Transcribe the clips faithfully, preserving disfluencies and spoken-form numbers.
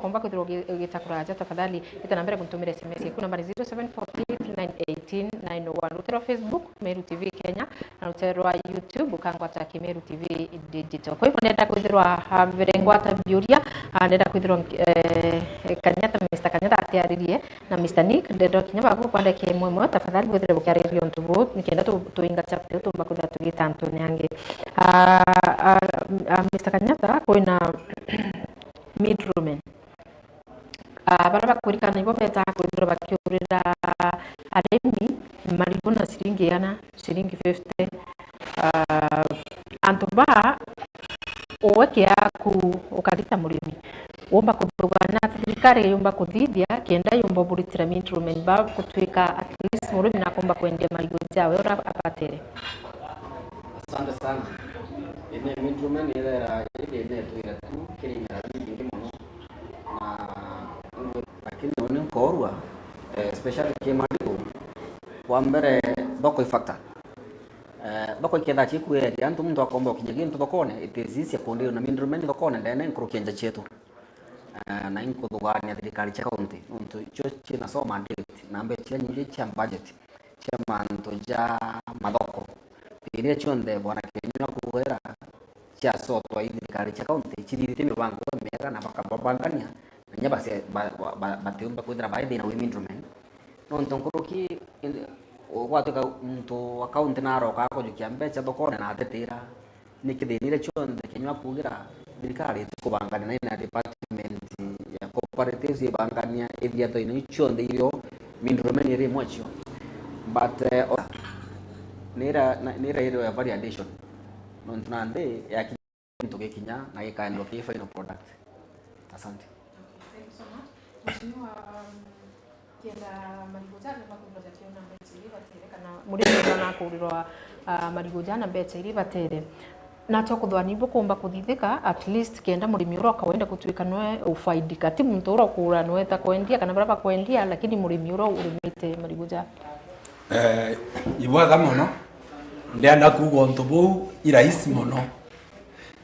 Ukomba kwithirwa ugi-, ugita kuraja, tafadhali ita na mbere kuntumira S M S yaku, nambari zero seven four three nine eighteen nine one. Rutere rwa Facebook, Meru T V Kenya, na rutere rwa YouTube, ukangwata ki Meru T V Digital. Kwa hivyo, ndenda kwithirwa, ah, mbere ngwata biuria, ah, ndenda kwithirwa, eh, Kanyata, Mister Kanyata atiaririe na Mister Nick, ndenda kinya bagu kwa ndeke imwe imwe, tafadhali bwithire bukiariria untu buu, nikenda tu-, tuinga chapter iu tumba kwithira tugita antune angi. Ah, ah, ah, Mister Kanyata, kwina middlemen. Ah, baria bakurikana ibo betaga kwithirwa bakiurira arimi marigu na ciringi igana, ciringi fifty. Ah, antu baa, uwe kiaku ukari ta murimi, wumba kuthugana ati thirikari yumba kuthithia kenda yumba uburitira middlemen ba gutuika at least murimi nakumba kwendia marigu jawe uria abatere? Asante sana. Ine middlemen ithera iri thina itwire tu kiri imera biingi mono. Na lakini uni nkorua, eh, especially ki marigu, wa mbere, thoko i factor. Eh, thoko iketha ciikueria antu, muntu akomba ukinya gintu thokone, it is easier kundiu na middlemen thokone ndene nkuruki ya nja cietu. Eh, na inkuthugania thirikari cia kaunti, nontu icio ciina so mandate, na mbeca iria nyingi cia budget cia mantu ja mathoko. Iria cionthe Bwana Kinyua kuwera ciacotwa i thirikari cia kaunti, cithithite mibango miega na bakababangania, na inya base-, ba-, ba-, ba-, batiumba kwithira bai thina wi middlemen. Nontu nkuruki, indi, gwatuika muntu wa kaunti naroka kujukia mbeca thokone na atetira, ni kithina iria cionthe Kinyua kugira thirikari itikubangania na ina department ya cooperatives ibangania ithia thina iu cionthe irio middlemen iri imwe cio. But, eh, o-, nira, na-, nira iri ya validation. Nontu nandi ya kintu gikinya na gikaendwa ki final product. Asante. Thank you so much. Mheshimiwa, um, kenda marigu jana makurirwa jakiona mbeca iri batere, kana murimi ura nakurirwa, ah, marigu jana mbeca iri batere. Nacho kuthwani bukumba kuthithika, at least kenda murimi ura ukawenda gutuika nwe ufaidika. Ti muntu ura ukura nwe ta kwendia, kana bara bakwendia, lakini murimi ura urimite marigu ja. Eh, ibwega mono. Ndienda kuuga untu buu i rahisi mono.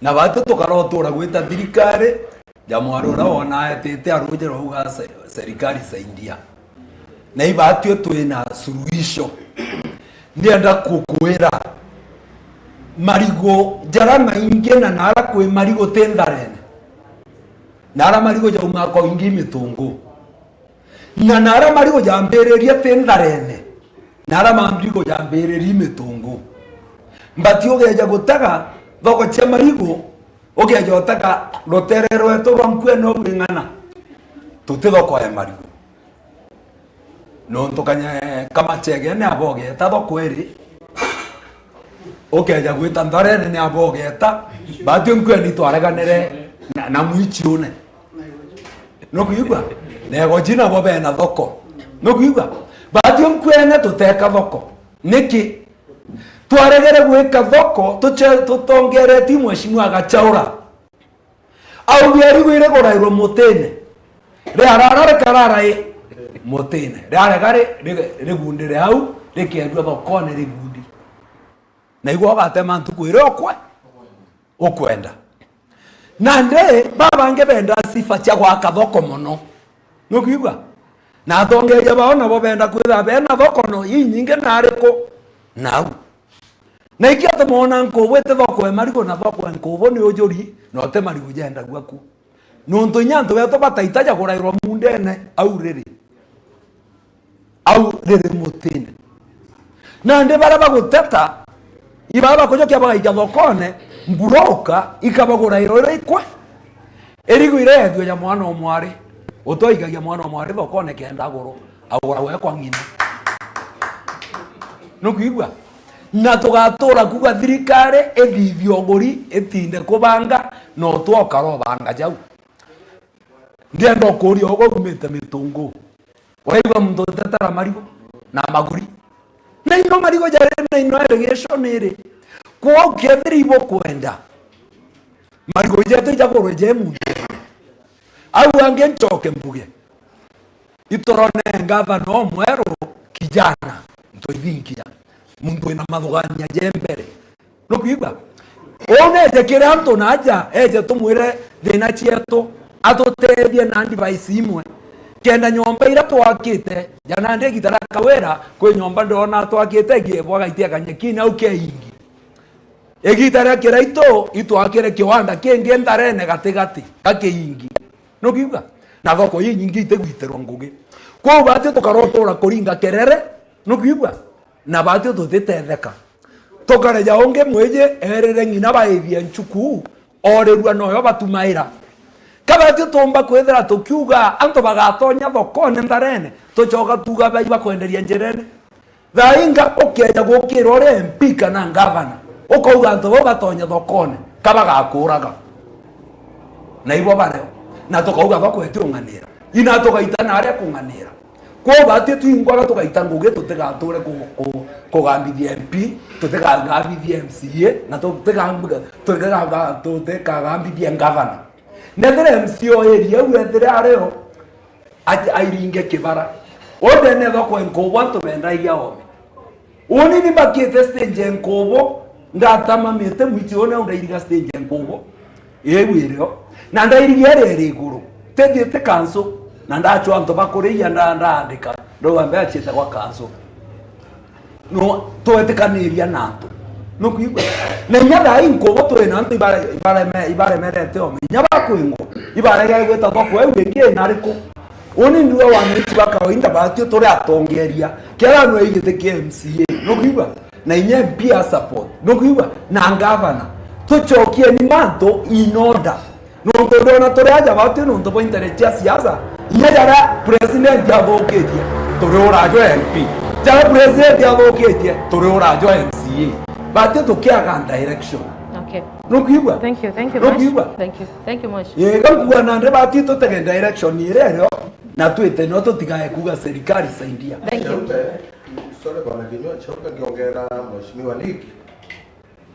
Na batu tukarotura gwita thirikari ja mwari uria wona etite aruji rauga se-, serikali saidia. Na ibatwi twina suluhisho. Ndienda kukwira marigu jara maingi na nara kwi marigu ti ntharene. Nara marigu jauma koingi mitungu. Na nara marigu jambiririe ti ntharene, nara marigu jambiririe mitungu. Mbati ugeja gutega thoko cia marigu, ugeja utega rutere rwetu rwa nkuene u wing'ana, tuti thoko ya marigu. Nontu kanye-, kamachege ni abogeta thoko iri, ukeja gwita ntharene ni abogeta, batwi nkueni twareganire na, na mwichiune. Nukwigua? Nego jina bo bena thoko. Nukwigua? Batwi nkuene tuteka thoko. Niki? Twaregere gwika thoko, tuche-, tutongeretie Mheshimiwa Gachaura. Auge arigu iri kurairwa mutine. Riarara rikarara i mutine. Riarega ri-, ri-, rigundire au, rikendua thokone rigundi. Na igwe ugatema ntuku iria ukwe-, ukwenda. Nandi, babangi benda sifa cia gwaka thoko mono. Nukwigua? Na atongeria bao nabo benda kwithira bena thoko no inyingi na ariku nau. Na iki ati moona nkubu iti thoko e marigu na thoko e nkubu ni ujuri, na uti marigu jendagua ku. Nontu inya antu betu bataita ja kurairwa mundene au riri. Au riri mutine. Nandi baria baguteta, ibaa bakujukia bagaika thokone, mburoka ikabagura iro iria ikwe. Irigu iria ethua ja mwana o mwari, utoikagia mwana o mwari thokone kenda aguru, agura we kwa ng'ina. Nukwigua? Na tugatura kuuga thirikari ithithie uguri, itinde kubanga, no twokara ubanga jau. Ndienda ukuria ugo umite mitungu. Waigua muntu utetera marigu na maguri. Na ino marigu jari na ino allegation iri. Kwou kethira ibukwenda, marigu jetu ijagurwe je muntu. Au angi nchoke mbuge. Iturone ngavana umweru kijana, ntoithinkia. Muntu wina mathugania je mbere. Nukwigua? Uu neje kiri antu na aja, eje tumwire thina cietu. atutethie na advice imwe, kenda nyomba iria twakite, ja nandi igita ria Kawira, kwi nyomba ndona twakite igiebwa gaitia kanyeki nau keingi. Igita ria Kiraitu, itwakire kiwanda kingi Ntharene gatigati ga kiingi. Nukiigua? Na thoko inyingi itigwitirwa ngugi. Kwou batio tukarotura kuringa kerere, nukiigua? Na batio tutitetheka. Tukareja ungi mwiji erire ng'ina baithie nchuku, orirua noyo batumaira. Ka batio tumba kwithira tukiuga antu bagatonya thokone Ntharene, tucoka tuuga bai bakwenderia njirene. Thaa inga ukeja gukirwa uri M P kana ngavana, ukauga antu bau batonya thokone, ka bagakuraga? Na ibo bario. Na tukauga bakweti ung'anira. Ina tugaita na aria kung'anira. Kwou batio twingwaga tugaita ngugi tutigature ku-, ku-, kugambithia M P, tutigagambithia M C A, na tutiga-, tutigaga-, tutigagambithia ngavana. Nethire M C A o area iu ethire ario, ati airinge kibara. Undene thoko enkubu antu bendagia ome. Uni ni mbakite stage enkubu, ndatamamite mwichi uni au ndairiga stage enkubu. Iu irio. Na ndairiga iria iri iguru. Tithie ti kansu. Na ndachwa antu bakuriia nda-, ndaandika. Ndauga mbe achiite gwa kansu. No, twetikaniria na antu. Nukwigua? Na inya thaa ii nkubu turi na antu ibare-, ibareme-, ibaremerete ome. Inya bakwingwa, ibaregeire gwita thoko iu ingi ina riku? Uni ndiuga wananchi ba kawaida batio turi atongeria. Kiara nwe igiti kia M C A. Nukwigua? Na inya M P a support. Nukwigua? Na ngavana. Tucokieni mantu in order. Nontu ndona turi aja batwi nontu bwa interest cia siasa, inya jaria president athukitie, turi urajo M P. Jaria president athukitie, turi urajo M C A. Batwi tukiaga direction. Okay. Nukwigua? Thank you, thank you, Mheshimiwa. Nukwigua? Thank you, thank you, Mheshimiwa. Ii, gakuga nandi batwi tutege direction iria irio, na twite no tutigae kuga serikali saidia. Thank you. Chaupe, sorry, bwana Kinyua, Chaupe, ngiongera Mheshimiwa Nick.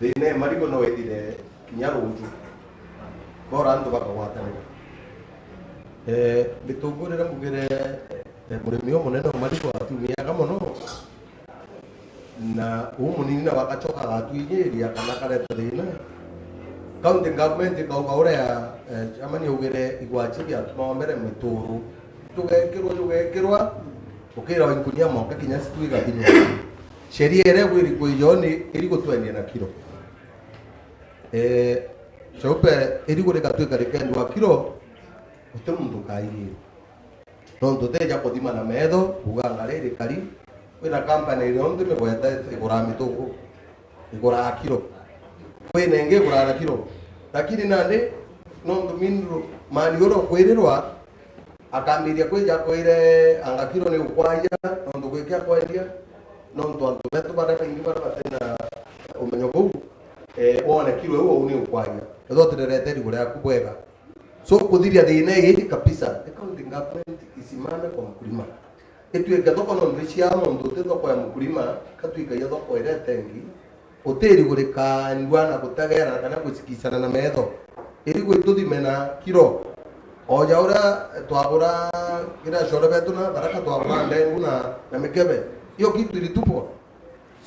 Thiina e marigu no ithire kinya ruuju, bora antu bakagwatanira. Eh, mbitungurire mbugire, eh, murimi umunene wa marigu atumiaga mono, na uu munini nawe agacoka agatwinyiria kana akareta thiina. County government ikauga uria, eh, chairman augire igwachi biatumawa mbere mituru. Jugekirwa, jugekirwa, ukira inkunia moka kinya situ igakinywa. Sheria iria igwiri kwijoo ni irigu twendia na kiro. Eh, Chaupe, irigu rigatwika rikendwa kiro, guti muntu ukaigirwa. Nontu utija kuthima na metho, kuuga ngari iri kari, kwina company iria unthi migwete iguraa mitungu, iguraa kiro. Kwina ingi iguraa na kiro. Lakini nandi, nontu mineral man uria ukwirirwa, akambiria kwija akwire anga kiro ni ukwaia, nontu gwikia kwendia, nontu antu betu baria baingi baria batina umenyo buu, eh, wone kiro iu uu ni ukwaia. Kethira utirerete irigu riaku bwega. So, kuthiria thiina ii kabisa, the county government isimame kwa mkulima. Itwike thoko nontu cia muntu uti thoko ya mkulima, katwikagia thoko iria itengi, utiri gurikandua na gutegera kana gucikicana na metho. Irigu ituthime na kiro. Oja uria twagura kira core betu na Tharaka twagura ndengu na, na mikebe. Hiyo kitu ilitupwa.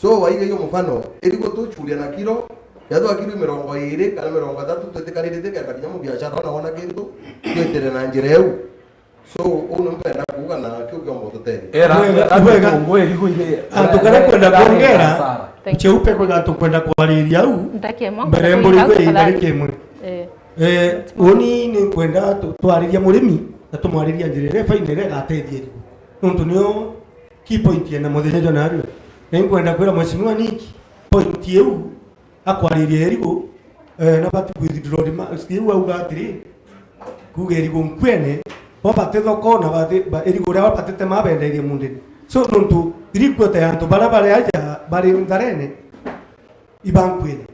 So, waiga hiyo mfano, irigu tuchuria na kiro, yathwa kiro mirongo iri kana mirongo ithatu twitikanirite kenda kinya mubiashara ona wona kintu, twitire na njira iu. So, uu ni mpenda kuuga na kiu kiomba ututethia. Era, Era, era, era, tungu irigu iri, antu karia kwenda kwongera, hasara. Thank you. Cheupe kwiga antu kwenda kwariria au, Ndakemwa, mbere mburi kwe tafadhali. Ndari kimwe. Eh. Eh, uni ni kwenda tu-, twariria murimi, na tumwariria njira iria faina iria igatethia irigu. Nontu nio key point ya na muthenya jwa narua. Na inkwenda kwira Mheshimiwa Nick, point iu, akwariria irigu, eh, na bati kwithindura rima, riu auga atiri, kuga irigu nkwene, bo bati thoko na bati, ba, irigu ria bo batite mabenderie mundini. So, nontu, iri kuota ya antu baria bari aja, bari ntharene, ibankwene.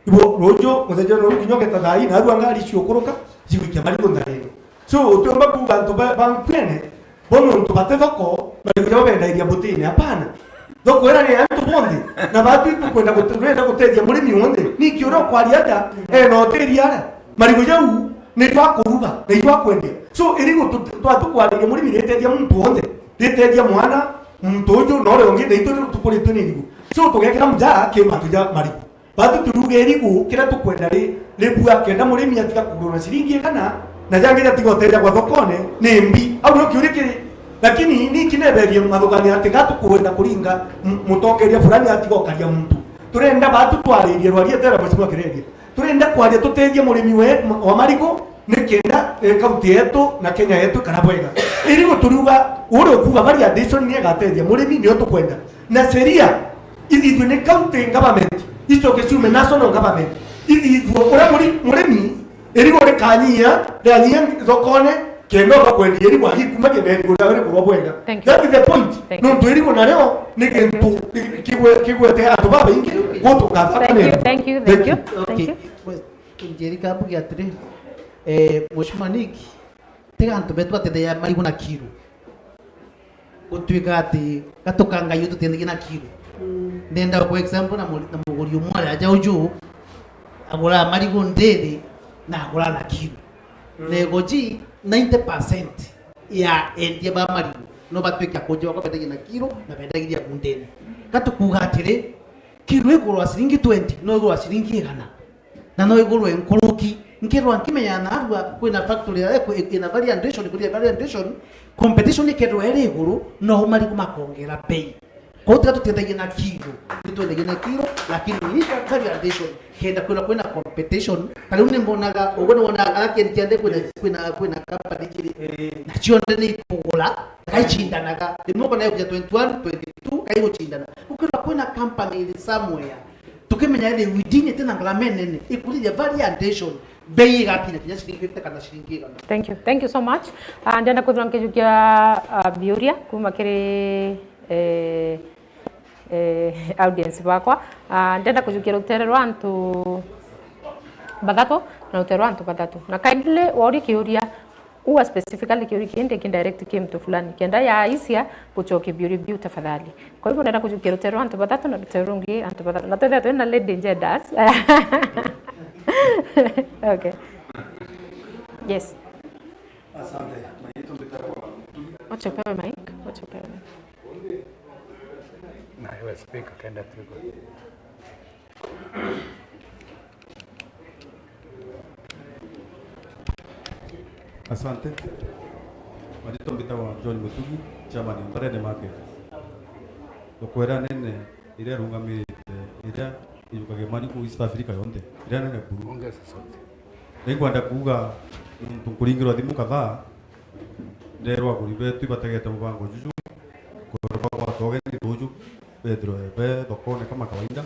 Ibo, ruju, muthenya jwa ruju, kinya ugeta thaa ina, arua ngari ciukuruka, cigwikia marigu ntharene. So, utiumba kuga antu ba, bankwene, Bo nontu bati thoko, marigu jabo bendairia mbutine? Hapana. Thoko ira ni ya antu bonthe. Na batu tukwenda gute-, turenda gutethia murimi wonthe. Niki uria ukwaria aja, ena hoteli aria? Marigu jau ni jwa kuruga, na ijwa kwendia. So, irigu tu-, twa tukwariria murimi ritethia muntu wonthe. Ritethia mwana, muntu uju, na uria ungi, na itu tukuritwe ni irigu. So, tugekira mjaa ki mantu ja marigu. Batu turuge irigu, kiria tukwenda ri, ribua kenda murimi atiga kugurwa na ciringi igana, Na jangi jatiga utejagwa thokone ni mbi. Au nio kiuria kiri. Lakini niki neberie mathugania ati gatukwenda kuringa m-, mutongeria fulani atiga ukaria muntu. Turenda batu twaririe rwaria tera Mheshimiwa Kireria. Turenda kwaria tutethie murimi we, wa marigu, nikenda, eh, kaunti yetu na Kenya yetu ikara bwega. Irigu turiuga, uri ukuga validation ni igatethia murimi, nio tukwenda. Na sheria ithithue ni county government, icoke ciume national government. Ithithue uria muri-, murimi, irigu rikanyia, rianyia thokone, kenda uga kwendia irigu agikumagia na irigu riawe rikurwa bwega. Thank you. That is the point. Thank you. Nontu irigu nario ni gintu ki-, kigwe-, kigwete antu babaingi gutuka. Thank you, thank you, thank you, thank you. Okay. Njeri kambuge atiri, eh, Mheshimiwa Nick, tiga antu betu batetheia marigu na kiro. Gutuika ati gatukangai uyu tutithagia na kiro. Mm. Ndenda kwa example na mu-, na muguri umwe ari aja uju, agura marigu ndiri na agura na kiro. Mm. Na iguji ninety percent ya endia ba marigu no batuike akunja bakwa bendagia na kiro na bendagiria mundene. Gatukuga atiri, kiro igurwa ciringi twenty, no igurwa ciringi igana. Na no igurwe nkuruki. Nkethirwa nkimenya narua kwina factory ya, kwi-, ina value addition, kuria value addition, competition ikethirwa iri iguru, no marigu makongera bei. Kwou tiga tutithagia na kiro, nitwendagia na kiro, lakini we need value addition. Kenda kwina, kwina competition, ta riu nimbonaga, uguo niwonaga aria kiendi kianthe kwina, kwina, kwina company jiri, na cionthe ni ikugura, kaicindanaga. Rimwe ukona ikuja twenty-one, twenty-two, kaigucindana. Ukethirwa kwina company iri somewhere, tukimenya iri within, itina ngarama inene, ikurithia value addition, bei igakinya kinya ciringi fifty kana ciringi igana. Thank you. Thank you so much. Ah, ndenda kwithirwa nkijukia, ah, biuria kuma kiri, eh, eh, audience bakwa. Ah, ndenda kujukia rutere rwa antu bathatu na rutere rwa antu bathatu. Na kindly wori kiuria, Ua specifically kiuria kii ndikindirect ki mtu fulani. Kenda yaisia gucokia biuria biu tafadhali. Kwa hivyo, ndenda kujukia rutere rwa antu bathatu na rutere rungi antu bathatu. Na twethira twina lady genders. Okay. Yes. Asante. Maitho mbitagwa. Wacha upewe mic. Wacha upewe mic. Na iwe speaker kenda tuko. Asante. Maritwa mbitagwa John Mutugi, chairman wa Mbarene Market. Thoko iria nene iria irungamirite, iria ijukagia marigu East Africa yonthe, iria nene buru. Ongeza sauti. Ningwenda kuuga, nontu nkuringirwa thimu kadhaa, nderwa aguri betu ibategete mubango juju, kwerwa bagwata ugeni ruju, bethirwe be thokone kama kawaida.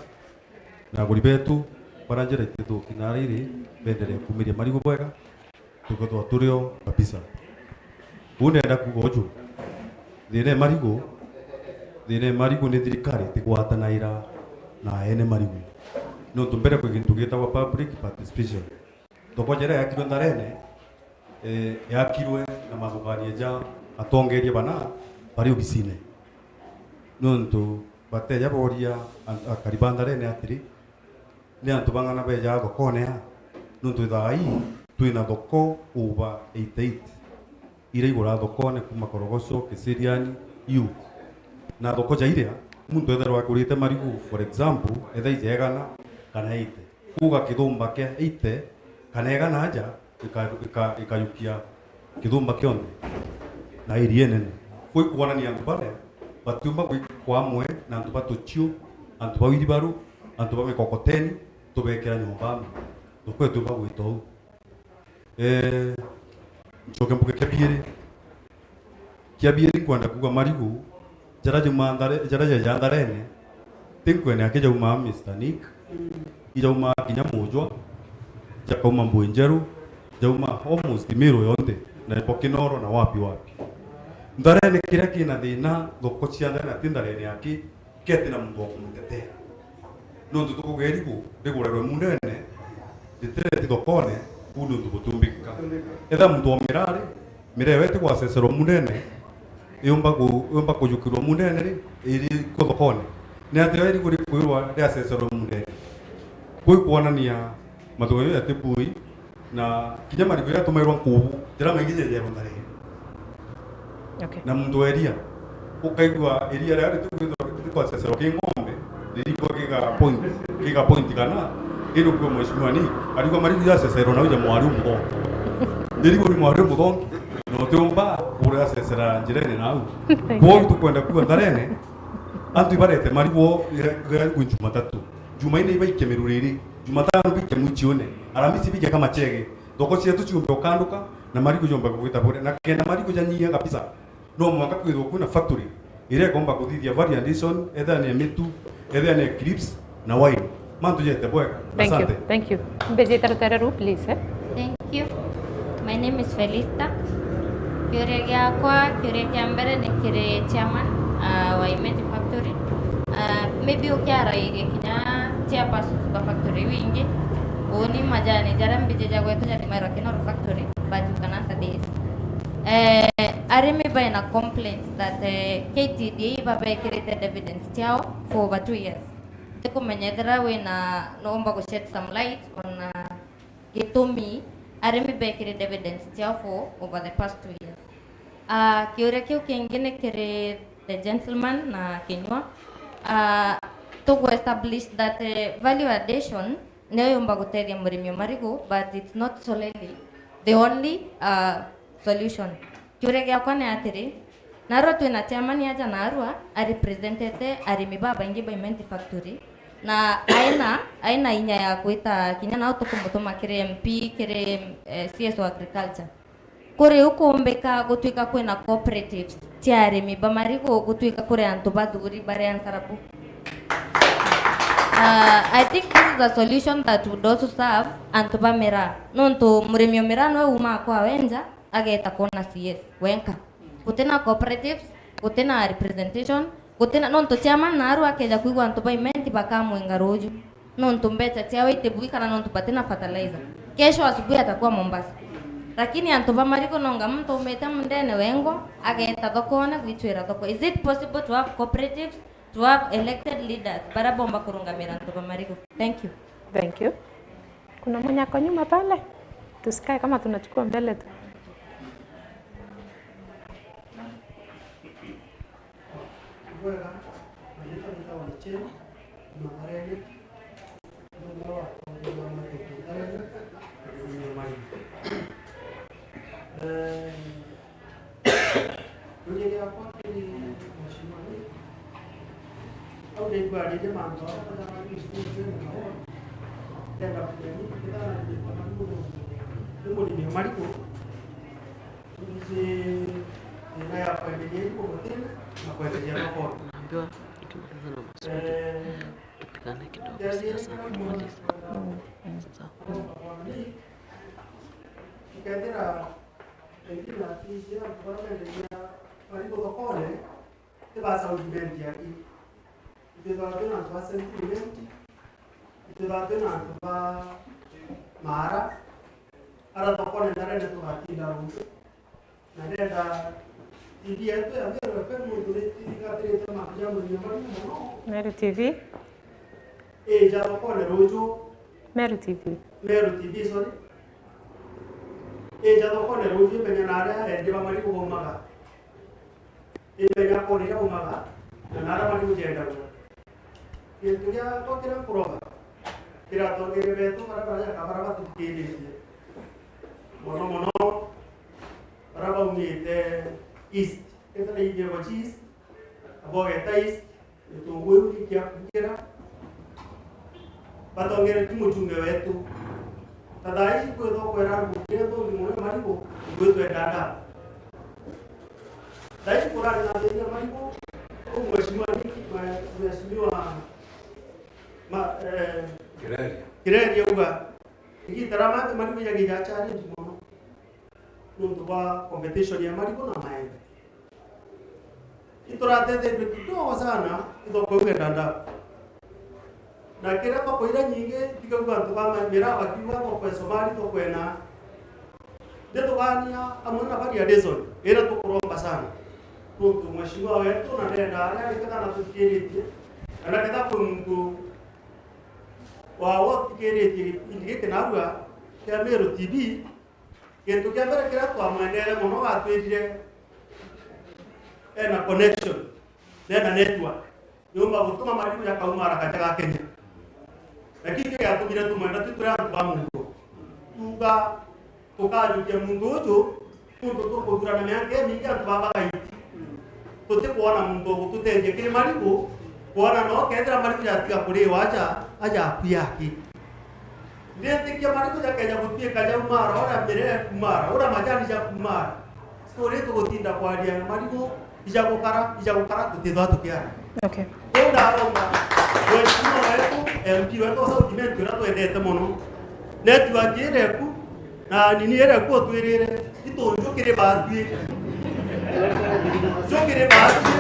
Na aguri betu bara njira itithuki na riri, benderee kumiria marigu bwega, tukethwa turi o kabisa. Uu ndenda kuuga uju, thina e marigu, thina e marigu ni thirikari itigwatanaira na ene marigu. Nontu mbere kwi gintu gitagwa public participation. Thoko jira yakirwe Ntharene, eh, yakirwe na mathugania ja atongeria bana bari obisine. Nontu bateja boria an-, akari ba Ntharene atiri, ni antu bang'ana beja thokone aa? Nontu thaa ii twina thoko over eighty-eight iria igura thokone kuma Korogoco, Kiseriani, iu. Na thoko ja iria, muntu etherwa agurite marigu, for example, etha ija igana kana eighty. Kuuga kithumba kia eighty kana igana aja, ika-, ika-, ikajukia kithumba kionthe na area inene. Kwi kwonania antu baria batiumba gwikwa amwe na antu ba tuchiu, antu ba wiribaru, antu ba mikokoteni, tubekira nyomba amwe. Tukwe tiumba gwita uu. Eh, ncoke mbuge kia biiri. Kia biiri nkwenda kuuga marigu, jaria jauma Nthare-, jaria jaja Ntharene, ti nkwene aki jaumaa Mister Nick, ijaumaa kinya Mujwa, jakauma Mbui Njeru, jaumaa almost Meru yonthe, na ibo Kinoro na wapi wapi. Ntharene kiria kina thina, thoko cia Ntharene, ati Ntharene aki, keti na muntu wa kumutetea. Nontu tukuga irigu rigurerwe Mundene, ritireti thokone, uu ni untu butumbikika. Etha muntu wa Mirari, Miraa ewe ti gwacecerwa Mundene, yumba ku-, yumba kujukirwa Mundene ri, iri ku thokone. Ni atia irigu rikwirwa riacecerwa Mundene? Kwi kwonania mathuga yo yati bui, na kinya marigu jaria tumairwa nkubu, jaria maingi jejerwa Ntharene. Okay. Na muntu wa iria, ukaigua iria riria ritikwithirwa ritikwacecero ki ng'ombe, ririkwa kiga point, kiga point kana, iri kwa mheshimiwa ni, arigwa marigu jacecerwa na uja mwari umutho. Irigu ni mwari umuthongi, na utiumba kuria cecera njirene nau. Kwou tukwenda kuuga Ntharene, antu ibarete marigu ira-, ira-, Jumatatu. Jumaine ibaikie miruriri, Jumatano bikie mwichione, Aramisi bikie kama chege. Thoko cietu ciumbe ukanduka, na marigu jomba kugwita buria. Na kenda marigu janyia kabisa, no mwanka kwithirwa kwina factory iria igomba kuthithia value addition, ethira ni mitu, ethira ni crisps na wine. Mantu jete bwega. Thank you. Asante. Thank you. Mbejite rutere ruu, please, eh? Thank you. My name is Felista. Kiuria giakwa, kiuria kia mbere ni kiri chairman, uh, wa Imenti Factory. Uh, maybe ukiarairie kinya chairpersons ba factory iu ingi, uuni majani jaria mbiji ja gwetu jathimairwa Kinoro Factory, but you can answer this. Eh, arimi baina complaints that, eh, K T D A babekirite dividends ciao for over two years. Ndikumenya ethira wina, no umba gu shed some light on, uh, gitumi arimi bekire dividends ciao for over the past two years. Ah, kiuria kiu kingi ni kiri the gentleman na Kinyua. Ah, tugu establish that, eh, value addition niyo yumba gutethia murimi o marigu, but it's not solely the only, uh, solution. Kiuria giakwa ni atiri, narua twina chairman aja narua arepresentete arimi babaingi ba Imenti Factory, na aina, aina inya ya gwita kinya nao tukumutuma kiri M P, kiri, eh, C S O Agriculture. Kuri ukumbika gutwika kwina cooperatives cia arimi ba marigu, gutwika kuri antu bathuri bari answerable. Uh, I think this is a solution that would also serve antu ba miraa. Nontu murimi o miraa nwe umaa kwa wenja, ageta kwona C S wenka. Gutina cooperatives, gutina representation, gutina, nontu chairman naarua akeja kwigua antu ba Imenti bakamwinga ruuju. Nontu mbecha ciao itibui kana nontu batina fertilizer. Kesho asubuhi atakuwa Mombasa. Lakini antu ba marigu nonga muntu aumite mundene wengwa, ageta thokone gwicwira thoko. Is it possible to have cooperatives, to have elected leaders baria bomba kurungamira antu ba marigu? Thank you. Thank you. Kuna mwenye ako nyuma pale? Tusikae kama tunachukua mbele tu. Bwega, na nitwa nitwa Wanicheni, na Marene, na Marene, na Marene. Eh, Kiuria giakwa kiri Mheshimiwa ni, au ndaigua aririe mantu aa, ndenda kumenya, ndenda kumenya, ni murimi o marigu, nji thina ya kwenderia irigu mutine na kwenderia thokone. Naambiwa tukimaliza na maswali, eh, tupigane kidogo, siasa, tumalize. Sawa. Ikethira Pengine ati njira antu baria bendagia marigu thokone, ti ba South Imenti aki. Itwithagwa twina antu ba Central Imenti, itwithagwa twina antu ba Maara, ara thokone ndarene tugatinda rungu. Na ndenda T V yetu ya Meru F M nontu ni ithingatirite mantu ja murimi o marigu mono. Meru T V. Ija thokone ruju. Meru T V. Meru T V, sorry. Ija thokone ruju imenya na aria endia ba marigu baumaga. Imenya kona iria baumaga, na na aria marigu jendagwa. Gintu giakwa kiria nkuroga, kiri atongeria betu baria barajaka baria batuthikiritie. Mono mono, baria baumite East. Kethira ithiagwa East, abo geta East, Gitunguu iu gikia kugira, batongeretie muchunge wetu. Ta thaa iji kwithwa kwera ngugi iria nthugi mono ya marigu, ngwitwa Dada. Thaa iji kurari na thina ya marigu, uu mheshimiwa Niki, mheshimiwa ma, eh, Kireri. Kireri auga, igita ria mathi marigu jagija challenge mono. Nontu bwa competition ya marigu na maembe. Ituratethetue kidogo sana, ithoko iu ya Dadaab. Na kiria thoko iria nyingi, tikaigua antu ba ma-, miraa bakiuga thoko e Somali, thoko e na. Nditugaania amwe na value addition, iria tukuromba sana. Nontu mheshimiwa wetu na ndenda aria ari kethira natuthikiritie, kana kethira kwi muntu wa, wa uthikiritie gipindi giki narua kia Meru T V, Gintu kia mbere kiria twamwendeere mono, gatwirire ena connection na ena network, yumba gutuma marigu jakauma haraka jagakinya. Na kiu nikio giatumire tumwenda, twi turi antu ba muntu. Tuuga, Tukajukia muntu uju, nontu tukuthurana miaka imingi antu baba baiti. Tutikwona muntu ugututethia kiri marigu, kwona no kethira marigu jatiga kuriwa aja, aja akui aki. Nditikia marigu jakeja gutuika jaumara, uria miraa ikumara, uria majani jakumara. Story tugutinda kwaria na marigu, ija gukara, ija gukara, tutithwa tukiara. Okay. Riu ndaromba, mheshimiwa wetu, M P wetu wa South Imenti uria twendete mono. Network iria iku, na nini iria iku utwirire, itu njukire batwi. Njukire batwi,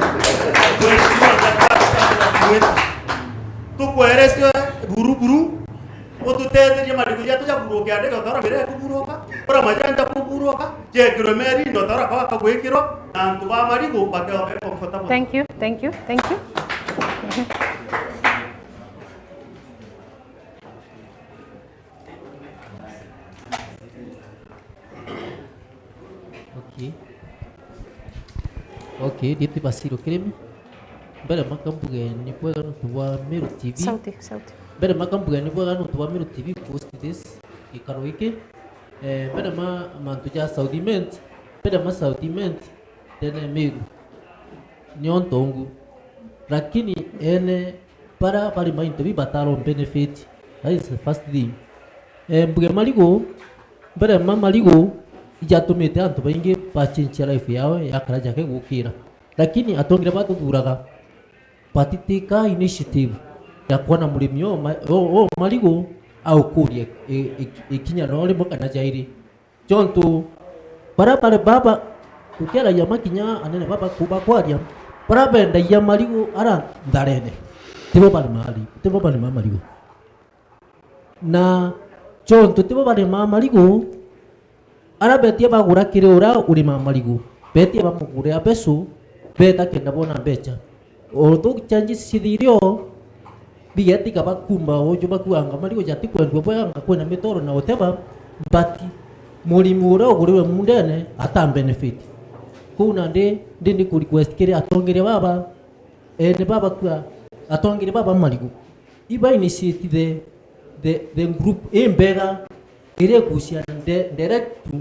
mheshimiwa Daktari Samia wetu. Tukwerecio buru buru, ututetherie marigu jatu jaburuke andege utara mire kuburuka, ura majanja kuburuka, jekirwe meri no tara kwa kagwikirwa, na antu ba marigu bakeo be comfortable. Thank you, thank you, thank you. Okay. Okay, ndieti Basiro Kirimi. Mbere maka mbuge ni bwega nontu bwa Meru T V. Sauti, sauti. Mbere maka mbuge ni bwega nontu bwa Meru T V post this gikaro giki. Eh, mbere ma mantu ja South Imenti, mbere ma South Imenti, tene Meru. Nio ntongu. Lakini ene bara bari mainto bi bataro benefit. That is the first thing. Eh, mbuge marigu, mbere ma marigu, ijatumite antu baingi ba change life yao, yakara jake gukira. Lakini atongire batuthuraga, batitikaga initiative ya kwona murimi o ma-, o, o marigu aukuria i-, i-, ikinya no rimwe kana jairi. Jontu bara bari baba, tukiaragia makinya anene baba ku-, bakwaria, bara bendagia marigu ara ntharene, tibo barimaa ri-, tibo barimaa marigu. Na jontu tibo barimaa marigu, ara betia bagura kiri uria urimaa marigu, betia bamugurira besu, beta kenda bona mbecha. Although changes cithirio, bigetika bakumba uju bakuanga marigu jatikwendua bwega, kwina mitoro na whatever, but murimi uria ugurirwe mundene ata benefit. Kuu nandi ndi, ndi ku request kiri atongeria baba, ene baba kwa atongeria baba marigu. Iba initiate the, the, the group imbega iria iguciana nde-, direct to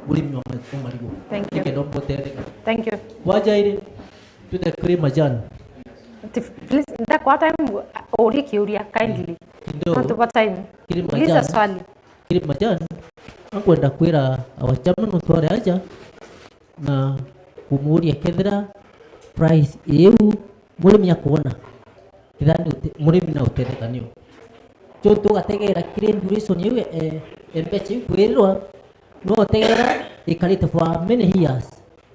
urimi wa ma-, wa marigu. Thank you. Nikenda mbotetheka. Thank you. Bwa jairi, twite kiri majani. Ti-, please, ndakwa time, urie kiuria kindly. Kidogo. Nontu bwa time. Kiri majani. Uliza swali. Kiri majani. Ankwenda kwira our chairman nontu ari aja na kumuria kethira price iu murimi akwona, kethira ni ute-, murimi na utetheka niu. Jontu ugategera kiri duration iu, eh, eh, mbecha iu kwirirwa, no utegera ikarite for many years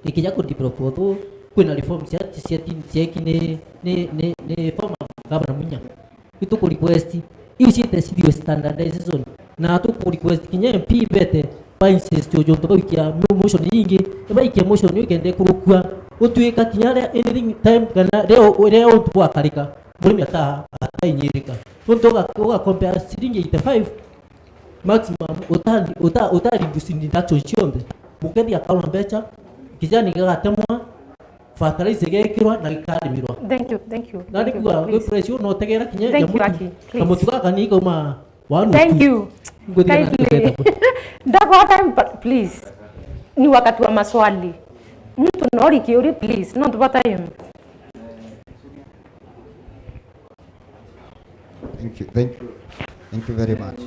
ikija ku develop, although kwina reforms cia, cia, cia, cieki ni, ni, ni, ni former governor Munya. Itu ku request iu ciite cithirwe standardization, na tuku request kinya M P bete ba insist uju untu baikia mo-, motion ingi, ibaikia motion iu kenda ikurukua, gutuika kinya ria anything time kana ria u-, ria untu bwakarika, murimi ata-, atainyirika. Nontu uga-, uga compare ciringi eighty-five maximum uta-, uta-, uta reduce deduction cionthe. Mukethi akaona mbecha, kijani gagatemwa, fertilizer igekirwa na gikarimirwa. Thank you, thank you, thank you, please. Nandi kuga wi price uyu no utegera kinya ya mutu, kamutu gaka ni kauma one oh two. Thank you. Nguthi na kindly. Ndakwa time pa-, please. Ni wakati wa maswali. Mtu no uri kiuria, please. Nontu bwa time. Thank you, thank you, thank you very much.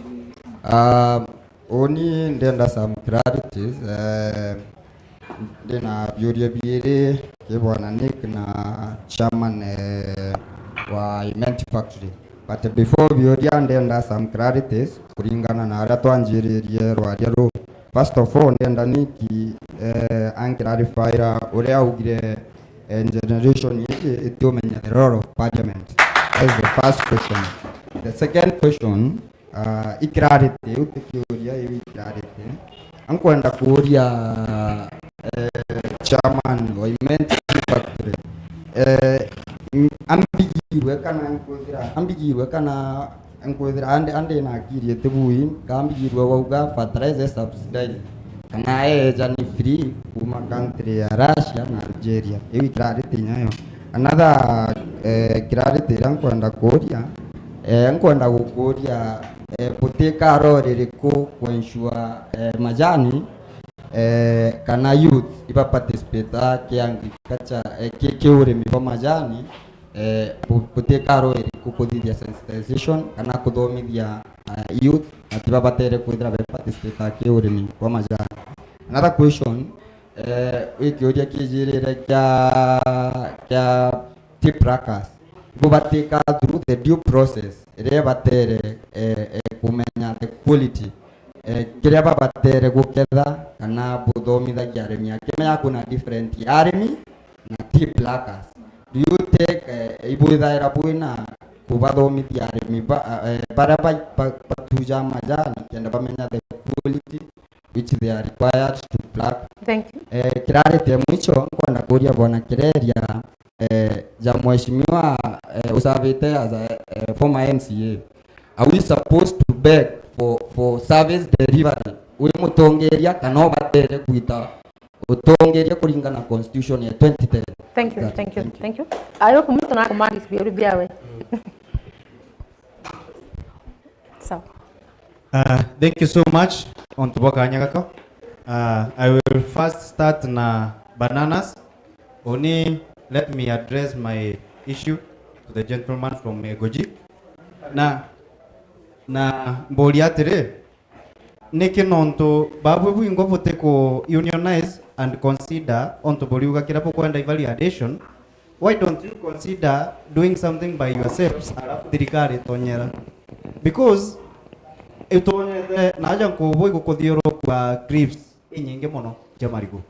Um, uni ndenda some clarities. Eh, ndina biuria biiri ki Bwana Nick na chairman, eh, wa Imenti Factory. But before biuria, ndenda some clarities kuringana na aria twanjiririe rwaria ruu. First of all, ndenda Nick, eh, anclarifyra uria augire eh, generation iji itiumenya the role of parliament? That is the first question. The second question, uh, i clarity, iu ti kiuria, iu i clarity. Ankwenda kuuria, eh, chairman wa Imenti Factory. Eh, m-, ambigirwe kana nkwithira, ambigirwe kana nkwithira andi, andi na akiri iti bui, kambigirwe wauga fertilizer subsidized, kana eeja ni free kuuma country ya Russia na Algeria. Iu clarity nyayo. Another, eh, clarity iria nkwenda kuuria, Eh, nkwenda gukuria, eh, butikaro ririku ku ensure, eh, majani, eh, kana youth iba participate ki agriculture, eh, ki, ki urimi bwa majani, eh, bu-, butikaro ririku kuthithia sensitization kana kuthomithia, eh, youth ati babatere kwithira be participate ki urimi bwa majani. Another question, eh, wi kiuria kijirire kia, kia tip pluckers. Bubatika through the due process iria batere, eh, eh, kumenya the quality, eh, kiria babatere guketha kana buthomithagia arimi akimenya kuna different ya arimi na tip pluckers. Do you take, eh, ibwithaira bwina kubathomithia arimi ba, eh, baria ba, ba, batuja majani kenda bamenya the quality which they are required to pluck? Thank you. Eh, kirari kia mwicho nkwenda kuria Bwana Kireria, eh, ja mheshimiwa, eh, usavite as a, eh, former M C A. Are we supposed to beg for, for service delivery? Wi mutongeria kana ubatere kwita utongeria kuringana na constitution ya twenty ten? Thank you, thank you, thank you. Ayo kumutona kumagis biuri biawe. Sawa. Uh, thank you so much, ontu bwa kanya gaka. Uh, I will first start na bananas. Only let me address my issue to the gentleman from Egoji. Na, na mbori atiri, niki nontu babwe bwingwa buti ku unionize and consider ontu buriuga kiria bukwenda ivalue addition, why don't you consider doing something by yourselves, alafu thirikari itonyera? Because itonyete na aja nkubu igukuthiurukua grips inyingi mono cia marigu.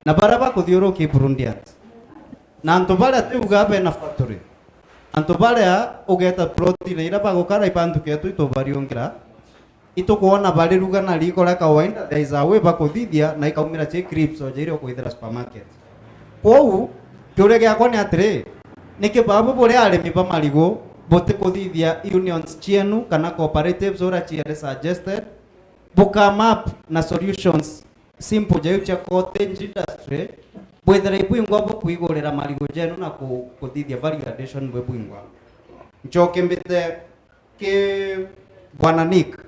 Na baria bakuthiurukia i Burundians. Na antu baria tiuga bena factory. Antu baria ugeta plot na iria bagukara ibantu ketu itubariungira. Itukwona bariruga na riko ria kawaida, there is a way bakuthithia na ikaumira ci crisps o ja iria ukwithira supermarket. Kwou, kiuria giakwa ni atiri, niki babu buri arimi ba marigu butikuthithia unions cienu kana cooperatives uria ciari suggested, bu come up na solutions simple ja iu cia cottage industry, bwithire ibwingwa bukwigurira marigu jenu na ku-, kuthithia value addition bwe bwingwa? Ncoke mbite ki Bwana Nick.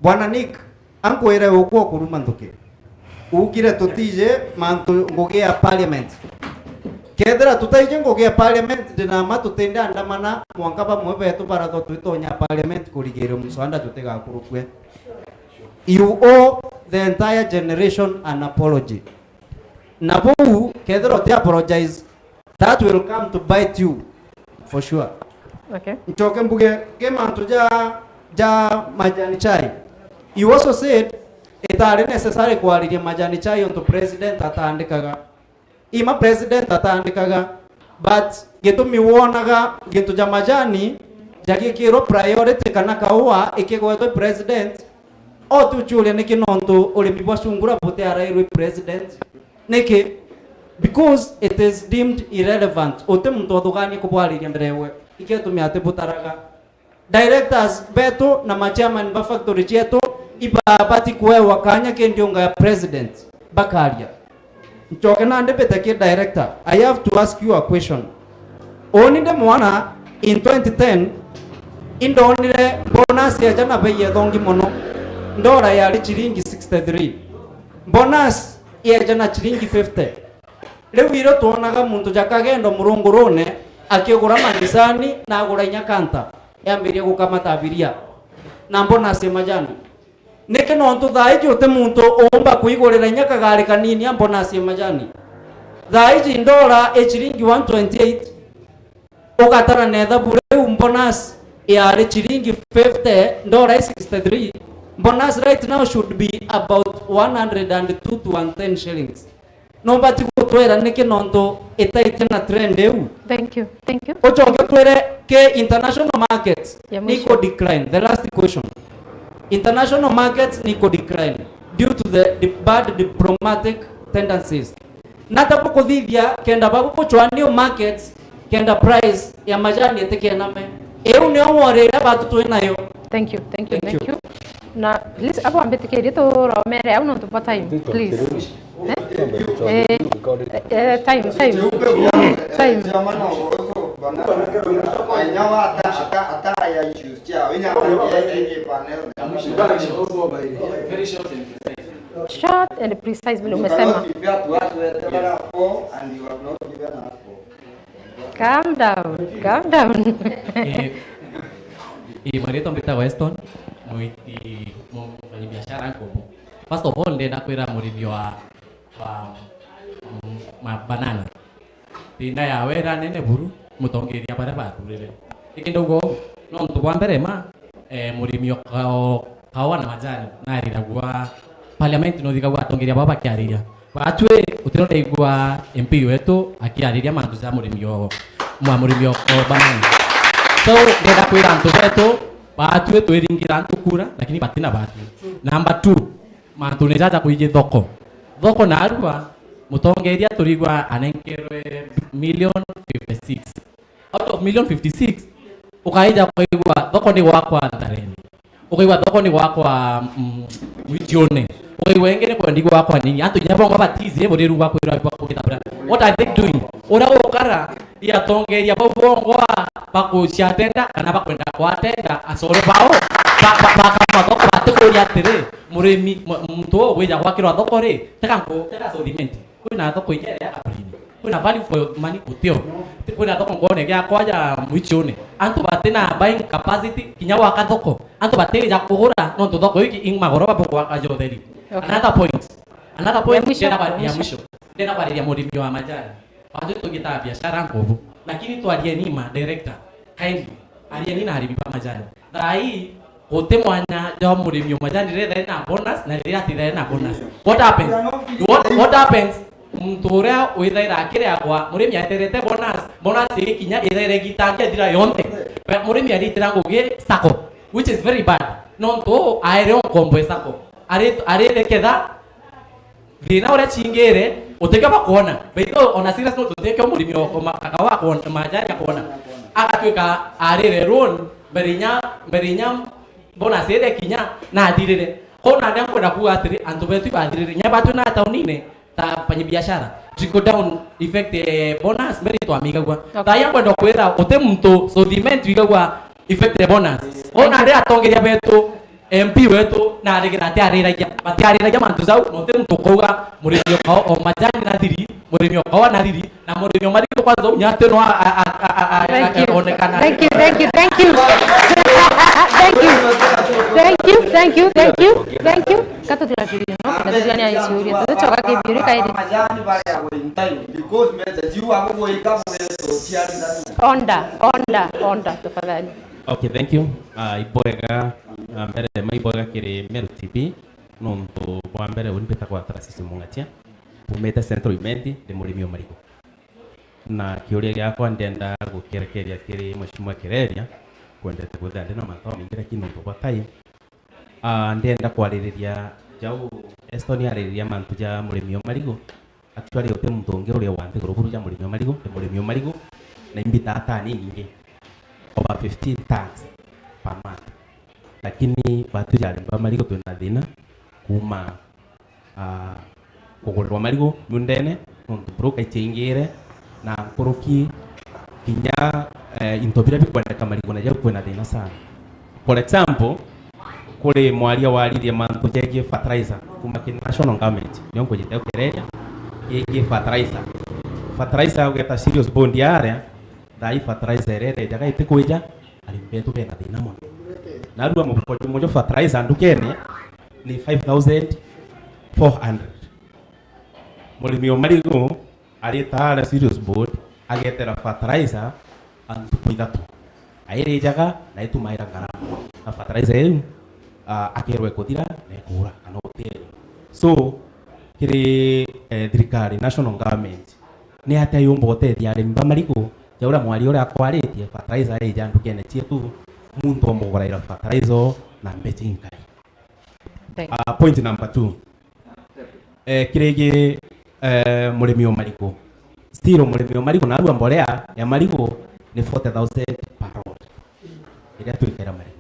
Bwana Nick, ankwire ukwo kuruma nthuki. Ugire tutije mantu ngugi ya parliament. Kethira tutaije ngugi ya parliament, ndina ma tutinde andamana, mwanka bamwe betu barathwa twitonya parliament kurigiria muswanda tutigakurukue. You owe the entire generation an apology. Na buu, kethira uti apologize, that will come to bite you for sure. Okay. Ncoke mbuge, ki mantu ja, ja majani chai. You also said itari necessary kwariria majani chai ontu president ataandikaga. Ima president ataandikaga, but gitumi wonaga gintu ja majani jagikirwo priority kana kaua ikigwetwe president, o tu uciuria niki nontu urimi bwa sungura butiarairwe president? Niki? Because it is deemed irrelevant. Uti muntu uthugania kubwariria mbere we. Iketumia ati butaraga. Directors betu na machairman ba factory cietu ibabati kuewa kanya ki ndiunga ya president bakaria. Ncoke nandi mbite ki director, I have to ask you a question. Uni ndi mwana in twenty ten, indonire bonus ya jana bei ya thongi mono, ndora yari chiringi sixty-three. Bonus ya jana chiringi fifty. Riu irio twonaga muntu jakagenda murungurune akigura manisani na agura inya kanta, yambiria gukamata abiria na mbonasi ya majani. Niki nontu thaa iji uti muntu uumba kwigurira inya kagari kanini a mbonasi ya majani? Thaa iji ndora i chiringi one twenty-eight, ugatara na ithabu riu mbonasi yari chiringi fifty, ndora i sixty-three, mbonasi right now should be about one hundred and two to one ten shillings. Numbati gutwira niki nontu itaitie na trend iu? Thank you, thank you. Ucoke utwire ki international markets ni ku decline. The last question. International markets ni ku decline due to the di-, bad diplomatic tendencies. Nata bukuthithia kenda bagukuchwa new markets kenda price ya majani itikename. Iu nio worry iria batu twi nayo. Thank you, thank you, thank you. Na please, abo ambitikirie turomere au nontu bwa time, please. Eh? Eh, eh, time, time. Time. Haya issues ciao. Inya panel. Very short and precise. Short and precise, vile umesema. You cannot refer to us whether there are four and you have not given us four. Calm down, calm down. Eh, eh, marĩtwa mbĩtagwo Weston, mwĩti, mũ-, mfanyabiashara Nkombo. First of all, ndenda kwĩra mũrĩmi wa, wa, mm, ma-, banana. Thina ya wera nene buru, mũtongeria baria bathurire. Nĩkĩ ndauga ũu? Nontu bwa mbere ma, eh, mũrĩmi o ka-, o kawa na majani, nariragua parliament, nothigagua atongeria baba bakiariria. Batwi, utiro ndaigua M P wetu akiariria mantu ja murimi o, mwa murimi o, o banana. So, ndenda kwira antu betu, batwi twiringira antu kura, lakini batina batwi. Number two, mantune jaja kwiji thoko. Thoko narua, mutongeria turigwa anenkerwe million fifty-six. Out of million fifty-six, ukaija kwaigua thoko ni gwakwa Nthareni. Ukaigua thoko ni gwakwa, mm, Mwichione. Ukaigua ingi ni kwendi gwakwa nini. Antu kinya bongo batizi buriru gwa kwira bwa kugita bura. What are they doing? Ura ukara ya tongeria bo bongo ba kucia tenda kana bakwenda kwa tenda asore bao. Ba, ba, ba, ba, thoko batikuria atiri, murimi, mu-, muntu uu gwija gwakirwa thoko ri, teka nku-, teka soliment. Kwina thoko inya ya Abraham. Kwina value for money utio. Kwina thoko ngone giakwa ya Mwichione. Antu batina buying capacity, kinya gwaka thoko. Antu batija kugura, nontu thoko iki ing magoro babu gwaka jotheri. Okay. Another point. Another point, mwisho, ndenda kwa-, ya mwisho. Mwisho. Ndenda kwariria murimi wa majani. Watu tugita biashara Nkombo. Lakini twarie ni ma director. Kindly. Arieni na arimi ba majani. Thaa ii, guti mwanya jwa murimi o majani riria ethire na bonus na riria atithire na bonus. What happens? What, what happens? Muntu uria withaira akiriagwa, murimi aeterete bonus, bonus igikinya ithaire igitangia thira yonthe. We, murimi aritira ngugi sacco, which is very bad. Nontu aere o Nkombo e sacco. Ari, ari ketha Thina uria chingire, utikio bakwona. Baitho ona serious no tutikio murimi o, o ma-, akawa akwona, majani akwona. Agatuika arire loan, mbere inya, mbere inya bonus iria kinya, na athirire. Ko na ndia nkwenda kuuga atiri, antu betu ibathirire. Nya batu na taunine, ta mfanyi biashara. Trickle down effect, eh, bonus, mbere twamigagua. Okay. Thaa ii nkwenda kwira, uti muntu, so the men twigagua effect ya bonus. Ko na ndia atongeria betu, M P wetu na arigira atiariragia, batiariragia mantu jau, na uti muntu ukauga murimi o kawa o majani na thiri, murimi o kawa na thiri, na murimi o marigo kwanza u nyate no a, a, a, a, a, a, Thank you. Onekana. Thank you, thank you, thank you. Thank you. Thank you, thank you, thank you, thank you. Katu turakiri, no? Katu turakiri, no? Katu turakiri, kairi. Majani bari ya in time, because message you are going to come with. Order, order, order, tafadhali. Okay, thank you. Ah, ibwega, ah, mbere ma ibwega kiri Meru T V, nontu bwa mbere uni mbitagwa Tarasisi Mungatia, umite Central Imenti, ndi murimi o marigo. Na kiuria giakwa ndenda gukirekeria kiri Mheshimiwa Kireria, kwendete kwithira ndi na mantu jamaingi, lakini nontu bwa time, ah, ndenda kwaririria jau Eston aririria mantu ja murimi o marigo. Actually, uti muntu ungi uria wa nthiguru buru ja murimi o marigo, ni murimi o marigo, na imbitaa tani inyingi, over fifteen tons per month. Lakini batu ja arimi ba marigo twina thina kuuma, ah, kugurirwa marigo miundene, nontu broker ichiingire, na nkuruki kinya, eh, into biria bikwendeka marigo na jau kwina thina sana. For example, kuri mwaria waririe mantu jegie fertilizer kuma ki national government, nio nkujite ukireria, jegie fertilizer. Fertilizer ugeta serious bond aria, thaa ii fertilizer iria irejaga itikwija, arimi betu bena thina mono. Narua mufuko jumwe jwa fertilizer ndukene ni five thousand four hundred. Murimi o marigo arita aria serious board, agetera fertilizer a ntuku ithatu. Airijaga na itumaira ngarama. Na fertilizer iu, ah, akerwa ikuthira na ikuura, kana utieri. So, kiri, eh, thirikari, national government, ni atia yumba utethia arimi ba marigo, ja uria mwaria uria akwaritie, fertilizer ija ndukene cietu, muntu omba kuguraira fertilizer na mbeca inkai? Thank you. Ah, point number two. Eh, kirigi, eh, murimi o marigo. Still murimi o marigo, narua mborea ya marigo ni forty thousand per load. Iria twikaira marigo.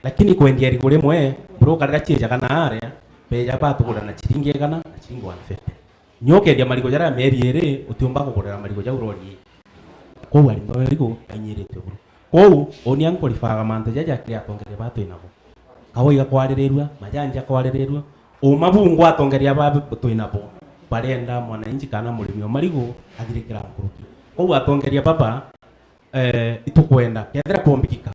Lakini kwendia rigo rimwe, broker riria ciejaga na aria, beja batugura na chiringi igana na chiringi one fifty. Nyo ukendia marigo jaria mieri iri, utiumba kugurira marigo jau rori. Kwou arimi ba marigo bainyiritwe buru. Kwou, uuni ankuribaraga mantu jaja kiri atongeria ba twinabo. Kawa igakwaririrua, majani jakwaririrua, uma bungu atongeria ba twinabo barienda mwananchi kana murimi o marigu athirikira nkuruki. Kwou atongeria baba, eh, itukwenda, kethira kwombikika,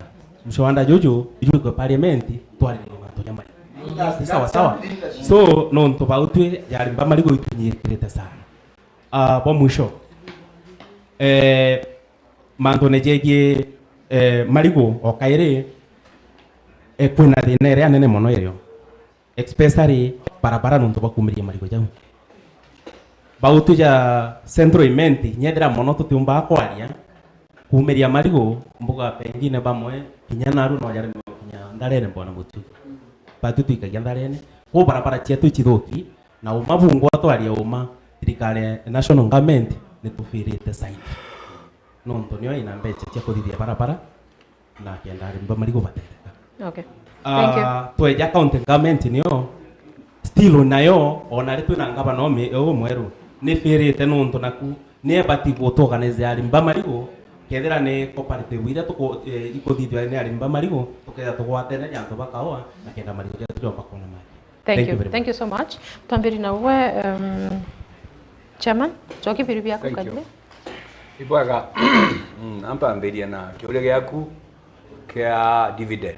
mswada juju ijuikwe parliament, twariririe mantu ja marigu. Ni sawa sawa. So, nontu bau twi jari mba marigu itunyikirite sana. Ah, bwa mwisho, eh, mantune jegie, eh, marigu o kairi, eh, kwina thina iria nene mono irio, especially barabara nontu bwa kumiria marigu jau. Bautu ja Central Imenti, nyethira mono tutiumbaga kwaria, kumiria marigu, mbuga pengine bamwe, kinya naru no jaremwe kinya ntharene mbona mutu. Batu twikagia ntharene. Kwou barabara cietu icithuki, na uma bungu atwaria uma, thirikari ya national government nitufirite side. Nontu nio ina mbeca cia kuthithia barabara, na kenda arimi ba marigu batereka. Okay. Ah, thank you. Tweja county government nio, still nayo, ona ri twina ngavana umi-, umweru, nifirite nontu naku, ni ebati gutuorganize arimi ba marigu, kethira ni cooperative iria tuku-, eh, ikuthithua ni arimi ba marigu, tukethira tugwatene ni antu ba kaua, na kenda marigu jetu jomba kuona mali. Thank you. Thank you very much. Thank you so much. Twambiri na we, um, Chairman, cokia biru biaku. Thank you. Karibu. Ibwega, mm, ampambiria na kiuria giaku kia dividend.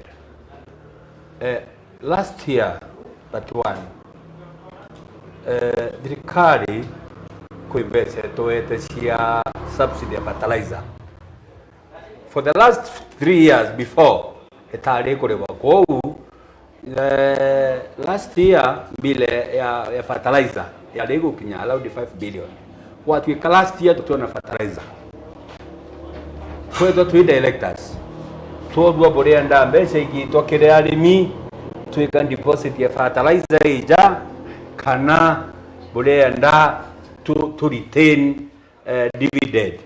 Eh, last year, thirty-one, eh, thirikari kwi mbeca itwete cia subsidy ya fertilizer. For the last three years before, itari kuribwa. Kwou, eh, last year, bill ya, ya fertilizer yari gukinya around five billion. Gwatuika last year tutiona fertilizer. Kwethwa twi directors, twobua burienda mbeca igitwa kiri arimi, twika deposit ya fertilizer ija, kana burienda tu, tu retain, eh, dividend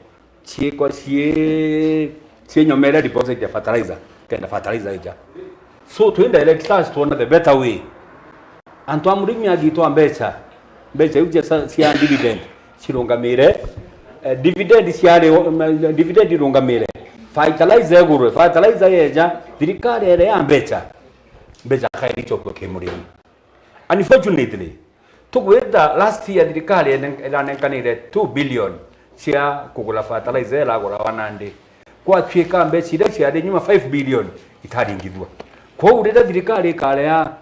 ciikwa cii, cii nyomere deposit ya fertilizer, kenda fertilizer ija. So, twi directors twona the better way. Antu a murimi agitwa mbeca, mbeca iu cia sa-, cia dividend cirungamire, eh, dividend ciari, dividend irungamire, fertilizer igurwe, fertilizer yeja, thirikari ere ya mbeca, mbeca kairi icokwe ki murimi. Unfortunately, tugwita last year thirikari ene-, iranenkanire two billion cia kugura fertilizer iragurawa nandi. Gwatuika mbeca iria ciari nyuma five billion itaringithua. Kwou riria thirikari ikareha,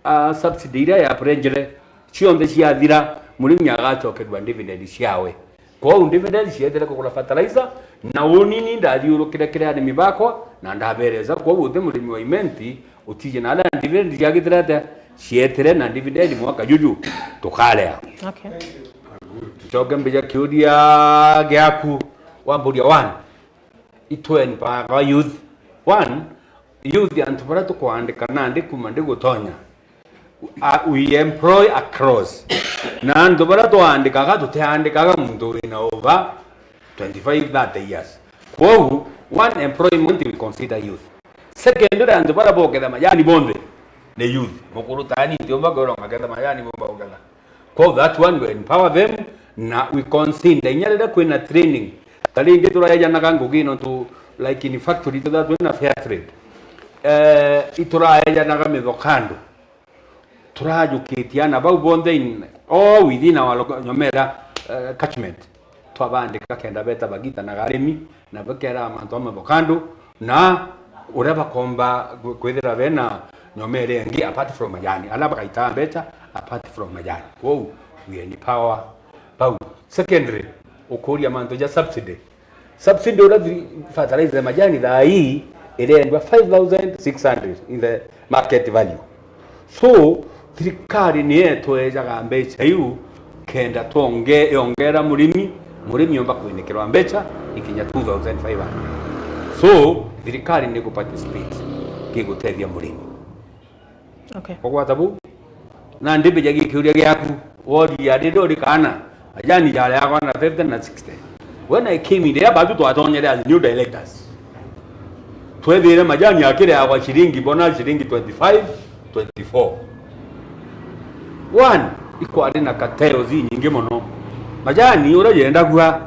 ah, subsidy iria ya pledgere, cionthe ciathira, murimi agacokerua dividend ciawe. Kwou dividend cietire kugura fertilizer, na uni ni ndathiurukire kiri arimi bakwa, na ndabereza, kwou uti murimi wa Imenti, utiji na aria dividend ciagitire atia, cietire na dividend mwaka juju, tukaria. Okay. Ncoke mbija kiuria giaku, wamburia one, itwe empower youth. One, youth antu baria tukwandika nandi kuma ndi gutonya. Uh, we employ across. Na antu baria twaandikaga, tutiandikaga muntu wina over twenty-five, thirty years. Kwou, one, employment, we consider youth. Secondly, antu baria boketha majani bonthe ni youth. Mukuru tani ntiumba kwirwa ngaketha majani, mumba kuketha. Kwou, that one, we empower them, na we consider inya riria kwina training. Ta ringi turaejanaga ngugi nontu, like, in factory, ithu twina fair trade. Eh, ituraejanaga mithokando. Turajukitie ana bau bonthe in all within our local, Nyomera, eh, catchment. Twabandika kenda beta bagitanaga arimi, na bakera mantu a mavokando, na uria bakomba kwi-, kwithira bena Nyomera ingi apart from majani. Ala bagaitaa mbeca apart from majani. Kwou, we empower bau. Secondly, ukuria mantu ja subsidy. Subsidy uria thiri-, fertilizer ya majani thaa ii irendwa five thousand six hundred in the market value. So, thirikari ni etwejaga mbeca iu kenda twonge-, yongera murimi, murimi omba kwinikirwa mbeca ikinya two thousand five hundred. So, thirikari ni gu participate gigutethia murimi. Okay. Kugwata buu. Na ndimbijagia kiuria giaku, wori ya riria uri kaana, majani jari agwa na fifty na sixty. When I came in there, batu twatonyere as new directors. Twethire majani akiriagwa ciringi bona ciringi twenty-five, twenty-four. One, ikwari na cartels inyingi mono. Majani uria jendagua,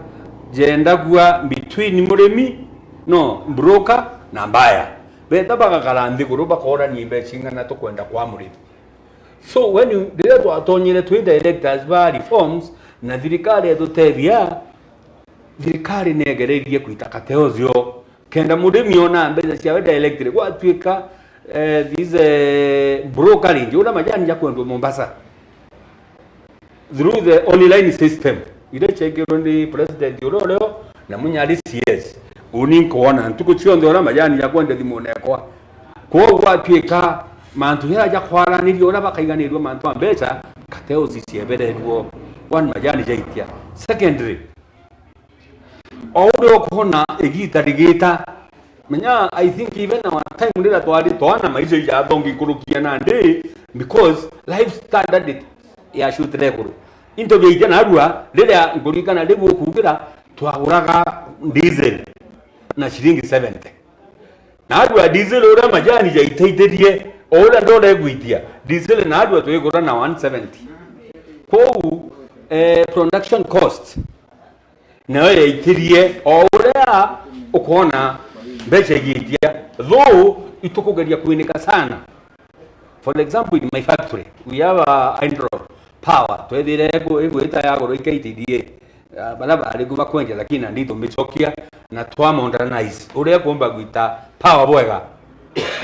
jendagua between murimi, no, broker, na mbaya. Beta bagakara nthiguru bakorania mbeca ing'ana tukwenda kwa murimi. So when you, riria twatonyire twi directors ba reforms na thirikari etutethia, thirikari negererie kwita kateo zio kenda murimi ona mbeca ciawe directly gwatuika, eh, these, eh, brokerage uria majani jakwendwa Mombasa through the online system iria ciekirwe ni president uria urio na Munya ari C S. Uni nkwona ntuku cionthe uria majani jakwenda thimune ekwa. Kwou gwatuika mantu jaria jakwaranirio uria bakaiganirue mantu a mbeca, kateo ciciebererue. One, majani jaitia. Secondly, o uria ukwona igita rigita, menya, I think even our time riria twari twana maisha ijathongi nkurukia nandi, because life standard yacutire iguru. Into biaitia narua riria nkuririkana riu ukuugira twaguraga diesel na ciringi seventy. Narua diesel uria majani jaitaitirie, o uria ndore gwitia, diesel narua twigura na one seventy. Kwou, eh, production cost nayo yaitirie o uria ukwona mbeca igiitia, though itukugeria kwinika sana. For example, in my factory, we have a hydro power, twethire igu-, igwita yagurwa i K T D A, ah, baria bari ku bakwendia, lakini nandi tumicokia na twa modernize uria kumba gwita power bwega.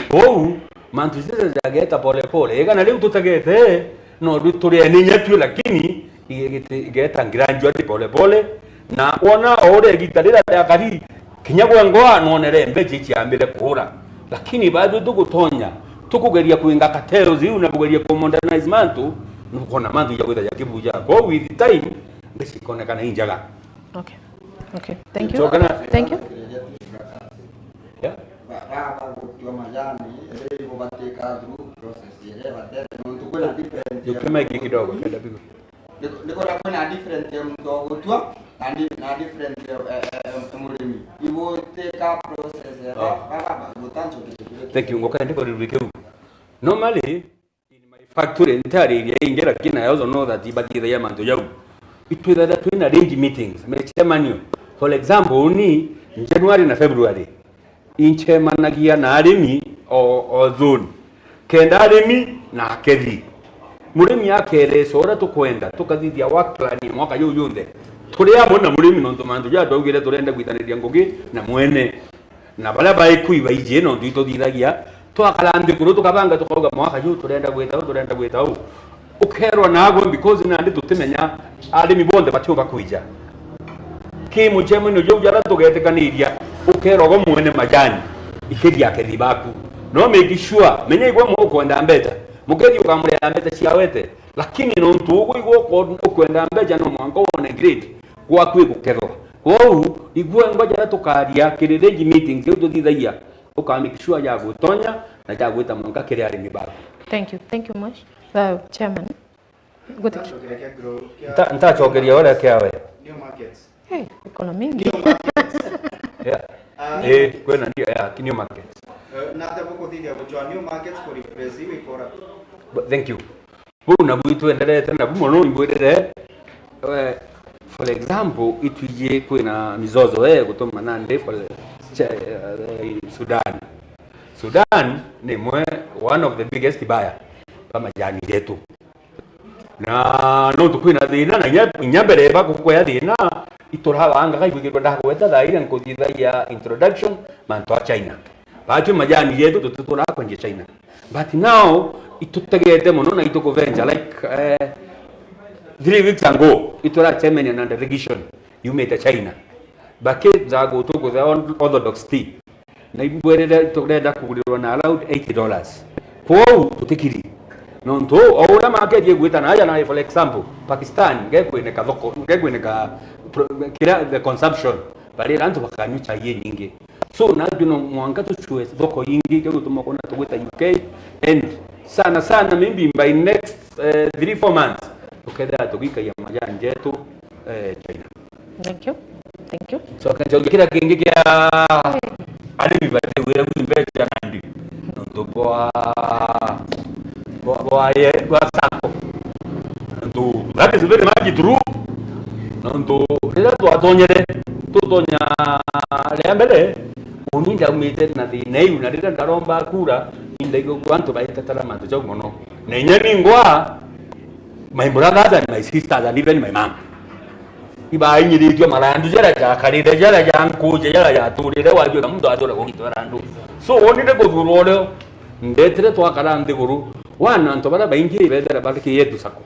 Kou mantu jaja jageta pole pole. Igana riu tutegete, no ri-, turianinya tui, lakini igete-, igeta gradually pole pole. Na wona o uria igita riria riakari, kinya gwe ngoa nonere mbeca iciambire kuura. Lakini baatwi tugutonya, tukugeria kwinga cartels iu na kugeria ku modernize mantu, nukona mantu ja gwita ja kibuja. Kou with time, mbeca ikonekana injaga. Okay. Okay. Thank you. Thank you. Yeah. Ba-, ba-, ba gutua majani, ere ibo bateka through process ere batete, nontu kwina different ya Ukimeki kidogo, kenda bigo. Niko-, nikona kwina different ya muntu wa gutua, na di-, na different ya, eh, eh, eh, murimi. Ibo teka process ya, Oh. ba-, ba-, ba-, ba-, gutancho kitu kile. Thank you. Ngoka ndiko rurike u. Normally, in my factory, ntariria ingi, lakini I also know that ibathithagia mantu jau. Itwithagia twina range meetings, micemanio. For example, uni January na February, incemanagia na arimi o, o zone. Kenda arimi na akethi. Murimi akereca uria tukwenda, tukathithia work plan ya mwaka juu junthe. Turi amwe na murimi nontu mantu ja twaugire turenda gwitaniria ngugi na mwene. Na baria baikui baiji nontu ituthithagia, twakara nthi kuru tukabanga tukauga mwaka juu turenda gwita uu, turenda gwita uu. Ukerwa nagwe because nandi tutimenya arimi bonthe batiumba kwija. Ki mucemanio juu jaria tugetikaniria, ukerwa gwe mwene majani, ikiria akethi baku. No make sure, menya igwe mwe ukwenda mbeca, mukethi ukamurehera mbeca cia wete, lakini nontu ugwe igwe uko-, ukwenda mbeca no mwanka wone grade, gwaku igukethwa. Kwou, igwe ngwa jaria tukaria kiri range meetings iu tuthithagia, uka make sure ja gutonya na ja gwita mwanka kiri arimi baku. Thank you. Thank you much. Uh, Chairman. Good. Ntacokeria kia grow, kia Nta-, ntacokeria uria kiawe. New markets. Hey, iko na mingi. New markets. Yeah. Ah. Eh, kwina ndio, yeah, new markets. Eh, na ate bukuthithia gucwa new markets ku replace iu ikora. But thank you. Buu nabu itwenderete nabu mono, imbwirire, eh, for example, itwiji kwina mizozo, eh, gutuma nandi for, cha-, eh, Sudan. Sudan ni imwe, one of the biggest buyer ba majani jetu. Na nontu kwina thina, na inya, inya mbere ba kukwea thina, iturabanga kaigwikirwa ndagweta thaa iria nkuthithagia introduction, mantu a China. Batwi majani jetu tutituraga kwendia China. But now, itutegete mono na itukuvenja, like, eh, three weeks ago, ituracemania na delegation yumite China. Bakitha gutu kutha Orthodox tea. Na imbwirire turenda kugurirwa na around eighty dollars. Kwou tutikiri. Nontu o uria market igwita na aja na, for example, Pakistan, ngekwineka thoko, ngekwineka pro-, kira the consumption. Barira antu bakanywa chai inyingi. So, natwi no mwanka tucue thoko ingi, kio gituma ukona tugwita U K, and sana sana, maybe by next, eh, three, four months, tukethira tugikagia majani jetu, eh, China. Thank you. Thank you. So, ncokia kiria kingi kia arimi batiwire kwi mbeca nandi. Nontu bwa, bwa, bwa, ye, bwa sacco. Nontu, that is very much true. Nontu, riria twatonyere, tutonya ria mbere, uni ndaumite na thina iu, na riria ndaromba kura, indaigua antu baitetera mantu jau mono. Na inya ningwa, my brothers and my sisters and even my mom, ibainyiritue marandu jaria jakarire, jaria jankuja, jaria jaturire, wajua na muntu atura kugitwa randu. So, wonire kuthurwa urio, ndetire twakara nthiguru, wana antu baria baingi bethera bari ki yetu sako.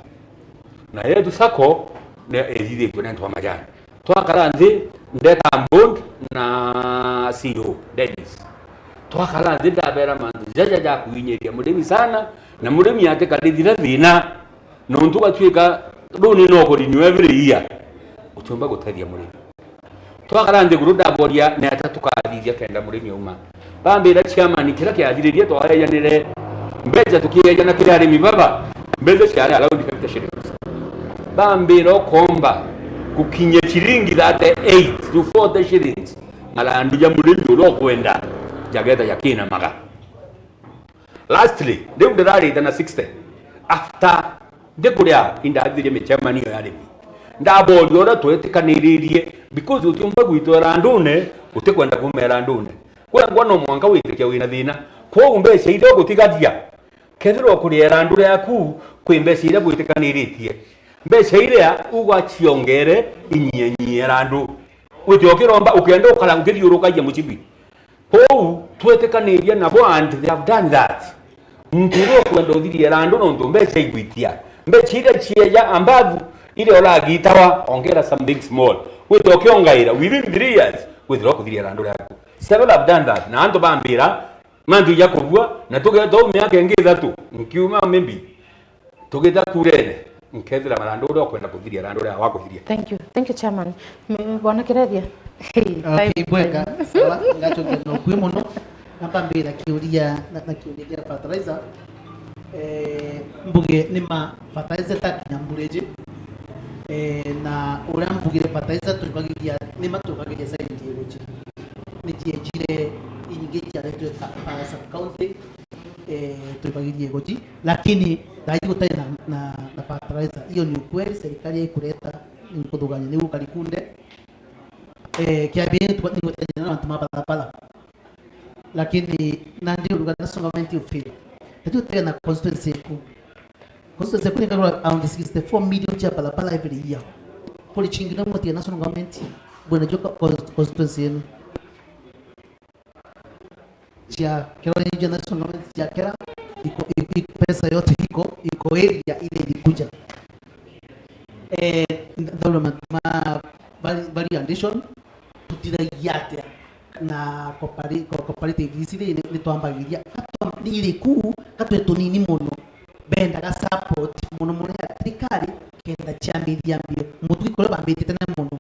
Na yetu sako ne ethithitue ni antu ba majani. Twakara nthi, ndeta board na C E O, Dennis. Twakara nthi, ndabera mantu jaja ja kuinyiria murimi sana, na murimi atikarithira thina, nontu ugatuika runi no kurenew every year. Utiumba gutethia murimi. Twakara nthiguru ndaboria ni atia tukathithia kenda murimi auma. Bambira chairman, kiria kiathiririe twaejanire mbeca tukieejana kiri arimi baba, mbeca ciari around fifty shillings. Bambira ukomba gukinyia ciringi thirty-eight to forty shillings, marandu ja murimi uria ukwenda jageta jakinamaga. Lastly, riu ndirarite na sixty. After ndikuria, indathirie micemanio ya arimi. Ndaboria uria twetikaniririe, because utiumba gwitwa irandune utikwenda kuuma irandune. Kwengwa no mwanka witikia wina thina. Kwogu mbeca iria ugutigaria, kethirwa ukuria irandu riaku, kwi mbeca iria bwitikaniritie. Mbeca iria ugaciongere inyianyia irandu. Wite ukiromba, ukenda ukara ukithiurukagia mucibi. Kou twetikanirie nabo and they have done that. Muntu uria ukwenda uthiria irandu nontu mbeca igwitia. Mbeca iria cieja above iria uragitawa, ongera something small. Wite ukiongaira, within three years, withirwa ukuthiria irandu riaku. Several have done that. Na antu bambira, mantu ija kubua, na tugeta uu miaka ingi ithatu, nkiuma maybe, tugita kurene, nkethira marandu uria ukwenda kuthiria, randu uria wa kuthiria. Thank you. Thank you, Chairman. M-, Bwana Kirethia. Hey, okay, time, bwega. Time. Sawa, ngacokia no kwi muno. Namba mbira kiuria na, na kiuria kia fertilizer. Eh, mbuge ni ma fertilizer takinya mbureji. Eh, na uria mbugire fertilizer tukagiria, ni ma tukagiria side iguchi. Ni ciejire ingi ciaretwe ta, ta sub county. Eh, tuibagirie guti, lakini thaiji gutari na, na, na fertilizer. Hiyo ni ukweli, serikali ikureta, nikuthugania niu ukarikunde. Eh, kiambiriria ni gutethania na antu ma barabara. Lakini nandi uruga national government you feel. Tatu tena constituency ku. Constituency ku ni kagura around sixty-four million cia barabara every year. Kuri chingi na moti ya national government, bwana joka constituency yenu. Cia Kera ni jana songament cia Kera, iko, iko, iko, pesa yote iko, iko area ile ilikuja. Eh, development ma value, value addition, tutiragia atia na cooperi-, co-, cooperative ici ri ni, ni twambagiria, katwa-, ni iriku, katwe tunini muno. Bendaga support mono mono ya thirikari kenda ciambithia mbio. Mutugi kuria bambite tene mono.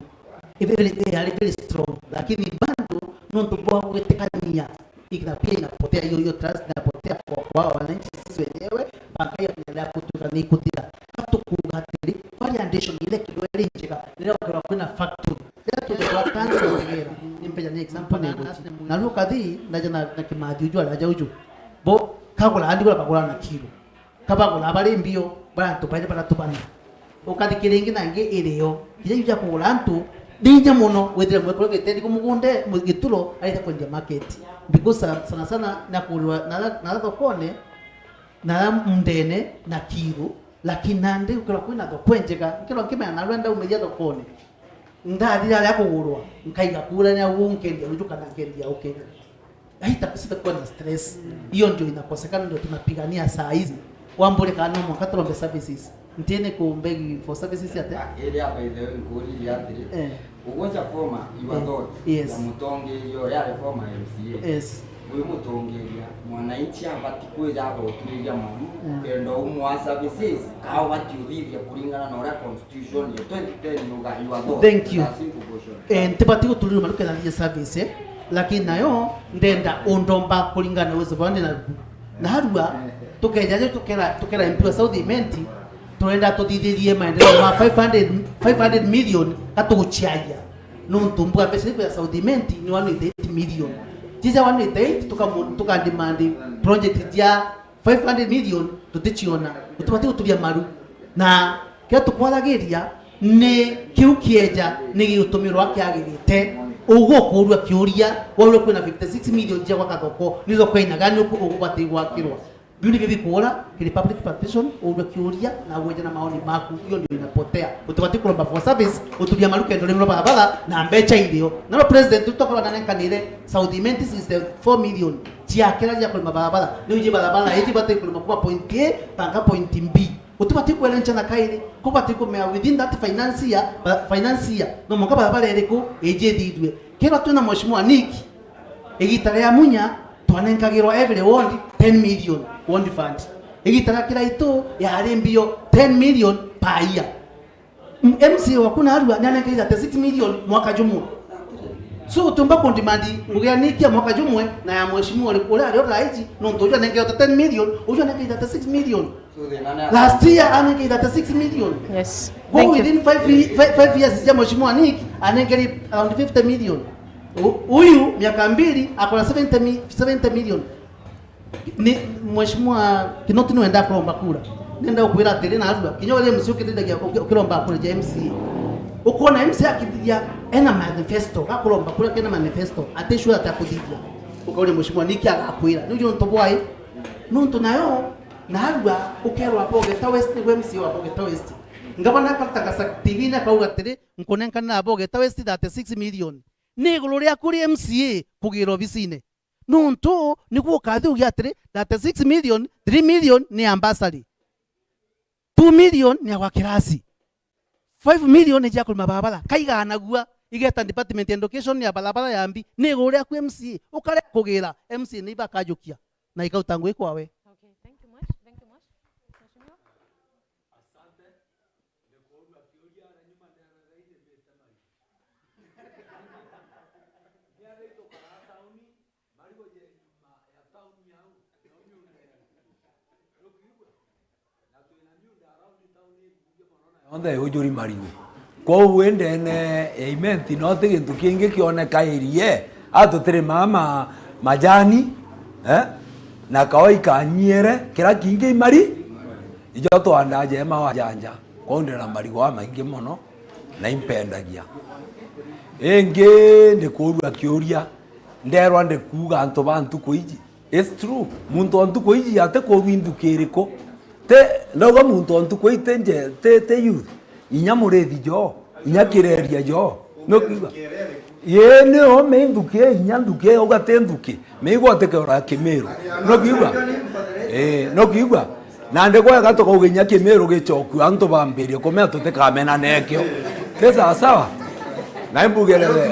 Very, they are very strong. Lakini bado nontu bwa gwitikania, ina pia inapotea hiyo, hiyo trust inapotea kwa, kwa wananchi sisi wenyewe, banka ya kuendelea kutuka ni kuthira. Katukuga atiri, bari addition ile kidogo ile njega, ndio kwa kwina factory. Ile kidogo kwa kansa kugira. Nimpeja ni example ni guti. Na luka thi, ndaja na, na Kimathi uju, araja uju. Bo, kagura andi kura bagura na kiro. Kabagura bari mbio, bari antu bairi baratubana. Ukathikira ingi na ingi irio. Iria iu cia kugura antu, ni inya muno, withire mwekuru gitendi ku mugunde, mu-, gituro, arite kwendia market. Because sana, sana sana, na kugurwa, na, na thokone, na mundene, na kiru, lakini nandi ukirwa kwina thoko njega, nkirwa nkimenya narua ndaumiria thokone. Ndathira aria kugurwa, nkaiga kura na uu nkendia ruju kana nkendia uki. Haita kusita kuwa na stress. Hiyo ndio inakosekana, ndio tunapigania saa hizi. Wambure kana no mwanka turombe services. Ntene ku beg for services ate? Ah, area by the way, nkuririe atiri. Eh. Uguo ja former, your Eh, thoughts, yes. Ya mutongeria uria ari former M C A. Yes. Wi mutongeria, mwananchi abati kwija agotwiriria mono, Mm. Kenda umwa services, ka ubati uthithia kuringana na uria constitution ya twenty ten yuga, your thoughts. Thank you. That's simple question. Eh, ntibati guturira maru kenda thithia service, eh, lakini nayo ndenda undomba kuringana na uwezo bwandi na narua, tukeja tukera, tukera M P wa South Imenti, turenda tuthithirie maendeleo ma five hundred, five hundred million katuguchiaia. Nontu mbua mbeca iria ya South Imenti ni one eighty-eight million. Jija one eighty-eight tukamu-, tukademand project ja five hundred million tuticiona. Tutibati guturia maru. Na kiria tukwaragiria ni kiu kieja ni gigutumirwa kiagirite. Ugu ukuurua kiuria, waurua kwina fifty six million cia gwaka thoko, ni thoko aina gani uku-, ugubati gwakirwa? Biu nibio bikuura kiri public participation, uurua kiuria na weje na maoni maku, iyo ndio inapotea. Utibati kuromba for service, uturia maru kendo rimwe barabara na mbecha irio. Naro president utokorwa nanenkanire South Imenti sixty-four million cia kira cia kurima barabara, ni uje barabara iji bati kurima kuma point A mpaka point B. Utibati kwerenchana kairi, kubati kumea within that finance year, ba-, finance year, no mwanka barabara iriku iji ithithue. Kethirwa twina Mheshimiwa Nick, igita ria Munya twanenkagirwa every ward ten million ward fund. Igita ria Kiraitu yari mbio ten million per year. M-, M C A waku narua nianenkagira thirty-six million mwaka jumwe. So utiumba kundimandi ngugi ya Nick ya mwaka jumwe na ya Mheshimiwa uriku uria ari o thaa iji, nontu uju anenkagira ten million, uju anenkagira thirty-six million. Last year anenkagira thirty-six million. Yes. Go within five ye-, five, five years ja Mheshimiwa Nick anenkagira around fifty million. U-, uyu miaka mbili akora seventy mi-, seventy million. Ni Mheshimiwa Kinoti niwe ndakuromba kura. Nenda gukwira atiri narua, kinya uria M C A ukithithagia uki-, ukiromba kura ja M C A. Ukona M C A akithithia ena manifesto, gakuromba kura kena manifesto, ati sure ati akuthithia. Ukauria Mheshimiwa Nick agakwira. Ni uju nontu bwai? Nontu nayo narua ukerwa Bogeta West, nigwe M C A wa Bogeta West. Ngavana akatangaza T V-ini akauga atiri, nkunenkanira Bogeta West thirty-six million. Ni iguru riaku ri M C A kugira obisine. Nontu niguo ukathi ugia atiri, thirty-six million, three million ni ya bursary. Two million ni ya gwa kirasi. Five million ni cia kurima barabara. Kaiganagua, igeta department ya education ya barabara ya mbi. Ni iguru riaku M C A. Ukare kugira M C A ni ibakajukia. Na ikauta ngui kwawe. Okay, thank you much. Thank you much. Mheshimiwa. Asante. Nikuurua kiuria aria nyuma ndeerere ithimite marigu. Ni aria itukaraa tauni, marigu je nyuma ya tauni au, na miunda ya rukiigua. Na twina miunda around tauni ikungi mono na yonthe yujuri marigu. Kwou wi ndene ya Imenti no ti gintu kingi kioneka irie, a tutirimaa ma-, majani, eh, na kawa ikanyiere, kira kingi imari, ijo twandaa jeema wa janja. Kwou ndina marigu amaingi mono, na impendagia. Ingi ndikuurua kiuria, ndeerwa ndikuuga antu ba ntuku iji. It's true. Muntu wa ntuku iji ati kuurua i nthuki iriku? Ti, ndauga muntu wa ntuku iji ti nje-, ti, ti youth. Inya murithi jo, inya kireria jo. Nukiigua? Ii, ni ome i nthuki, inya nthuki, auga ti nthuki. Miigua utikeura Kimiru. Nukiigua? Ii, nukiigua? Na ndi kwega tukauga inya Kimiru gichokua, antu bambirie kumea tutikamena nekio. Ti sawa sawa? Na imbugerere.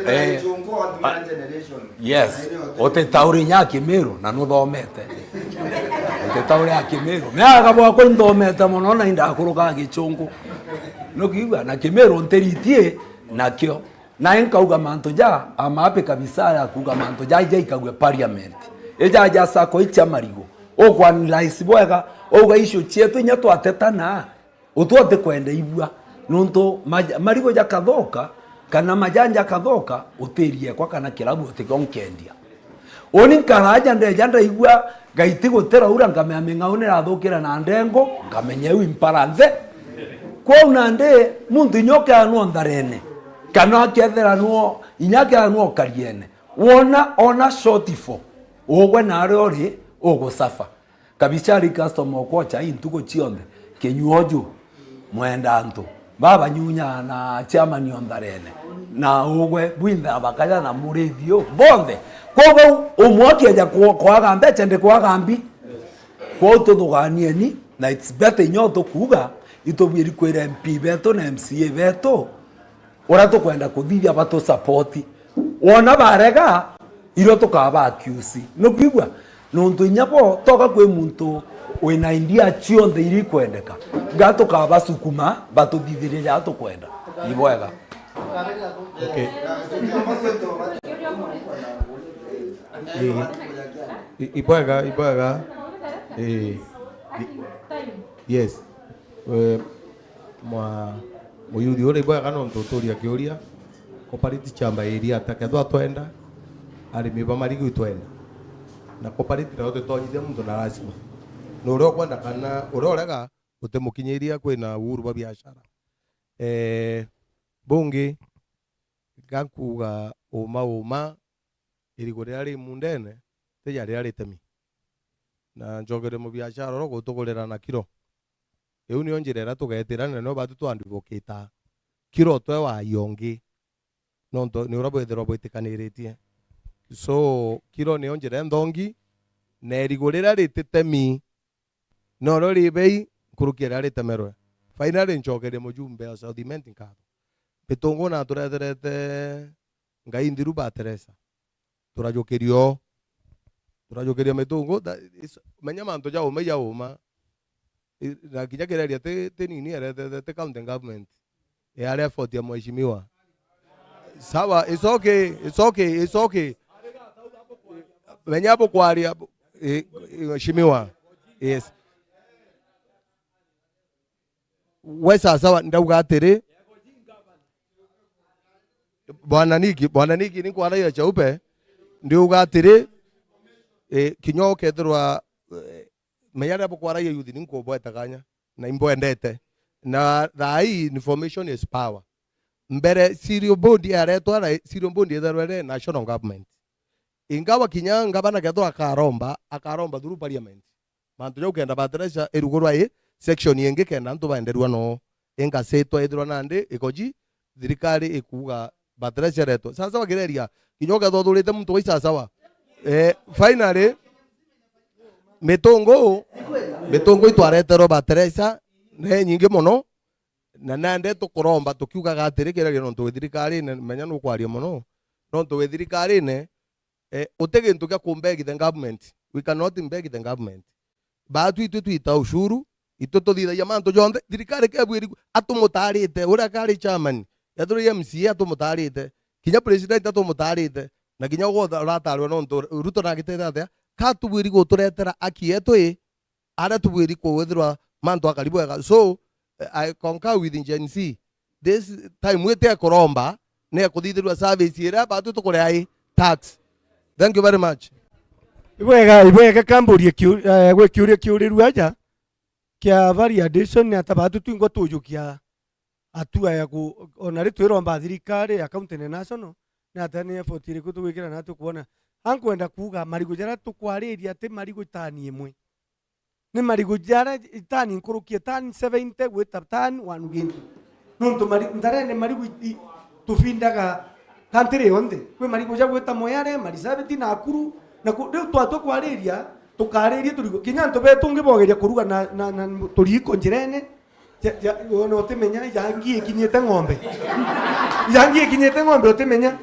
Eh, a-, yes. Utitauri inya Kimiru na nuthomete. Utitauri a Kimiru. Miaka bwakwa inthomete mono na indakurukaga Gichungu. Nukiigua? Na Kimiru ntiritie nakio. Nae nkauga mantu ja, I'm happy kabisa ya kuuga mantu ja, ija ikague parliament. Ija ja sacco icha marigu. Ukuanalyze bwega, uga issue chietu inya twatetana, utu utikwenda ibua. Nontu maja-, marigu jakathoka, kana majani jakathoka, utiriekwa kana kirabu utikio nkendia. Uni nkaraja ndeja ndaigua gaiti gutiraura, nkamenya ming'au nirathukire na ndengo, nkamenya iu impara nthe. Kwou nandi muntu inya ukethira nwo ntharene, kana akethira nwo, inya akethira nwo kariene, wona, ona shortfall, ugwe naria uri, ugusuffer. Kabisa ari customer okwocha i ntuku cionthe, kinyua uju, mwenda antu, babanyunya na chairman ontharene, na ugwe bwinthe abakaja na murithi u, bonthe. Kwou umwe akieja kwa-, kwaga mbecha, ndi kwaga mbi. Kwou tuthuganieni, na it's better inya tukuuga, itubwiri kwira M P betu na M C A betu, uria tukwenda kuthithia batu support. Wona barega, irio tukaba accuse. Nukwigua? Nontu inya bo, toka kwi muntu wina idea cionthe iria ikwendeka. Nga tukabasukuma, batuthithirie ja tukwenda. Ibwega. Okay. Ii. I-, ibwega, ibwega. Ii. I-, yes. Eh, mwa-, muyuthi uria ibwega nontu uturia kiuria, cooperative chamba area ata kethwa twenda, arimi ba marigu itwenda. Na cooperative nayo tutonyithia muntu na lazima. Na uria ukwenda kana uria urega utimukinyiria kwina uhuru bwa biashara. Eh, bungi, Ga nkuuga uma uma, irigu riria ri mundene, ti ja riria ritemi. Na ncokerie mubiashara uria gutugurira na kiro. Iu niyo njira iria tugeetira, na nio batu twa advocate-a kiro twe wa yongi. Nontu ni uria bwithirwa bwitikaniritie. So, kiro niyo njira inthongi, na irigu riria rititemi, norio ri bei nkuruki ya riria ritemerwe. Finally, ncokerie mujumbe wa South Imenti nkatho. Mitungu natureterete Ngai nthiru ba Teresa. Turajukiria o. Turajukiria mitungu, tha-, is-, menya mantu ja uma ja uma. I-, na kinya kireria ti, ti nini eretete, ti county government. E aria effort ya mheshimiwa. Sawa, it's okay, it's okay, it's okay. Menya bukwaria, bu-, eh, eh, mheshimiwa. Yes. We sawa sawa, ndauga atiri, Bwana Niki, Bwana Niki, ni nkwaragia chaupe, ndiuga atiri, eh, kinya ukethirwa, eh, menya riria bukwaragia youth ni nkubweta kanya, na imbwendete. Na thaa ii, information is power. Mbere, cereal board yaretwa, na cereal board yetherwe ri national government. Ingawa kinya ngavana kethirwa akaromba, akaromba through parliament. Mantu jau kenda fertilizer irugurwa i section ingi kenda antu baenderua noo. Ingasitwa ithirwa nandi ikoji thirikari ikuuga fertilizer iretwe. Sasa wakireria, kinya ukethwa uthurite muntu wa isasawa. Eh, finally, mitungu, mitungu itwareterwe fertilizer, na inyingi mono, na nandi tukuromba tukiugaga atiri, kireria nontu wi thirikarine, menya nukwaria mono, nontu wi thirikarine, eh, uti gintu gia ku beg the government. We cannot beg the government. Baatu itwi twita ushuru, itwi tuthithagia mantu jonthe. Thirikari kebwiri atumutaarite, uria kari chairman, ethirwa i M C A atumutaarite, kinya president atumutaarite, na kinya ugwe urataarwa nontu Ruto nagitete atia, ka tubwiri guturetera aki yetu i, aria tubwiri kwithirwa mantu akari bwega. So, I concur with Gen Z. This time wi ti ekuromba, ni ekuthithirua service iria baatu tukuria i tax. Thank you very much. Ibwega, ibwega kamburie kiu-, eh, gwi kiuria kiurirua aja kia value addition, ni ata baatu twingwa tujukia hatua ya ku-, ona ri twiromba thirikari ya county na national, ni ata ni effort iriku tugwikira na tukwona. Ankwenda kuuga marigu jaria tukwariria ti marigu tani imwe. Ni marigu jaria itani nkuruki ya tani seventy gwita tani one twenty. Nontu mari-, ntarene marigu i-, i-, tufindaga country yonthe. Kwi marigu ja gwita Moyale, Marsabit, Nakuru, na ku-, riu twatua kwariria, tukariria turigu. Kinya antu betu ungi bogeria kuruga na, na, na turiiko njirene, ja, ja, ona utimenya, ijangi ikinyite ng'ombe. Ijangi ikinyite ng'ombe utimenya.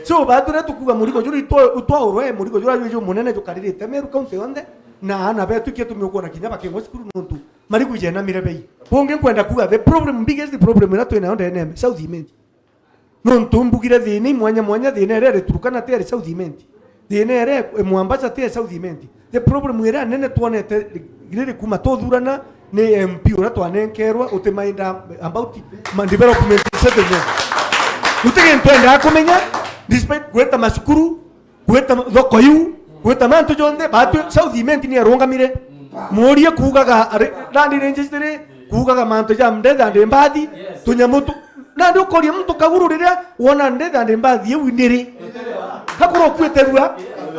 So, baatu riria tukuuga murigo juri itwa-, utwaurwe, murigo jura jwi jumunene jukaririte Meru county yonthe, na aana betu ikio tumi ukwona kinya bakingwa cukuru nontu marigu jenamire bei. Bungi nkwenda kuuga, the problem, biggest problem iria twinayo ndene ya South Imenti. Nontu mbugire thina i mwanya mwanya, thina iria iri Turkana ti iri South Imenti. Thina iria i Mombasa ti iri South Imenti. The problem iria nene twonete riri kuma tuthurana ni M P uria twanenkerwa uti mind about ma development settlement. Guti gintu endaa kumenya, despite gwita macukuru, gwita thoko iu, gwita mantu jonthe, baatu South Imenti ni erungamire. Muurie kuugaga ari-, land registry, kuugaga mantu ja death and birth, tunyamu tu-, nandi ukoria muntu kaguru riria wona death and birth iu niri. Hakorwa ukuite rua,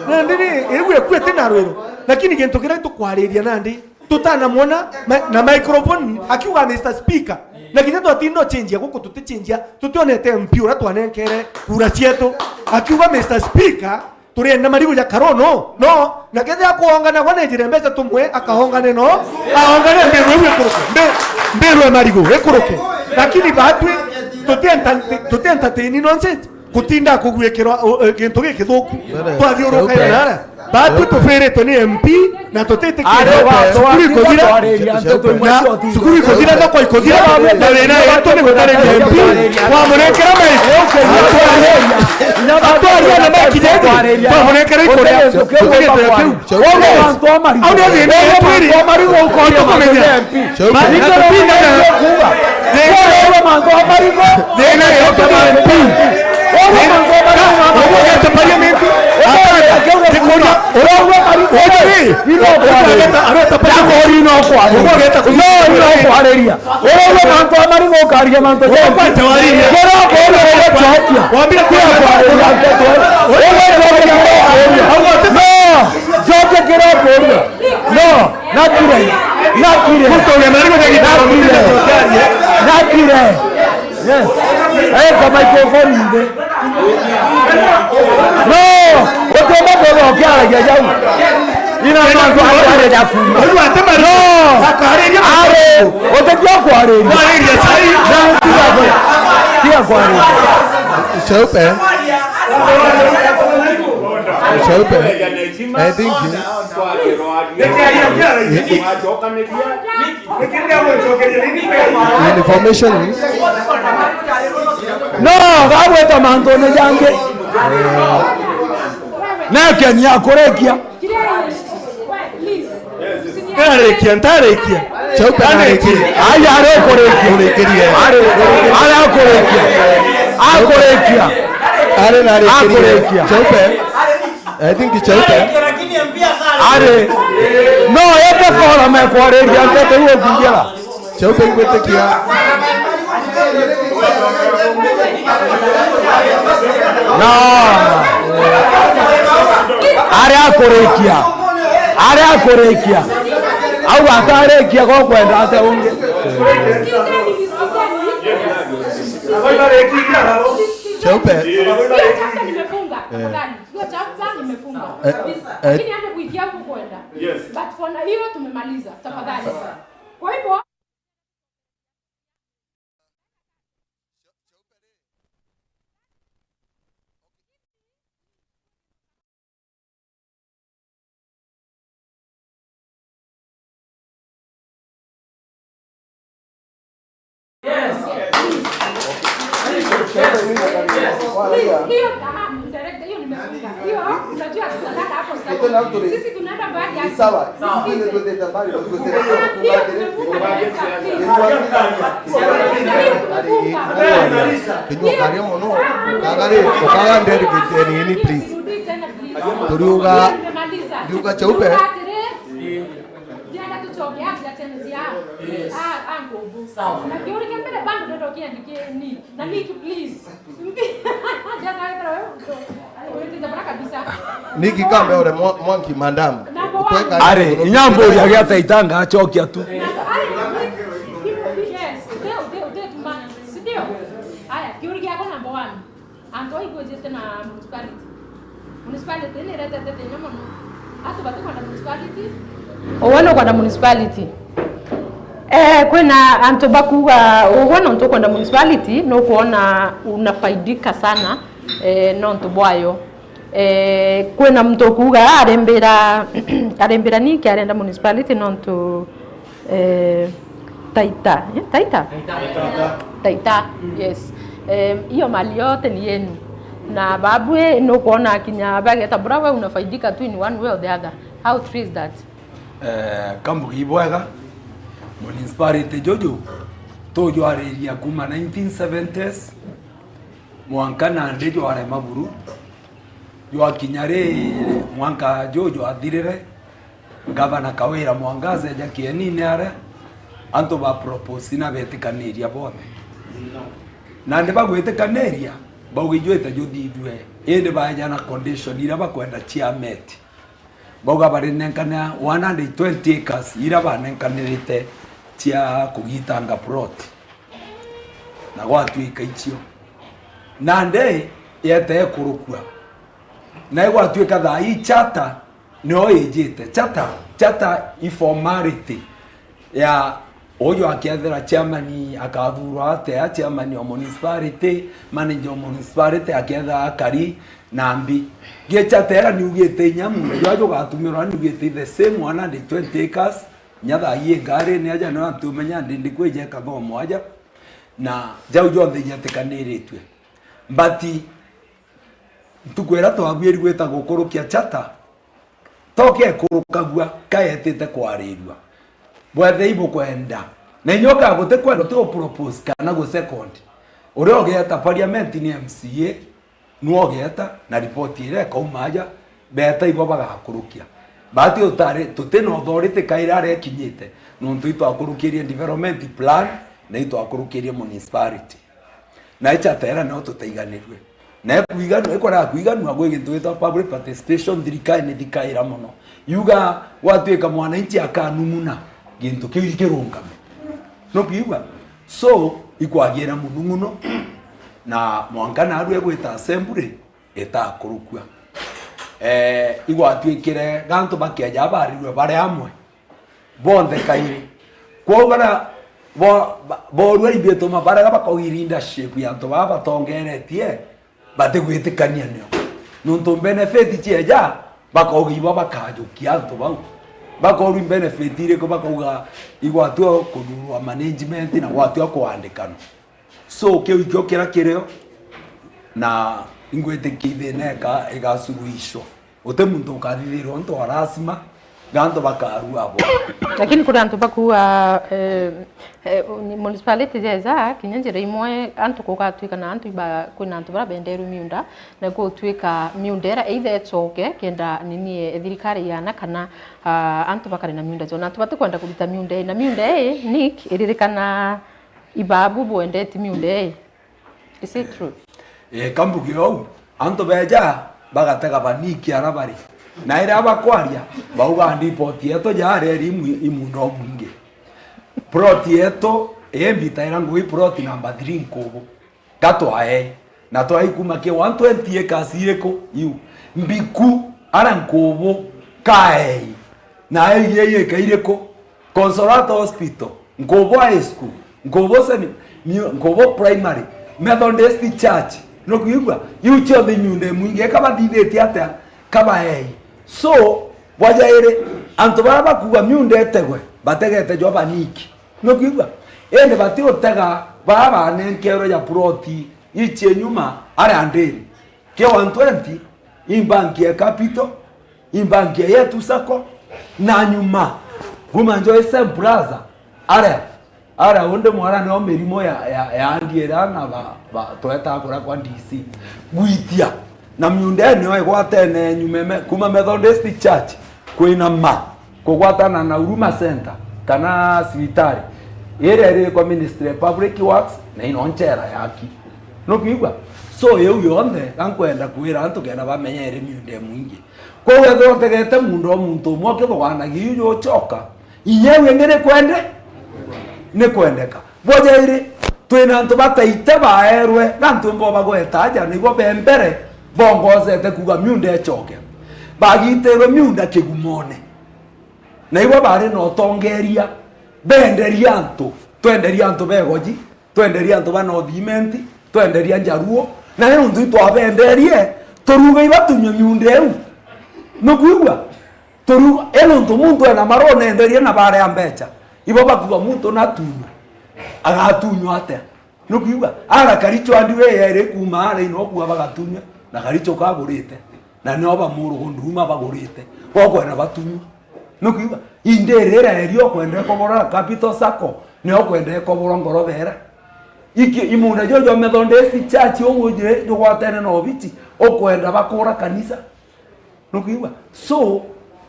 nandi ri, iu ikuite na rwiro. Lakini gintu kiria tukwariria nandi, tutanamwona, ma-, na microphone, akiuga, "Mister Speaker," na kinya twatinda ucenjia guku tutichenjia, tutionete M P uria twanenkere kura cietu. Akiuga, "Mister Speaker, turienda marigu ja Karono, no, na kethira akuonganagwa nejire mbeca tumwe, akaongane no, aongane mbirwe iu ikuruke, mbi-, mbirwe marigu ikuruke." Lakini batwi, tuti enta-, tuti entertain nonsense. Gutinda kugwikirwa, o, e, gintu gikithuku. Mbere. Twathiuruka Cheupe. Inara. Baatu tufiritwe ni M P na tutitikiria. Ari ugatwara cukuru ikuthira, twarĩria nteto imwe na cia ũthingu. Cukuru ikuthira, thoko ikuthira, na wina yetu ni gutariria M P. Twamunenkera mic. Atwaria na mic nyetu. Twamunenkera ikuria. Tugitira kiu. Cheupe. Au ni thina yetu iri. Tukumenya. Cheupe. Cheupe. Thina yetu ni M P. Ugwete parliament. Hapana. Kikuria. Ugwete parliament. Ugwete. Ria. Uria mantu amari gukaria mantu ja. Ukwete wariria. Kira kuria uria chokia. Wambire kuria. Kuria kuria nteto. Uria chokia kira kuria. No. Chokia kira kuria. No. Nakire. Nakire. Nakire. Nakire. Yes. Eka microphone nthi. No, utiumba kwigua ukiaragia jau. Ina mantu ari ari ja kuuma. Uyu atema. No. Akariria. Ari, utikia kwariria. Kwariria sai. Na tiga kwa-, tiga kwariria. Cheupe. Cheupe. I think you, you, you, information. No, gagwita mantune jangi. Nake ni akurikia. Ntarikia, ntarikia. Cheupe narikia. Ai, ari kurikia. Kurikirie. Ari, ari akurikia. Akurikia. Ari narikirie. Akurikia. Cheupe. I think Cheupe. Ari. No, ete forum ekwariria nteto iu ukwingira. Cheupe ngwitikia. No. Ari akurikia. Ari akurikia. Au atarikia gokwenda ate ungi. Cheupe. Hiyo chapter nimefunga, tafadhali. Hiyo chapter nimefunga kabisa. Lakini hata kuikia huko kwenda. But for now, hiyo tumemaliza, tafadhali. Kwa hivyo, Yes. Please, hiyo, ah, director, hiyo nimefunga. Hiyo, unajua tutalala hapo sasa. Sisi tunaenda mbali ya. Sawa. Sisi tunaenda mbali, tunaenda mbali. Hiyo tumefunga, director, please. Hiyo tumefunga. Kinyua karia mono. Kagari, ukaga nderi kiteni ini, please. Turiuga, ndiuga Cheupe. Ndienda tuchoke, acha tena zia. Ah, ango. Sawa. Na kiuri kia mbere bado ndio kiandike ni. Na Nick, please. Jana wewe ndio. Wewe ndio kabisa. Nick kambe ore mwa-, mwanki madam. Number one. Utweka. Ari, inyambo ya giata itanga acokia tu. Yes, ndio, ndio, ndio tuma. Sindio? Aya, kiuri kia number one. Antu aigwejete na municipality. Municipality ni iretete thina mono. Antu batikwenda municipality. Uwe nukwenda municipality? Eh, kwina antu bakuga uwe nontu ukwenda municipality, nukwona unafaidika sana, eh, nontu bwayo. Eh, kwina muntu ukuga arembera, arembera niki arenda municipality nontu Eh, Taita. Eh, Taita? Taita. Taita, yes. Eh, hiyo mali yote ni yenu. Na babu, eh, nukwona kinya bageta bura we unafaidika tu in one way or the other. How true is that? Eh, kambugi ibwega, municipality juju tujwariria kuma nineteen seventies, mwanka nandi jwarema buru, jwakinya ri mwanka juju jwathirire, Gavana Kawira Mwangaza eja kienine aria, antu ba propose na betikaniria bonthe. Nandi bagwitikaniria, bauga ijwite juthithue, indi baeja na condition iria bakwenda cia met. Bauga barinenkana one hundred twenty acres iria banenkanirite cia kugitanga plot. Na gwatuika icio. Nandi yete ikurukua. Na igwatuika thaa ii charter nio ijite. Charter, charter i formality ya uju akethira chairman akathurwa atia, chairman wa municipality, manager wa municipality akethira akari na mbi. Ngi charter ira niugite inya muunda jwa jugatumirwa niugite the same one hundred twenty acres, nya thaa ii ngarine aja no antu umenya ndi ndikwija ikathomo aja. Na jau jonthe ijetikaniritie. But ntuku iria twabwiri gwita gukurukia charter, toke ikurukagua kaetite kwarirua. Bwethei bukwenda. Na inyuka gutikwenda uti u propose kana gu second. Uria ugeeta parliament ni M C A, nwe ugeeta na report iria ikauma aja, beeta ibo bagakurukia. But utari, tuti na authority kairi aria ikinyite. nontu itwakurukirie development plan na itwakurukirie municipality. Na ichateera no tutaiganirue. Na ikwiganua, ikwenda kwiganua gwi gintu gitwa public participation, thirikari ni thikaira mono. Yuga gwatuika mwananchi akanung'una, gintu kiu ikirungame. No kwigua? So, ikwagira munung'uno, na mwanka naarua igwita assembly, itakurukua. Eh, igwatuikire gantu bakeja barirwe bari amwe. Bonthe kairi. Kwou bara bo-, ba-, borua imbituma barega bakauga leadership ya antu baa batongeretie, batigwitikania nio. Nontu benefit cieja, bakauga ibo bakajukia antu bau. Bakorua benefit iriku? Bakauga igwatua kururwa management na gwatua kuandikana. So, kiu ikio kiria kirio, na ingwitikia ithina ika-, igasuruhishwa. Uti muntu ukathithirwa untu wa lazima, ga antu bakarua abo. Lakini kuri antu bakuuga, eh, eh, ni municipality jeja, kinya njira imwe antu kugatuika na antu iba-, kwina antu bara benderwe miunda, na gutwika miunda ira either icoke kenda nini, eh, thirikari yana kana, ah, antu bakari na miunda jo. Na antu batikwenda kurita miunda ii, na miunda ii, Nick, iririkana ibabu bwendeti miunda ii. Is it true? Eh, kambuge ou, antu beja bagatega baniki ara bari. Na iria bakwaria, bauga, "Ndipoti yetu jaria iri imu-, imunda omwingi. Plot yetu, ii mbitaira ngugi plot number three Nkubu. Gatwae. Na twaikuma ki one twenty acres iriku? Iu. Mbiku, ara Nkubu, kaei. Na ii ika iriku? Consolata Hospital, Nkubu High School, Nkubu Seni-, New-, Nkubu Primary, Methodist Church." Nukwigua? Iu cionthe imiunda imwingi, eka bathithitie atia? Kabaei. So, bwa jairi, antu bara bakuuga miunda itegwe, bategete jo baniki. Nukwigua? Indi batiutega baa banenkerwe ja ploti ichie nyuma aria ndiri. Kia one twenty, i bank ya Capital, i bank ya Yetu Sacco, na nyuma, kuma njo ise Plaza, aria, aria undi mwara nio mirimo ya, ya, ya ndiera na ba, ba, tweta kura kwa D C. Gwitia, na miunda ii nio igwatene nyuma me-, kuma Methodist Church, kwina ma, kugwatana na Huruma Center, kana cibitari, iria iri kwa Ministry of Public Works, na ino nchera yaki. Nukwigua? So, iu yonthe, ga nkwenda kwira antu kenda bamenya iri miunda imwingi. Kwou ethirwa utegete muunda o muntu umwe ukithuganagia iu jucoka, inya iu ingi ni kwende-, ni kwendeka. Bwa jairi, twina antu bataite baerwe, na antu imbo bagweta aja, na ibo be mbere bongozete kuuga miunda icoke. Bagitirwe miunda kigumone. Na ibo bari na utongeria, benderia antu, twenderia antu begoji, twenderia antu ba North Imenti, twenderia Njaruo, na ni untu itwabenderie, turuga ibatunywe miunda iu. Nukwigua? Turuga, e nuntu muntu ena mara unenderia na baria mbecha, ibo bakuga muntu natunywa, agatunywa atia? Nukwigua? Ara Karicho andu ii yeri kuuma ara ino kuga bagatunywa, na Karicho kagurite, na nio ba Murugu Nduruma bagurite, gokwenda batunywa. Nukwigua? Indi iri ira eri okwenda ikobora Capital Sacco, nio okwenda ikobora ngoro bera. Iki, imunda jo jo Methodist Church ugu jiri jugwatene na obichi, okwenda bakura kanisa. Nukwigua? So,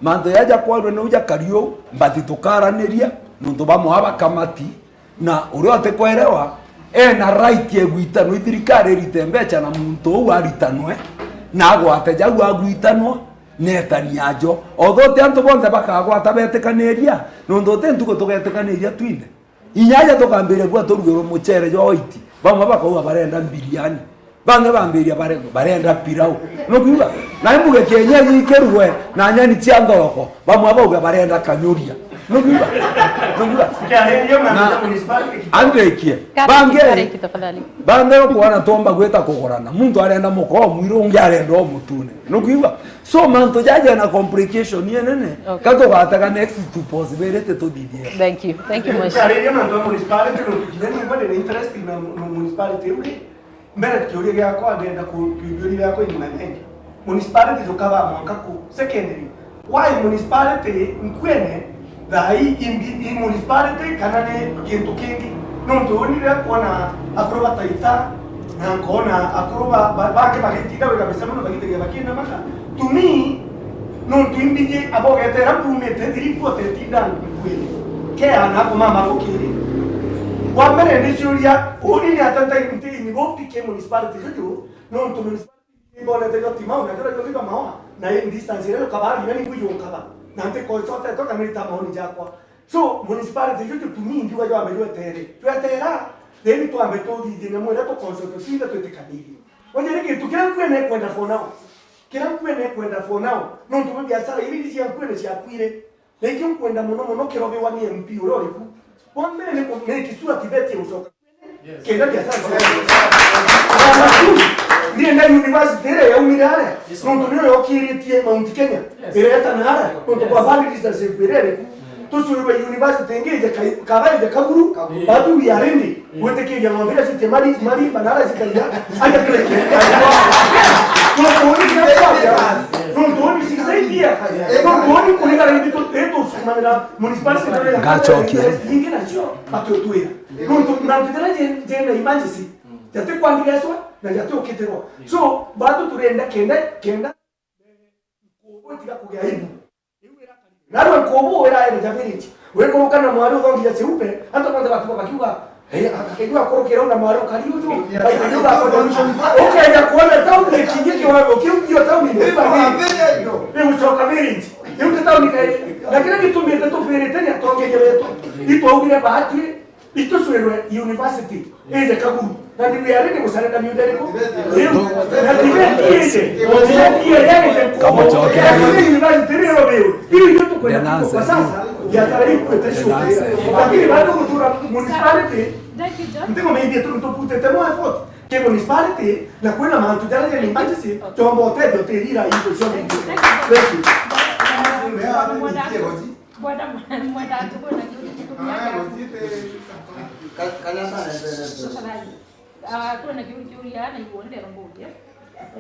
mantu jaja kwarua niu jakari uu, but tukaraniria, nuntu bamwe aba kamati, na uria utikwerewa, ena right ya gwitanwa, i thirikari irite mbecha na muntu uu aritanwe, na agwate jau agwitanwa, netani ajo. Although ti antu bonthe bakagwata betikaniria, nuntu ti ntuku tugetikaniria twinthe. Inya aja tukambiria kuga turugirwe muchere jwa white, bamwe bakauga barenda mbiriani, bangi bambiria bare-, barenda pilau. Nukwigua? Na mbuge kienyeji ikirugwe na nyani cia nthoroko, bamwe bauga barenda kanyuria. Nukwigua? Nukwigua? Kiarĩrio na Na municipality. Andekie. Karibu, Bangi, karibu, tafadhali. Bangi ukuona twomba gwita kugurana. Muntu arenda mukoa mwiru, ungi arenda o mutune. Nukwigua? So, mantu jaja na complication yenene, okay, ka tugatega next to possibility tuthithie. Thank you. Thank you, Mheshimiwa. Ndarĩria mantu ma municipality, no tukinya ni mbone na interest na mu-, municipality iu ri. Mbere kiuria giakwa ngenda ku-, kiuria giakwa in my mind. Municipality tukaba mwanka ku. Secondly, why municipality nkwene Thaa ii imbi-, i municipality kana ni gintu kingi? Nontu uni riria kwona akuru ba Taita, na nkona akuru ba, ba, bangi bagitinda wira micemano bagithagia bakinamaga. To me, nontu imbiji abo getera mbumite thiri kuo tetinda nkuini. Kea na ako mama gukiri. Wa mbere ni ciuria, uni ni ata ntai nti involved ki municipality juju, nontu municipality imbonete jo Timau, na jura jo Thika Maoa, na i distance iria jukaba, iria ni ngui junkaba. Na nti consulted to kana ita maoni jakwa. So, municipality juju to me ndiuga jwambe jwetere. Jwetera, then twambe tuthithie nyamwe iria tu consult twinthe twitikanirie. Wanyere kintu kiria nkuene kwenda for now. Kiria nkuene kwenda for now. Nontu bwa biashara iria cia nkuene ciakwire. Na ikio nkwenda mono mono kirogewa ni M P uria uri ku. Wa mbere ni ku-, ni kisua kibeti ya ucoka. Kenda biashara. Ndienda university iria yaumire aria. Nontu niyo yokiritie Mount Kenya. Ireta na aria. Nontu kwa family distance iria iri ku. Tucwirwe university ingi ije kai-, kaba ije Kaguru. But we are ready. Gwitikiria ng'ombe iria citie mari-, marimba na aria cikaira, aja kire kiri. Nontu uni kira kwaja, nontu uni sixty-eight years. Nontu uni kuri gara indi tu-, itusukumanira municipality na wira. Ngacokia. Interest nyingi nacio, batutwira. Nontu mantu jaria je-, jena emergency, jati kwandireswa na jati ukitirwa. So, bado turenda kenda, kenda, nkubu itiga kugia aibu. Narua nkubu iraereja village. Wikuruka na mwari uthongia Cheupe, antu bonthe batuka bakiuga, "Eh, akaigua akurukira na mwari ukari uju." Baikaigua akwenda uju. Ukeja kuona town ikinye kiwango kiu, iyo town ni iba ni. Ni gucoka village. Riu ti town kai. Na kiria gitumite tufirite ni atongeria betu. Itwaugire bahati, itucwirwe university. Ije Kaguru. Na ni we are ready gucarenda miunda iriku? Riu, na tibeti ije. Tibeti ije, ije. Kamucokerie. University rero biu. Iu ndio tukwenda kwa sasa. Biashara hii kwete shughuli. Lakini bado kutura municipality. Thank you, John. Ndimo maybe tu tuputete mo effort. Ke municipality, na kwina mantu jaria ni emergency, chombo utethio tirira hizo sio mingi. Thank you. Thank you. Mwenda, mwenda ati kwina kiuria kitumia kia. Ka-, kanya sana, sana, sana. Ah, kwina kiuria, kiuria na igua ndero mbuge.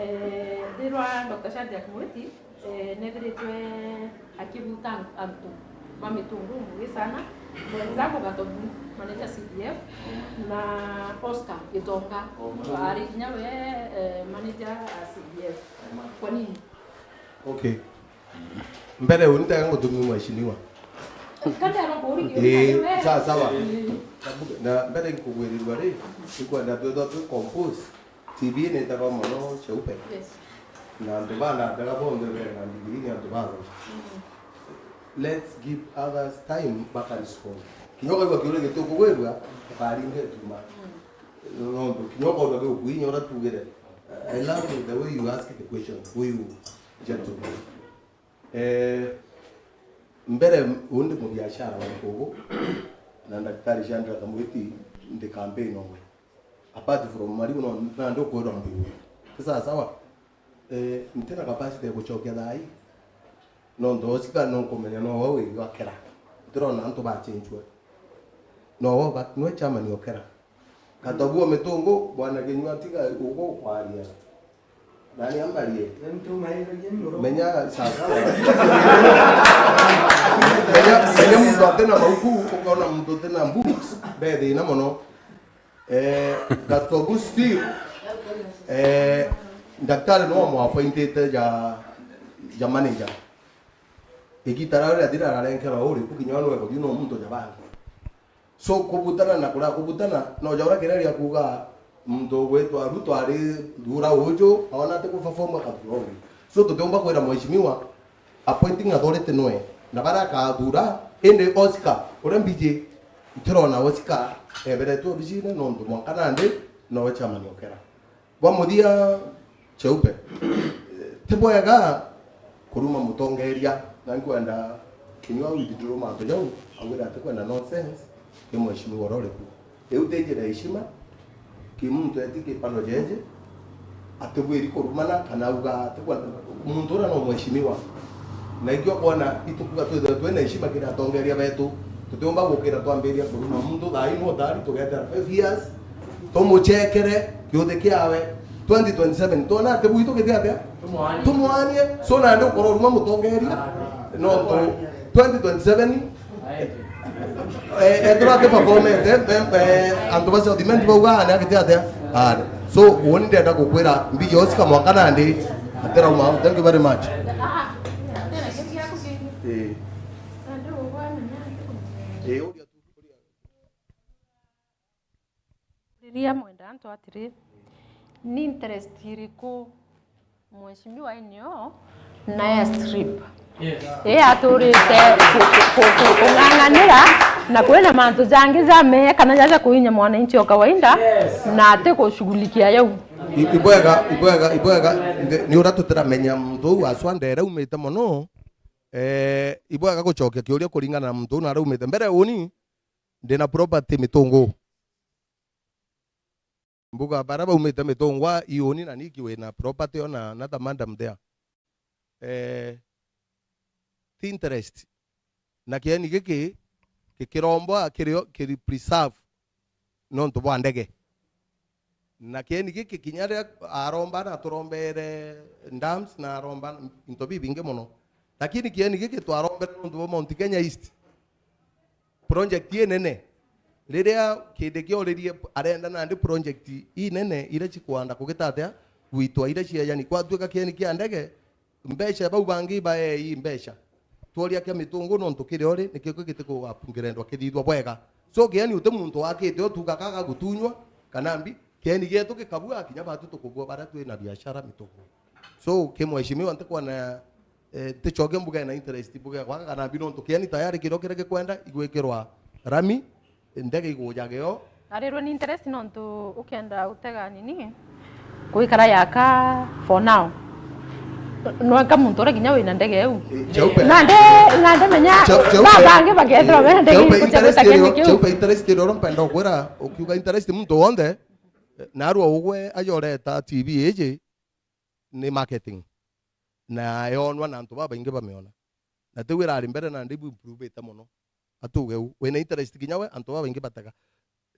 Eh, thirwa Doctor Shadrack Mwiti, eh, nethiritwe akibuta antu ba mitungu ngugi sana. Mwenzangu Gatobu, manager C D F, na Oscar Gitonga, ari kinya we, eh, manager a C D F. Kwa nini? Okay. Mbere uni ndega ngutumia mheshimiwa. Kati arokuuria kiuria. Ii, sawa, sawa. Ii. Na mbere nkugwirirua ri, nkwenda twithwa twi compose. T V ni itaga mono Cheupe. Yes. Na antu bana ndaga bonthe bena ndigiri ni antu baro. Mm. Let's give others time back and school. Kinya ukaigua kiuria gitukugwirua, ukaringa ituma. Mm. Nontu kinya ukorwa gigukwinya uria tugire. I love the way you ask the question, huyu gentleman. Eh, mbere undi mubiashara wa nkugu na Daktari Shadrack Mwiti ndi campaign omwe. Apart from mariu no nandi ukwirwa mbiu. Ti sawa sawa? Eh, ntina capacity ya gucokia thai. Nontu Oscar no nkumenya no we wi wa Kera. Ntirona antu bachenjua. No we ba-, nwe chairman o Kera. Gatobu o Mitungu, bwana Kinyua tiga ugu kwaria. Nani ambarie? Menya sasa. Menya, menya muntu atena mauku, ukona muntu utena books, be thina mono. Eh, Gatobu still, eh, daktari no amwapointite ja, ja manager. Igita rau riathira ararenkerwa uri, kukinya no ekuthi no muntu ja bangi. So, kubutana na kuria kubutana, no ja uria kiria gia kuuga muntu ugwitwa Ruto ari thura uju, aona ati ku perform akathura ungi. So, tutiumba kwira mheshimiwa, appointing authority nwe, na baria akathura, indi Oscar, uria mbiji, ntirona Oscar eberetwe obicine, nontu mwanka nandi, nowe chairman o Kera. Bwa muthia, Cheupe. Ti bwega kuruma mutongeria, na nkwenda Kinyua withdraw mantu jau, awira ati kwenda nonsense, ni mheshimiwa uria uri ku. Riu ti njira ya heshima, ki muntu eti kipano jeje, atibwiri kurumana, kana auga ati kwenda, muntu uria no mheshimiwa. Na ikio kwona itukuga twithwe twina heshima kiri atongeria betu, tutiumba gukira twambiria kuruma muntu thaa ino tayari tugetera five years, tumuchekere kiuthi kiawe. Twenty twenty-seven, twona ati bwitu giti atia? Tumwani. Tumwanie. So, nandi ukorwo uruma mutongeria. Aye. No tu, twenty twenty-seven, aye, eh, ethirwa ati performete, eh, eh, antu ba South Imenti bauga, ane agiti atia? Ane. So, uuni ndenda gukwira mbiji Oscar mwanka nandi, atirauma. Thank you very much. Eh. Nandi ugwa menya, Ii, uria tu, uria. Riria mwenda antu atiri, ni interest iriku mheshimiwa eneo na airstrip? Yes. Ii aturite ku-, ku-, ku-, ku-, kung'ang'anira, na kwina mantu jangi jamee kana jaja kuinya mwananchi wa kawaida, yes, na ati kushughulikia yau. I-, ibwega, ibwega, ibwega, nde-, ni uria tutiramenya muntu uu aswa ndere aumite mono. Eh, ibwega gucokia kiuria kuringana na muntu uu naria aumite. Mbere uni ndina property Mitunguu. Mbuga bara baumite Mitunguu, iuni na niki wina property ona another madam there. Eh, ti interest. Na kieni giki gikirombwa kirio kiri preserve nontu bwa ndege. Na kieni giki kinya riria aromba na aturombere dams na aromba into bibingi mono. Lakini kieni giki twarombere nontu bwa Mount Kenya East. Project inene. Riria Kindiki oririe arenda nandi project inene iria cikwanda kugita atia gwitwa iria cia yani. Kwatuika kieni kia ndege, mbeca bau bangi baei mbeca. Tworia kia Mitunguu nontu kiri ori, nikio gitikuga kirendwa kithithwa bwega. So kieni uti muntu wakite utuga kaga gutunywa, kana mbi, kieni gietu gikabua, kinya batu tukubua baria twina biashara Mitunguu. So, ki mheshimiwa ntikwona, eh, nticoke mbuge na interest mbuge gwaka kana mbi nontu kieni tayari kirio kiria gikwenda igwikirwa rami, ndege igujage yo. Arirwe ni interest nontu ukienda utega nini, gwikara yaka for now. Nwanka muntu uria kinya wina ndege iu. Eh, Cheupe. Nandi, nandi menya, Cheu-, Cheupe. Babangi bakethirwa bena ndege Cheupe, iria interest gucagwita kieni irio, kiu. Cheupe, interest irio mpenda ukwira, ukiuga interest muntu wonthe, eh, narua ugwe aja ureta T V iji, ni marketing. Na yonwa na antu babaingi bamiona. Na tiu irari mbere nandi ibu improvete mono. Atuge u, wina interest kinya we, antu babaingi batega.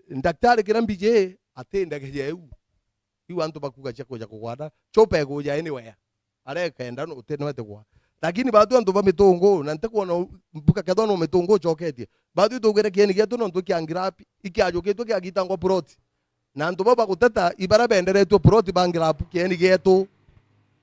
Daktari kira mbiji, ati ndege yeu. Iu antu bakuga cia kuja kugwata, chopa iguja anywhere. Arekenda no, uti nwete gwa. Lakini batu antu ba Mitunguu, na ntikwona u-, mbuga kethwa no Mitunguu ucoketie. Batu itugire kieni gietu nontu kia ngirapi, ikiajukitwe kiagitangwa plot. Na antu bau baguteta, ibaria benderetue plot ba ngirapu kieni gietu.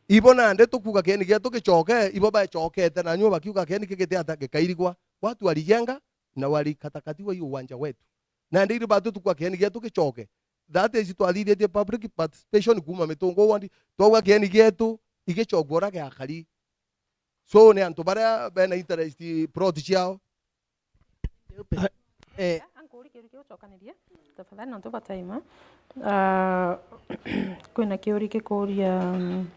Ibo nandi tukuga kieni gietu gicoke, ibo bacokete, na nyo bakiuga kieni kigiti ata gikairigwa. Watu walijenga na walikatakatiwa hiyo uwanja wetu. Nandi iri batu tukuga kieni gietu gicoke. That is, twathithitie public participation kuuma Mitunguu ward, twauga kieni gietu igicokua uria giakari. So, ni antu baria bena interest plot ciao. Eh. Ah, nkuri kiuria kiu ucokanirie, tafadhali, nontu bwa time. Ah, kwina kiuria gikuria, mm,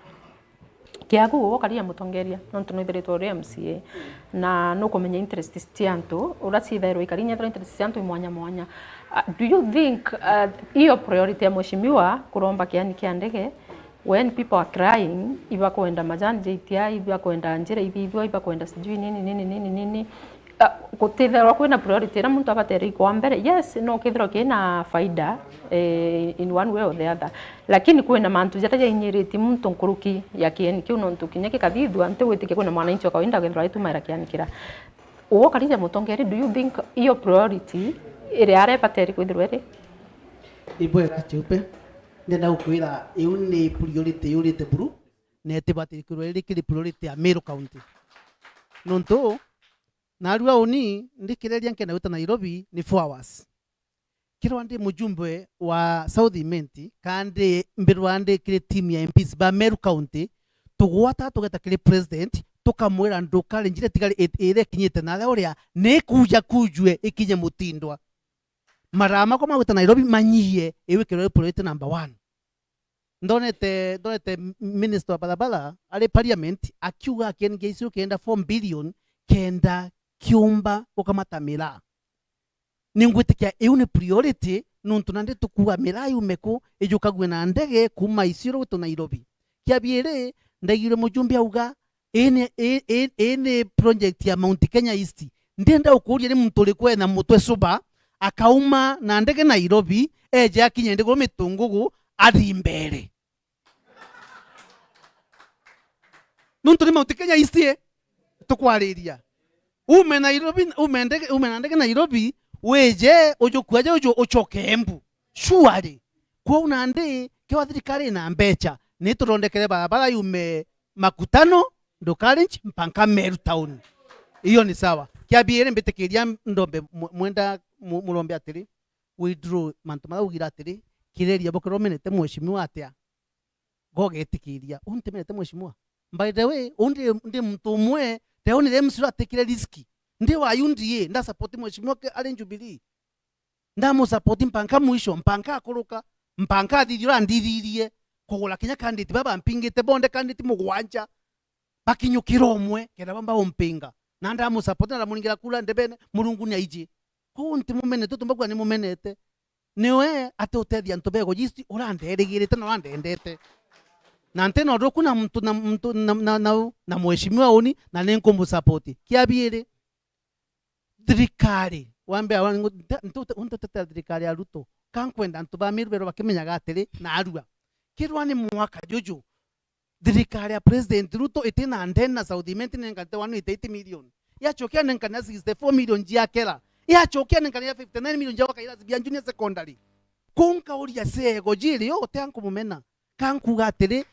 kiaku ukaria mutongeria, nontu nwithiritwe uri M C A, na nukumenya interest cia antu, uria ciithairwa ikari, nyethirwa interest cia antu i mwanya mwanya. Ah, do you think, ah, iyo priority ya mheshimiwa kuromba kiani kia ndege, when people are crying, ibakwenda majani ja itia, ibakwenda njira ithithua, ibakwenda sijui nini, nini, nini, nini. Ah, gutithairwa kwina priority iria muntu abatere ikwa mbere. Yes, no kethirwa kina faida, eh, in one way or the other. Lakini kwina mantu jaria jainyiritie muntu nkuruki ya kieni kiu, nontu kinya gikathithua, ntigwitikia kwina mwananchi wa kawaida akethirwa aitumaira kiani kira. Ugo karija mutongeri, do you think iyo priority iria aria ibatere kwithirwa iri? Ibwega Cheupe. Ndenda gukwira, iu ni priority yurite buru, na itibati kwithirwa iri kiri priority ya Meru County. Nontu, narua uni, ndikireria nkenda gwita Nairobi ni four hours. Kirwa ndi mujumbe wa South Imenti, kana ndi mbirwa ndi kiri team ya M Ps ba Meru County, tugwata tugeta kiri president, tukamwira ndukari njira tigari i-, iria ikinyite na aria uria, ni kuja kujue ikinye mutindwa. Maraa makwa ma gwita Nairobi manyie, iwikirwe priority number one. Ndonete, ndonete m-, minister wa barabara ari parliament akiuga kieni gia icio kienda four billion kenda kiumba gukamata miraa. Ningwitikia iu ni priority, nontu nandi tukuga miraa yume ku, ijukagwe na ndege kuuma Isiolo gwitwa Nairobi. Kia biiri, ndaigire mujumbe auga, ii ni, ii, ii, ii ni project ya Mount Kenya East. Ndienda gukuuria ni muntu uriku ena mutwe suba, akauma na ndege Nairobi, eje akinye ndiguru Mitungugu, athi mbere. Nontu ni Mount Kenya East, eh, tukwariria. Ume Nairobi, ume ndege, ume na ndege Nairobi, wije, ujukua aja uju-, ucoke Embu. Surely. Kwou nandi, kiwa thirikari ina mbecha, ni tuthondekere barabara yume Makutano, Ndukarinji, mpaka Meru town. Hiyo ni sawa. Kia biiri, mbitikiria ndombe mwe-, mwenda mu-, murombe atiri, withdraw mantu maria ugira atiri, kireria bukirwa umenete mheshimiwa atia? Ngogetikiria. Uu ntimenete mheshimiwa. By the way, uu ndi, ndi muntu umwe, teo ni M C atikire risk. Ndi wa U D A, nda support mheshimiwa ke-, ari Jubilee. Ndamusupport mpaka mwisho, mpaka akuruka, mpaka athithia uria andithirie, kugura kinya candidate baba bampingite bonthe, candidate mugwanja, bakinyukira umwe, kenda bamba umpinga. Na ndamusupport na ndamuringira kura ndebene, Murungu ni aiji. Kwou ntimumenete, utumba kuga nimumenete. Niwe ati utethia antu bego jisti uranderigirite na urandendete. Na ntina undu uku na muntu, na muntu, na, na, na, na mheshimiwa uni, na ninkumusupport. Kia biiri, thirikari, wambe awa, ngu-, nte-, nte-, nte-, ntetea thirikari ya Ruto. Ka nkwenda antu ba Meru berwe bakimenyaga atiri, naarua. Kirwa ni mwaka juju, thirikari ya President Ruto itina ndeni na South Imenti nenkanite one eighty-eight million. Yachokia nenkanire sixty-four million jia kera. Yachokia nenkanire fifty-nine million jia gwaka irasi bia junior secondary. Kuu nkauria ciego jiri yo utia nkumumena. Ka nkuuga atiri,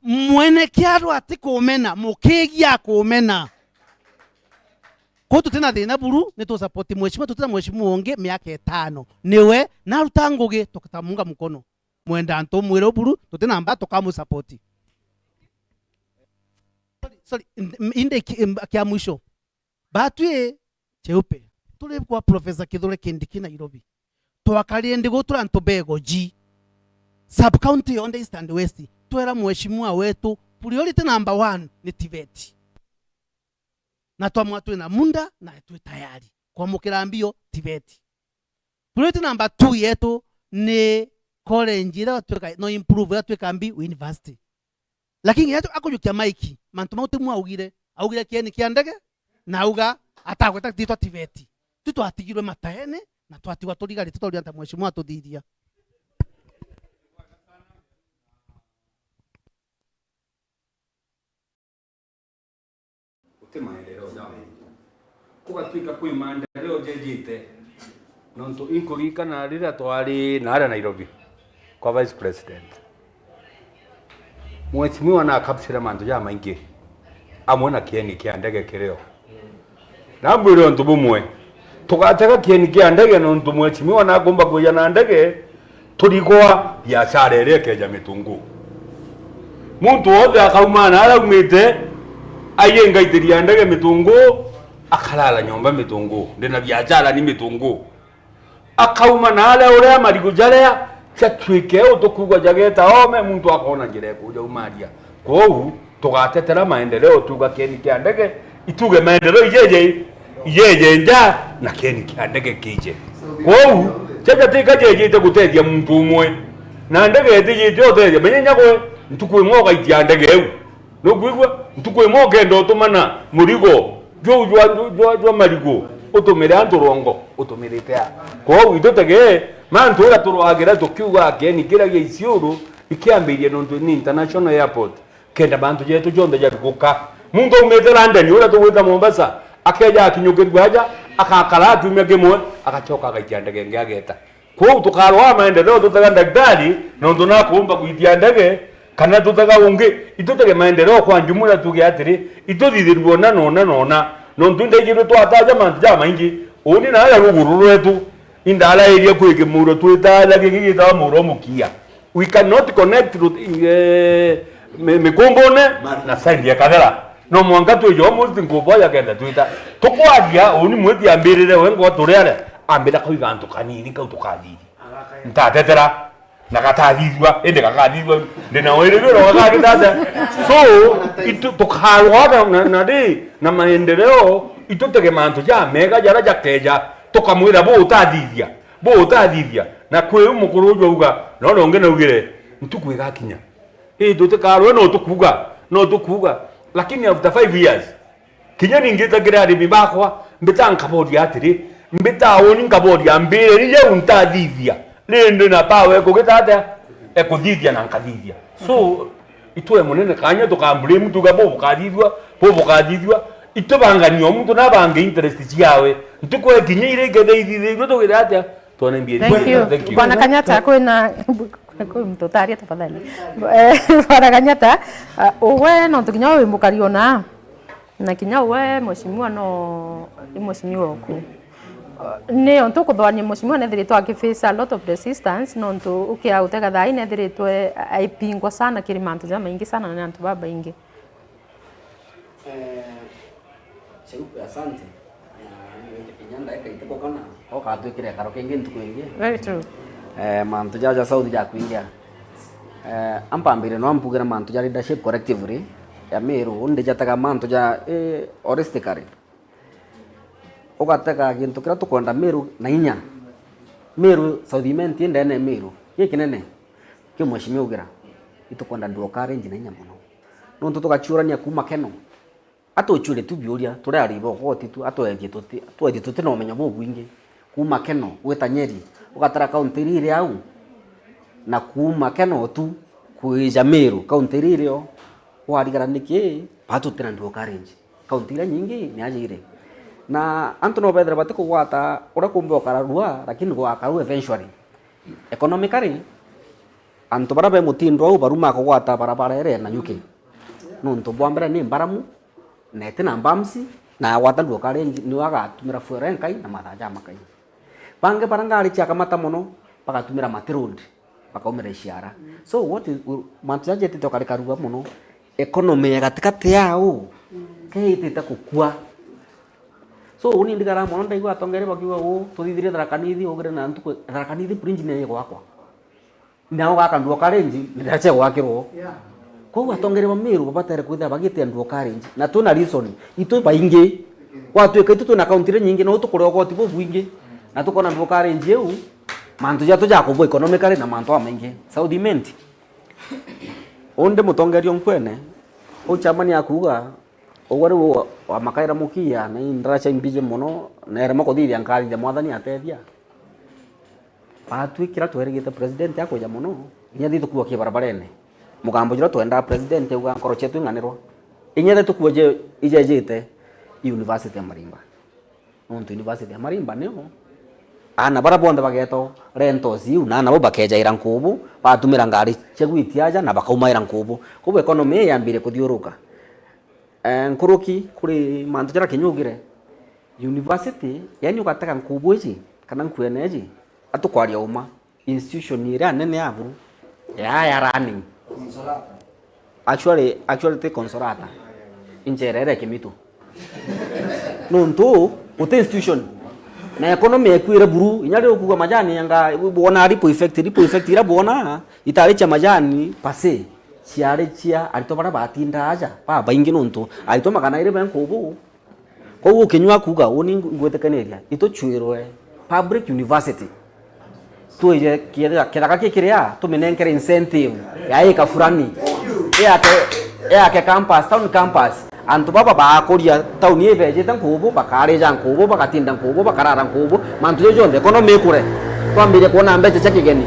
mwene kiaru atikumena, mukigia akumena. Kuu tutina thina buru, ni tu support mheshimiwa, tutina mheshimiwa ungi miaka itano. Niwe, naruta ngugi, tukatamunga mkono. Mwenda antu mwire buru, tutina mba tukamu support. Sorry, sorry, in-, in-, indi ki-, im-, kia mwisho. Batwi, cheupe, turi kwa Professor Kithure Kindiki Nairobi. Twakarire nthi gutura antu bego ji sub county yonthe East and West. Twera mheshimiwa wetu, priority number one ni T VET. Na twamwa twina muda na twi tayari kwamukira mbio T VET. Priority number two yetu ni college iria twika, no improve iria twika mbi university. Lakini yetu akujukia maiki, mantu mau timwe augire. Augire kieni kia ndege, na auga atagweta ritwa T VET. Tu twatigirwe mataene, na twatigwa turigarite twaria nta mheshimiwa atuthithia. Guti maendeleo jamaingi. Kugatuika kwi maendeleo jejite. Nontu inkuririkana riria twari naaria Nairobi kwa Vice President, Mheshimiwa nakabusire mantu jamaingi, amwe na kieni kia ndege kirio. Nambwire untu bumwe, tugatega kieni kia ndege nontu Mheshimiwa nakumba kwija na ndege, turigwa biashara iria ikeja Mitunguu. Muntu wonthe akauma na aria aumite, aiji ngaitiria ndege Mitunguu, akarara nyomba Mitunguu. Ndina biashara ni Mitunguu. Akauma na aria uria marigu jaria jatuike utukuugwa jageta ome, muntu akoona njira ya kuja umaria. Kwou, tugatetera maendeleo, tuuga kieni kia ndege, ituge maendeleo ijeje, ijeje nja, na kieni kia ndege kije. Kwou, jaja tika jejite gutethia muntu umwe, na ndege itijite utethia. Menya nyagwe, ntuku imwe ugaitia ndege iu. Nukwigua? Ntuku imwe ukenda utumana murigo juu jwa, jwa, jwa marigu, utumire antu rongo, utumirite a. Kwou itutege mantu uria turwagira tukiuga kieni kiria gia Isiolo ikiambirie nontu ni international airport. Kenda mantu jetu jonthe jariguka. Muntu aumite London, uria tugwita Mombasa, akeja akinyukirua aja, agakara kiumia kimwe, agacoka agaitia ndege ingi ageta. Kwou tukarwaa maendeleo tutega ndagitari, nontu nakuumba gwitia ndege, kana tutega ungi, itutege maendeleo kwa njumula tuge atiri, ituthithirue una na una na una, nontu indaigirwe twataja mantu jamaingi, uni na aria ruguru rwetu, indarairie kwi kimuro twitaja kingi gitawa muro mukia. We cannot connect rut-, eh, mi-, mikumbune na side ya Kathera. No mwanka twije almost nkuboya kenda twita. Tukwaria, uni mwiti ambirire we ngwa turi aria, ambira kauga antu kanini kau tukathithia. Ntatetera, na gatathithua, indi gakathithua, ndina wirigiro gakagitata. So, itu, tukarwaga na, na ri, na maendeleo, itutege mantu ja mega jara jakeja, tukamwira bu utathithia, bu utathithia. Na kwi u mukuru uju auga, na uria ungi naugire, ntuku igakinya. Ii, tutikarwe, no tukuuga, no tukuuga. Lakini after five years, kinya ni ngita kiri arimi bakwa, mbita nkaboria atiri, mbita uni nkaboria, mbire ni jau ntathithia, rindi na power ekugita atia? Ekuthithia na nkathithia. So, itwe munene kanya tukamblame, tuga, bu bukathithua, bu bukathithua. Itubangania o muntu nabange interest ciawe. Ntuku ekinya iria iketha ithithirue tugire atia? Twone mbia. Thank you. Thank you. Bwana Kanyata, kwina, kwi muntu utaria tafadhali. Eh, Bwana Kanyata, uh, ugwe nontu kinya we wi mukari ona. Na kinya we mheshimiwa no i mheshimiwa oku. Ni ontu kuthwania mheshimiwa nethiritwe aki face a lot of resistance, nontu ukia utega thai nethiritwe aipingwa sana kiri mantu jamaingi sana na ni antu babaingi. Eh, Cheupe, asante. Eh, kinya ndaika itiko kana okatwikire ekaro kingi ntuku ingi. Very true. Eh, mantu ja, ja South ja kuingia. Eh, ampambire no ampugire mantu ja leadership collectively ya Meru, undi jatega mantu ja, eh, holistically. Ugatega gintu kiria tukwenda Meru na inya. Meru, South Imenti ndene Meru. Gikinene. Ki mheshimiwa ugira. Itukwenda dual carriage na inya mono. Nontu tugaciurania kuuma Keno. Atucure tu biuria, turi ari bogoti tu, atwethie tuti, atwethie tuti na umenyo bubwingi. Kuuma Keno, gwita Nyeri, ugatara kaunti iria iri au, na kuuma Keno tu, kwija Meru, kaunti iria iri o, warigara niki, batu tuti na dual carriage. Kaunti iria nyingi ni aja iri. Na antu no bethire bati kugwata uria kumbe ukararua, lakini gugakarua eventually. Economically, antu baria be mutindo au baruma kugwata barabara iria na Nyuki. Nontu bwa mbere ni mbaramu, na iti na bumps, na agwata dual carriage, niwe agatumira fuel enkai na mathaa jamakai. Bangi baria ngari ciakamata mono, bagatumira mati road, bakaumira iciara. So, what is, mantu jaja jetite ukarikarua mono, economy ya gatigati yao, ke itite kukua. So, uni ndigara mono ndaigua atongeri bakiuga uu, tuthithirie Tharaka Nithi, ugire na ntuku, Tharaka Nithi bridge ni igwakwa. Nao gaka dual carriage, ni ndacia gwakirwo. Yeah. Kwou atongeria ba Meru babatere kwithira bagitia dual carriage. Na twina reason, itu baingi. Gwatuika itu twina kaunti iria nyingi, no tukure ugoti bubwingi. Na tukona dual carriage iu, mantu jatu ja kubwa economically na mantu amaingi. South Imenti. Undi mutongeria unkwene, u chairman akuuga, ugwe riu wa, wamakaira mukia, na indaracha imbiji mono, na erema kuthithia nkathithia Mwathani atethia. Batwi kiria twerigite president akwija mono, inya thi tukua ki barabarene. Mugambo juria twendaa president auga nkoro cietu ing'anirwa. Inya thi tukua je, ijejite i university ya Marimba. Nontu university ya Marimba niyo aana baria bonthe bageetwa rentals iu, na aana bau bakeejaira nkubu, batumira ngari cia gwitia aja na bakaumaira nkubu. Koguo economy ii yambirie kuthiuruka. Eh, nkuruki kuri mantu jaria kinya ugire. University, yani ugatega nkubu iji, kana nkuene iji, atukwaria uma, institution iria nene ya buru, ya, ya running. Actually, actually ti Consolata. Injera iria Kimitu. Nontu, guti institution. Na economy ekwire buru, inya riu kuuga majani yanga, bwona ripple effect, ripple effect iria bwona, itari cia majani, per se, ciari cia aritwa baria batinda aja, babaingi nontu, aritwa magana iri be nkubu, Kwou ukinyua kuuga, uni ngwitikaniria, itucwirwe public university. Twije kithaka, kithaka kikiria, tuminenkere incentive ya ika fulani. Yake, yake campus, town campus. Antu baba baakuria town ii bejite nkubu, bakarija nkubu, bagatinda nkubu, bakarara nkubu, mantu jau jonthe, economy ikure. Twambirie kwona mbeca cia kigeni.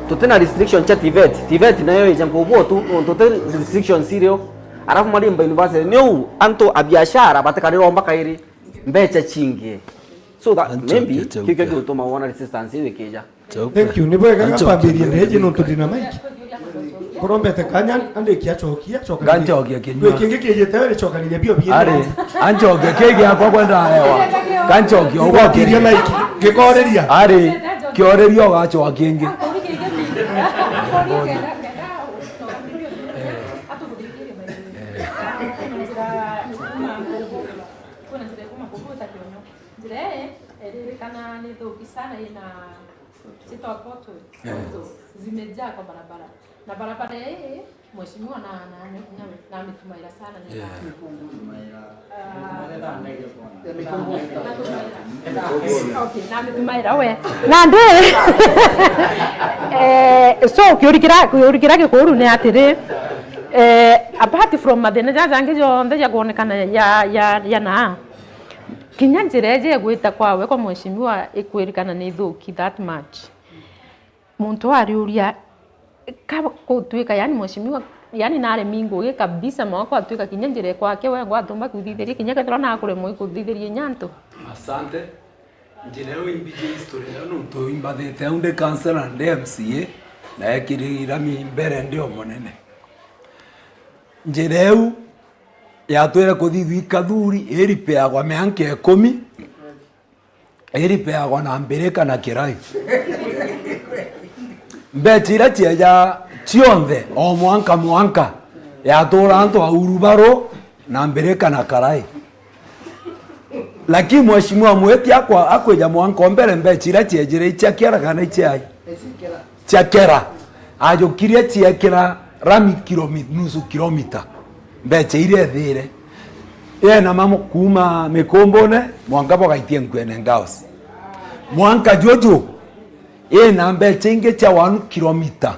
Tutina restriction cia TVET. TVET nayo ije nkubu tu, nontu tuti restrictions irio. Alafu Marimba University, niu antu a biashara batikarire omba kairi mbeca cingi. So that maybe kikio gituma wona resistance iu ikija. Thank you. Ni bwega mpambirie ndeje nontu ndina mic. Korombete kanya andikia chokia choka. Ganchokia kinyua. Kingi kijite we chokaniria bio bio. Ari, anchokia kigi akwa kwenda hewa. Ganchokia ugokiria mic. Ngikoreria. Ari, kioreria ugachoa kingi. Kwina njira ikuma kuvuta kionyo. Njira ii iririkana ni thuki sana, ina sita potholes zimejaa kwa barabara. Na barabara ii, mheshimiwa na, na, na, na amitumaira sana, na okay, na amitumaira we. Nandi, eh, so, kiurikira, kiurikira gikuru ni atiri, eh, apart from mathina jaja jangi jonthe jakwonekana ya, ya, ya naa, kinya njira iji igwita kwawe kwa mheshimiwa ikwirikana ni thuki that much. Muntu ariuria, ka gutwika, yani, mheshimiwa, yani, naremi ngugi kabisa, mwanka gwatwika kinya njira ikwake we ngwatumba kuthithiria, kinya kethirwa nakuremwa ikuthithiria inya antu. Asante. Njira iu imbiji history iu nontu imbathite au ndi councillor na ndi MCA, na ekirira mi mbere ndi o munene. Njira iu yatwire kuthithua ikathuri, iripeagwa mianka ikumi, iripeagwa na mbirika na kirai. Mbecha iria cieja cionthe, o mwanka mwanka, yatura antu a Uhuru Baru na mbirika na karai. Lakini mheshimiwa Mweti akwa-, akwija mwanka o mbere, mbecha iria ciejire i cia kiara kana i ciai? Cia kera. Ajukirie ciekira rami kilomi-, nusu kilomita. Mbecha iria ethire. Yena mamo kuuma Mikumbune mwanka bogaitie Nkuene Ngaos. Mwanka juju, ina mbecha ingi cia one kilomita.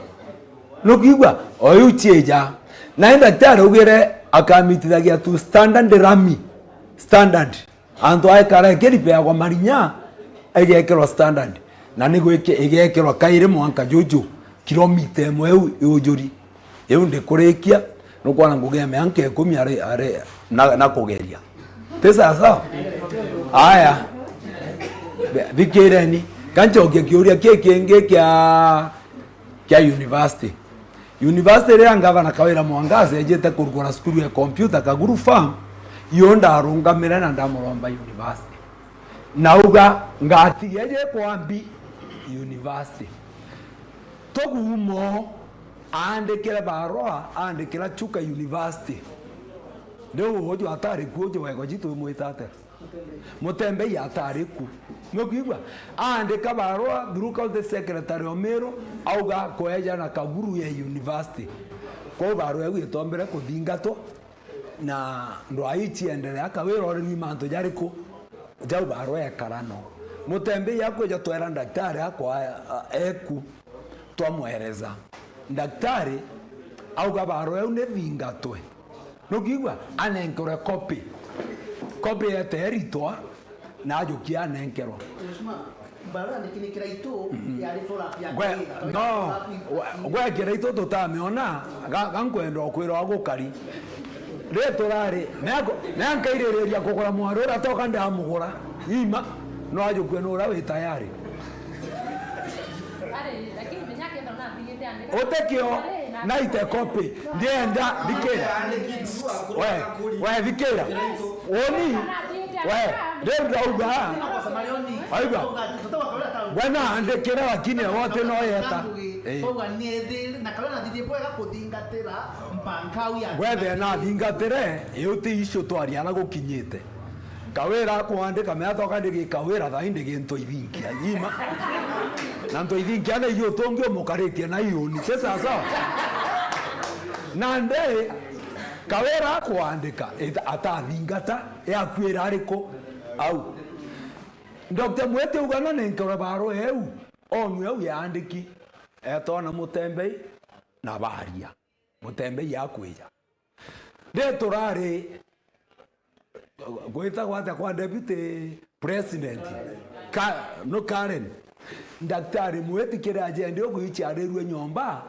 Nukwigua? Oyu ciija. Nae daktari augire akamitithagia tu standard rami. Standard. Antu aikara ikiripeagwa marinya, igekirwa standard. Na ni gwiki-, igekirwa kairi mwanka juju, kilomita imwe iu iujuri. Iu ndikurikia, nukwona ngugi ya mianka ikumi ari, ari na, na kugeria. Ti sawa sawa? Aya. Thikireni. Kanchokia kiuria kii kingi kia, kia university. University riria Ngavana Kawira Mwangaza ejite kurugura cukuru ya computer Kaguru Farm, yo ndarungamire na ndamuromba university. Nauga, ngatiga iji kwambi university. Tugumo aandikire barua, aandikira Chuka University. Riu uju atari ku, uju wego jitu imwita atia? Mutembei atari ku. Nukwigua? Aandika barua through county secretary o Meru, auga kweja na Kaguru ya university. Kwou barua iu itombere kuthingatwa, na ndwai cienderea. Kawira uri ni mantu jariku? Jau barua ekara no. Mutembei akwija twera daktari akwa, a, eku. Twamwereza. Daktari auga barua iu ni thingatwe. Nukwigua? Anenkerwe copy. Copy yete eritwa, na ajukia anenkerwa. Mheshimiwa, barua ni kini kiraitu yari follow up ya Gwe-, Kawira. Kawira no, follow up in gwe-, gwe kiraitu tutamiona, ga-, ga nkwenda ukwira wa gukari. Ri turari, nako, na nkaiririria kugura mwari uria toka ndamugura. Ima, no ajukue ni uria wi tayari. Ari, lakini menya kenda na thigite andika. Utekio, naite copy. Ndienda, thikira. We, we, thikira. Uni, we, riu ndauga. Aigua. We naandikira, lakini wote no yeta. Eh. Wethe na thingatire, iu ti issue twaria na gukinyite. Kawira akwandika, mea toka ndigi Kawira, thaa ii ndigi Ntoithinkia. Ima. Na Ntoithinkia na iyo utungi umukaritie na iuni. Ti sawa sawa? Nandi, Kawira akwandika, ita-, atathingata, yakwira ariku? Au. Doctor Mwete ugana nenkerwe barua eu, onwe au yaandiki. Etona Mutembei, na baria. Mutembei akwija. Ri turari gwitagwa atia kwa deputy president? Ka-, no Karen. Daktari Mweti kiria ajendi uguichiarirue nyomba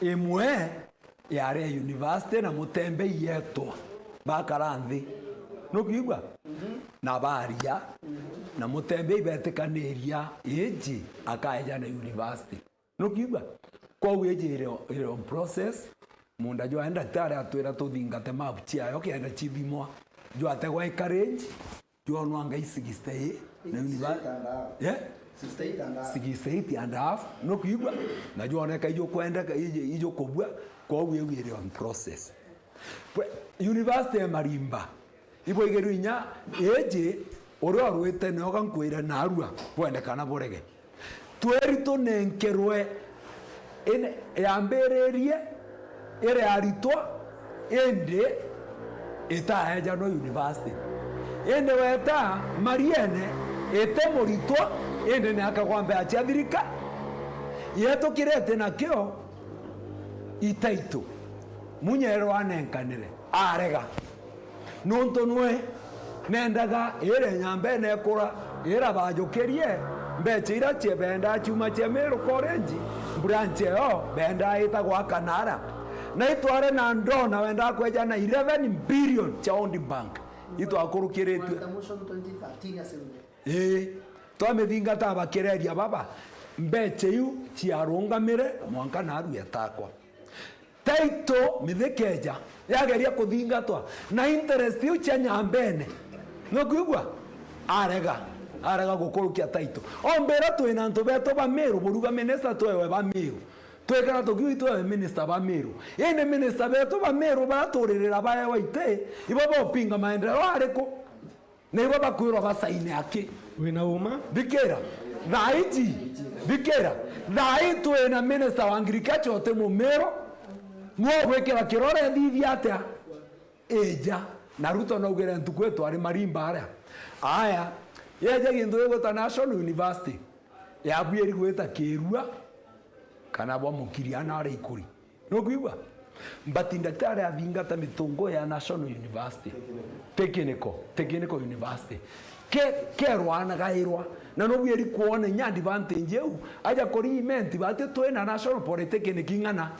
imwe yari ya university na Mutembei yetwa. Bakara nthi. Nukwigua? Na baria. Na Mutembei betikaniria iji akaeja na university. Nukwigua? Kwou iji iri o, iri on process. Munda jwa ndagitari atwira tuthingate map ciayo kenda cithimwa. Jwategwa acreage, jwonwa ngai sixty-eight, na univer-, sixty-eight and a half. Yeah? Sixty-eight and a half. Sixty-eight and a half. Nukwigua? Na jwoneka ijukwendeka, iju-, ijukubua, kwou iu iri on process. Kwe-, university ya Marimba, ibwaigerwe inya iji, uria urwite nioga nkwire narua, bwende kana burege. Tweri tunenkerwe ine-, yambiririe iri aritwa, indi itaejanwa university. Indi weta Mariene, iti muritwa, indi ni akagwa mbea cia thirika, yetukirite nakio itaitu. Munyerwa anenkanire, arega. Nontu nwe nendaga ire nyambene ekura, ira bajukirie mbecha iria cie bendaa ciuma cia Meru College, branch eyo bendaa itagwa Kanara. Na itware na ndona wendaa kweja na eleven billion cia World Bank. Itwakurukiritue. Motion twenty thirteen assembly. Ii, twamithingata bakireria baba, mbecha iu ciarungamire mwanka narua etakwa. Title mithikeja yageria kuthingatwa na interest iu cia Nyambene. Nukwigua? Arega, arega gukurukia title. Ombira twina antu betu ba Meru, buruga minister twewe ba Meru. Twikara tukiuga itwewe minister ba Meru. Indi minister betu ba Meru baraturirira baewa iti, ibo bopinga maendeleo ariku? Na ibo bakwirwa basaine aki? Wina uma? Thikira. Thaa iji, thikira. Thaa ii twina minister wa agriculture uti Mumiru. Nwe gwikira kirore thithia atia? Ija. Na Ruto naugire ntuku itwari marimba aria. Aya, yeja gintu gigwitwa National University. Yabuiri gwita kirua kana bwa mukiri ana aria ikuri. Nukwigua? But ndaktari athingata mitungo ya National University. Technical, Technical University. Ke, kerwa anagairwa. Na nubuiri kwona inya advantage iu. Aja kuriment bati twina National Polytechnic ing'ana?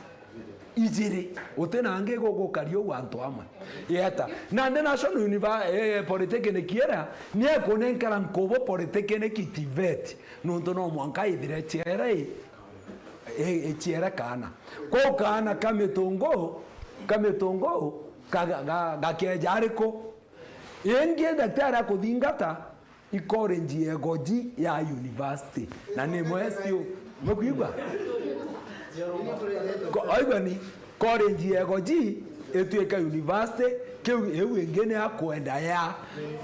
Ijiri. Uti na angi gugukaria uu antu amwe. Yeta. Nandi National Univer-, eh, Polytechnic iria, niekunengera nkubu Polytechnic TVET. Nontu no mwanka ithire ciere i, i, iciere kaana. Kwou kaana ka mitungu, ka mitungu, ka, ga, ga, gakeja ariku? Ingi daktari akuthingata i college ya Egoji ya university. Na ni mwesti u. Nukwigua? Ko-, oigua ni? College ya Egoji ituika university, kiu iu ingi ni ya kwenda ya.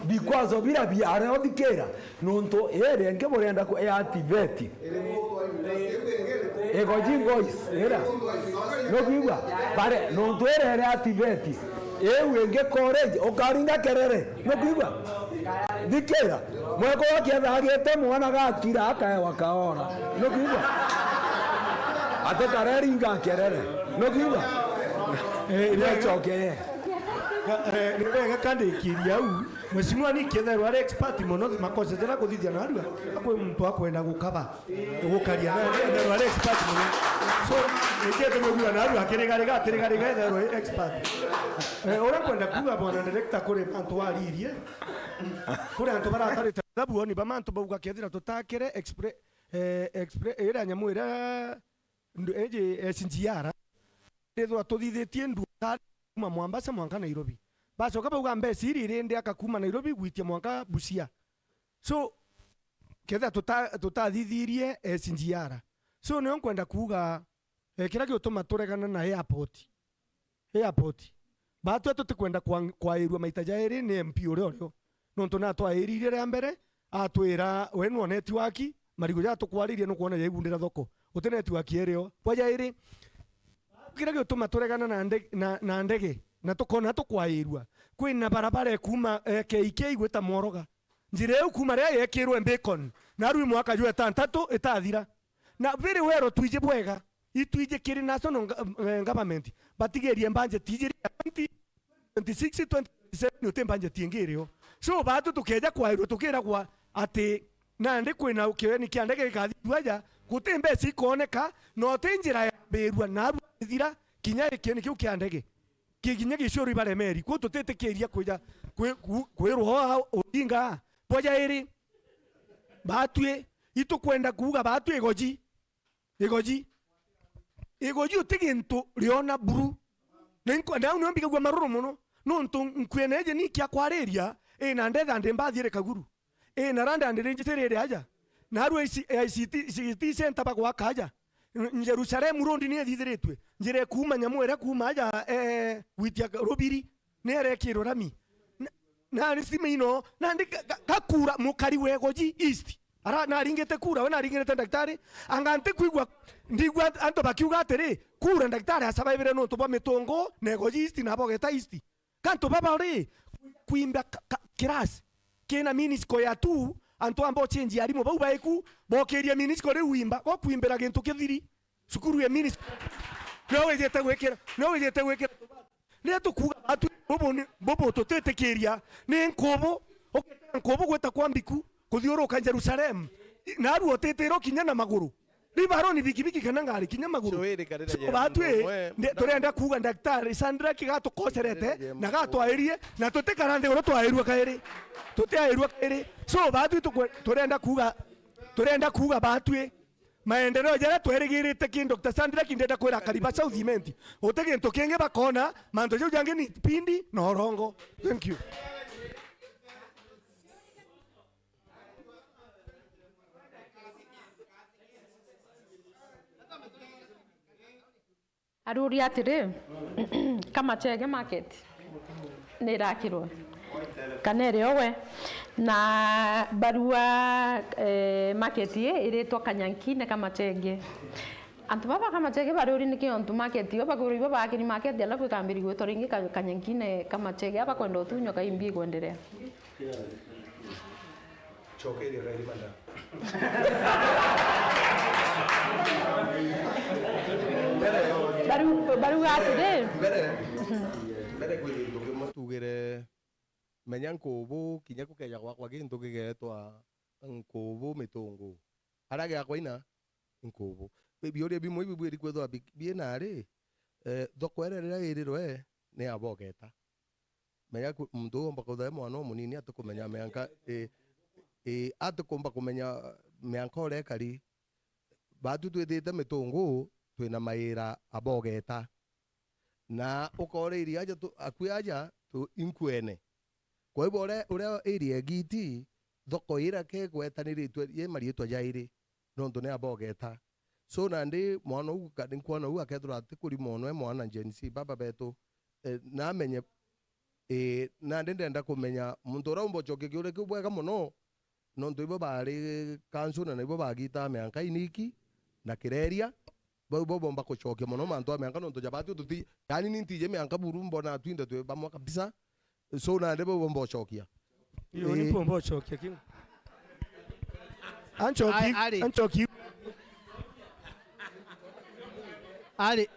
Bikwazo bira biaria uthikira, nontu iri ingi burenda ku-, ya TVET. Egoji Boys, ira. Nukwigua? Bare, nontu iri iri ya TVET. Iu ingi college, ukaringa kerere. Nukwigua? Thikira. Mwekuru akietha agite mwana gakira akaewa kaora. Nukwigua? Ati kareringa kerere. Nukwigua? Eh, ni wega. Niachoke. Ka-, eh, ni wega kandikiria au. Mheshimiwa ni kietherwa ari expert mono makosa jara kuthithia narua. Akwi muntu akwenda gukaba. Gukaria na etherwa ari expert mono. So, niki tumigua narua akirigariga, akirigariga etherwa ari expert. Eh, uria kwenda kuuga bwana director kuri antu waririe. Kuri antu baratarite thabu oni ba mantu bauga kethira tutakire expre-, eh, expre-, iria nyamu iria ndu-, iji S G R, ithwa tuthithitie ndu kuma Mombasa mwanka Nairobi. Bacoka bauga mbeca iri iri ndiaka kuma Nairobi gwitia mwanka Busia. So, kethira tuta-, tutathithirie S G R. So, nio nkwenda kuuga, eh, kiria giutuma turegana na airport. Airport. Batwe tutikwenda kwa-, kwairua maita jairi ni M P uria urio. Nontu natwairirie ria mbere, atwira, we nwo network, marigu ja tukwaririe nukwona jaigundira thoko. Uti network irio. Bwa jairi, kiria giutuma turegana na nde-, na, na ndege, na tukona tukwairua. Kwina barabara ikuma, eh, K K gwita Mworoga. Njira iu kuma riria yekirwe Beacon, narua i mwaka jwa itantatu itathira. Na very well twiji bwega, itwiji kiri national nga-, eh, government, batigerie budget ijiri ya twenty twenty-six, twenty twenty-seven, uti budget ingi irio. So, batu tukeja kwairua tukiragwa ati nandi kwina kieni kia ndege gikathithua aja, guti mbeca ikoneka, na uti njira ya mbirua, narua ithira, kinya kieni kiu kia ndege. Ki-, kinya gicioro ibaremeri. Kwou tutitikiria kwija kwi-, ku-, kwirwa aa Odinga. Bwa jairi, batwi, itukwenda kuuga batwi igoji. Igoji. Igoji uti gintu riona buru. Na inko-, na nio mbigagua maruru mono. Nontu nkwene iji ni kia kwariria, ina ndetha ndi mbathire Kaguru. Ii, na randa ndirinjitiriire aja. Narua ici, eh, city, city center bagwaka aja. N-, Jerusalem Road ni ithithiritwe. Njira ikuuma nyamu iria kuuma aja, eh, gwitia Rubiri, ni irekirwe rami. Na, na ni stima ino, nandi ga-, ga-, gakura mukari wa Igoji East. Ara, naringite kura, we naringirite ndagitari. Anga ntikwigua, ndigua antu bakiuga atiri, kura ndagitari asabaibire nontu bwa Mitungu, na Igoji East, na Bogeta East. Kantu baba ri, kwimba ka-, ka-, class kina minisco ya two, antu amba ucenjia arimu bau baiku, bokiria minisco riu wimba, go kwimbira gintu kithiri. Cukuru ya minisco. No wijite gwikira, no wijite gwikira. Riria tukuuga batu, bubu ni, bubu tutitikiria, ni nkubu, ukitira nkubu gwita kwa Mbiku, kuthiuruka Jerusalem. Narua utitira ukinya na maguru. Riu baroni bikibiki kana ngari kinya maguru. So, iri karira. So, ya batwi, muntu umwe, nde-, na turenda kuuga Daktari Sandra kigatukocerete, na gatwairie, na tutikara nthiguru twairua kairi. Tutiairua kairi. So, batwi tukwe-, turenda kuuga, turenda kuuga batwi, Maendeleo jaria twerigirite ki Doctor Sandra ki ndenda kwira Kariba South Imenti. Uti gintu kingi bakona, mantu jau jangi ni pindi na urongo. Thank you. Aruria atiri, Kamachege market ni irakirwe kana iri owe, na barua, eh, market ii iritwa Kanyankine Kamachege. Antu baba Kamachege bariuri niki ontu market iyo bakwirwa ibo baakiri market, alafu ikambiri gwitwa ringi Ka-, Kanyankine Kamachege, aba kwenda utunywa kaimbi igwenderea. Cokeria kairi manda. Baru-, baruga atiri. Mbere, mbere kwi gintu kimwe tugire, menya nkubu, kinya kukeja gwakwa gintu gigetwa nkubu mitungu. Aria giakwa ina nkubu. Bi-, biuria bimwe ibi bwiri kwithirwa bi-, biina ri, eh, thoko iria riria irirwe ni ya bogeta. Menya ku-, muntu uu omba kwithirwa e mwana umunini atikumenya mianka, ii, ii, atikumba kumenya mianka uria ikari. Baatu twithite mitungu, twina maira abogeta. Na ukoora iria aja tu-, akui aja tu-, inkuene. Kwa hivyo uria, uria area egiti, thoko iria kegwetaniritwe ye mariitwa jairi, nontu ni abogeta. So nandi mwana uu ka-, nkwona uu akethirwa atikurima ono e mwana Gen Z baba betu, eh, namenye, eh, nandi ndenda kumenya muntu uria umba ucokia kiuria kiu bwega mono, nontu ibo baari kansu na nibo bagitaa mianka iniki na kireria, bau bo bomba kucokia mono mantu a mianka nontu jabati tuti, yani ni ntiji mianka buru mbona twinthe twi bamwe kabisa. So nandi bau bomba ucokia. Iyo ni, eh, bomba ucokia kiu. Ancoki, ari, ari. Ancoki. Ari.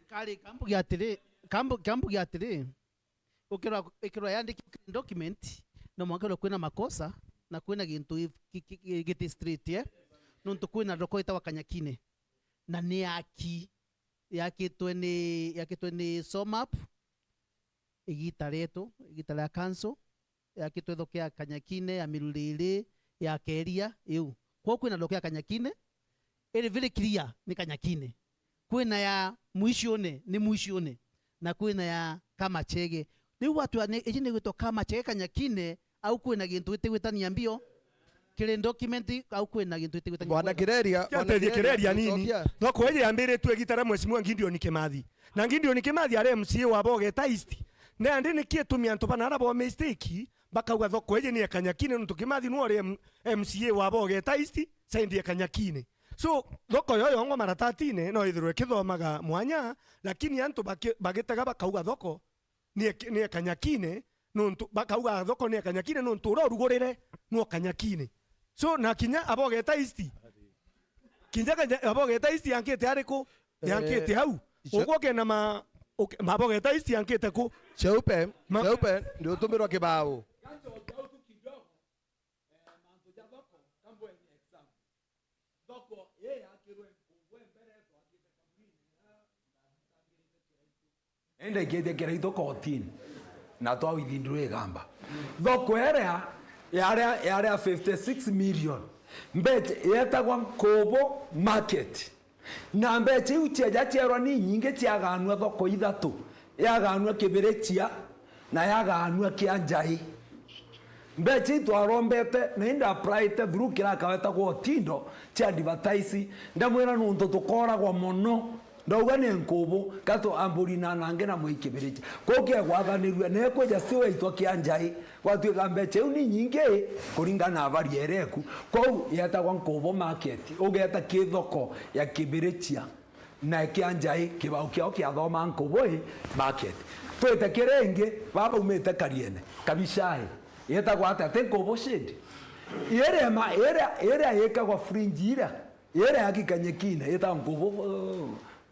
Kari, kambugi atiri, kambu-, kambugi atiri, ukirwa, ikirwa yandikirwe document, no mwanka kwina makosa, na kwina gintu gi-, gi-, gi-, giti straight, eh? Nontu kwina thoko itagwa Kanyakine, na ni yaki, yakitwe ni, yakitwe ni Somap, igita rietu, igita ria council, yakitwe thoko ya Kanyakine, ya Miruriri, ya Keria, iu. Kwou kwina thoko ya Kanyakine, iri very clear ni Kanyakine. Kwina ya Mwiciune, ni Mwiciune. Na kwina ya Kamachege. Riu watwira ni, iji ni gwitwa Kamachege Kanyakine, au kwina gintu gitigwitania mbio? Kiri document, au kwina gintu gitigwitania mbio? Bwana Kireria, Bwana Kireria, Kireria nini? Cokia. Thoko iji yambiritue igita ria Mheshimiwa Gideon Kimathi. Na Gideon Kimathi ari M C A wa Bogeta East. Nandi niki itumi antu bana ara bo mistake bakauga thoko iji ni ya Kanyakine, nontu Kimathi niwe uri M-, M C A wa Bogeta East, side ya Kanyakine. So, thoko yo yongwa maratatine no ithirwe ikithomaga mwanya, lakini antu baki-, bagitega bakauga thoko ni ya Ki-, ni ya Kanyakine, nontu bakauga thoko ni ya Kanyakine, nontu uria urugurire niwe Kanyakine. So, na kinya Abogeta East, kinya Kanya-, Abogeta East yankite ariku? Yankite, eh, au. Icio- Ugwo kena ma-, uke-, Mabogeta East yankite ku? Cheupe, Ma- Cheupe, ndio utumirwa kibao. Ende ikethia Kiraitu kotini, na twa withindua igamba. Thoko iria, yaria, yaria fifty six million, mbecha yetagwa Nkubu Market. Na mbecha iu ciaja ciaerwa ni nyingi, ciaganua thoko ithatu, yaganua Kibirichia, na yaganua Kianjai. Mbecha itwarombete na inda applyte through kiraka wetagwa Otindo cia advertise, ndamwira nontu tukoragwa mono, ndauga ni Nkubu, katu amburi na nangi na mwikibiricha. Kuu kiegwathanirua, na ekwija still yaitwa Kianjai, gwatuika mbecha iu ni nyingi kuringana na habari iria iku. Kwou yetagwa Nkubu Market, ugeta ki thoko ya Kibirichia. Na Kianjai, kibao kiao kiathoma Nkubu Market. Twite kiri ingi, baba umite Kariene, Kabishai. Yetagwa atia? Ti Nkubu Shade? Iria ma-, iria, iria yikagwa fringe iria, iria ya Kikanyekine, yetagwa Nkubu,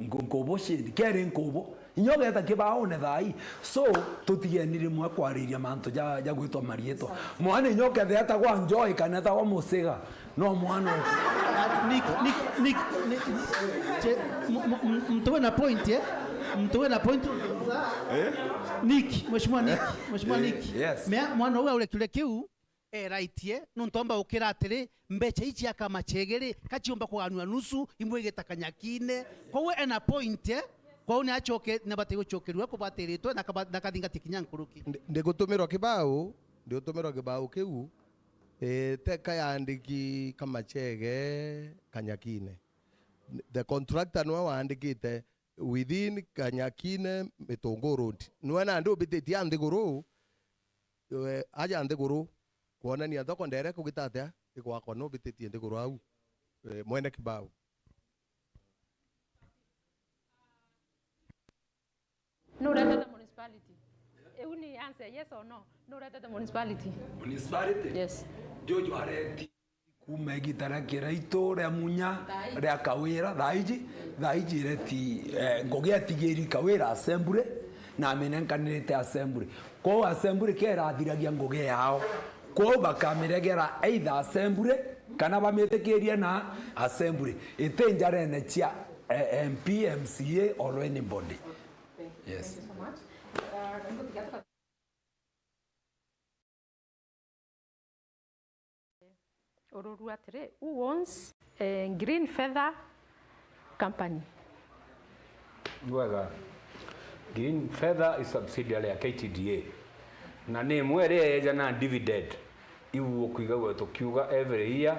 Nku-, Nkubu Shade. Keri Nkubu. Inya ugeta kibaone thaa ii. So, tutigeni rimwe kwariria mantu ja, ja gwitwa mariitwa. Mwana inya ukethira etagwa Njoe kana etagwa Musiga, no mwana u- Nick, Nick, Nick, Nick, che, m-, m-, m-, mtu we na point, eh? Mtu we na point. Eh? Nick, Mheshimiwa Nick, Mheshimiwa Eh, Nick. Yes. Mea, mwana uyu aure kiuria kiu, E right, eh? Nontu amba ukira atiri, mbecha iji aka machege ri, kachiumba kuganua nusu, imwe igita kanyakine. Kwou ena point, eh? Kwou ni achoke, ni abati guchokerua kubatiritwe na kaba-, na kathingati kinya nkuruki. Ndi-, ndigutumirwa kibau, ndigutumirwa kibau kiu, eh, teka yandiki kamachege kanyakine. The contractor niwe waandikite within Kanyakine, Mitungu Road. Niwe nandi ubititie a nthiguru, we, aja nthiguru, kwonania thoko ndere kugita atia igwakwa, no ubititie nthiguru au, eh, mwene kibau. Nuretete municipality? Iu ni answer, yes or no? Nuretete municipality? Municipality? Yes. Jojo areti. Kuuma igita ria Kiraitu, ria Munya, thaa iji, ria Kawira, thaa iji, thaa iji ireti, eh, Ngugi atigiri Kawira assembly, na amenenkanirite assembly. Kwou assembly ke irathiragia ngugi yao. Kwou bakamiregera either assembly, kana bamitikirie na assembly. Iti njarene cia, eh, M P, M C A or anybody. Yes. Ururu atiri, who owns, eh, Green Feather Company? Bwega. Green Feather is subsidiary ya K T D A. Na ni imwe iria yeja na dividend. Iu ukwigagua tukiuga every year,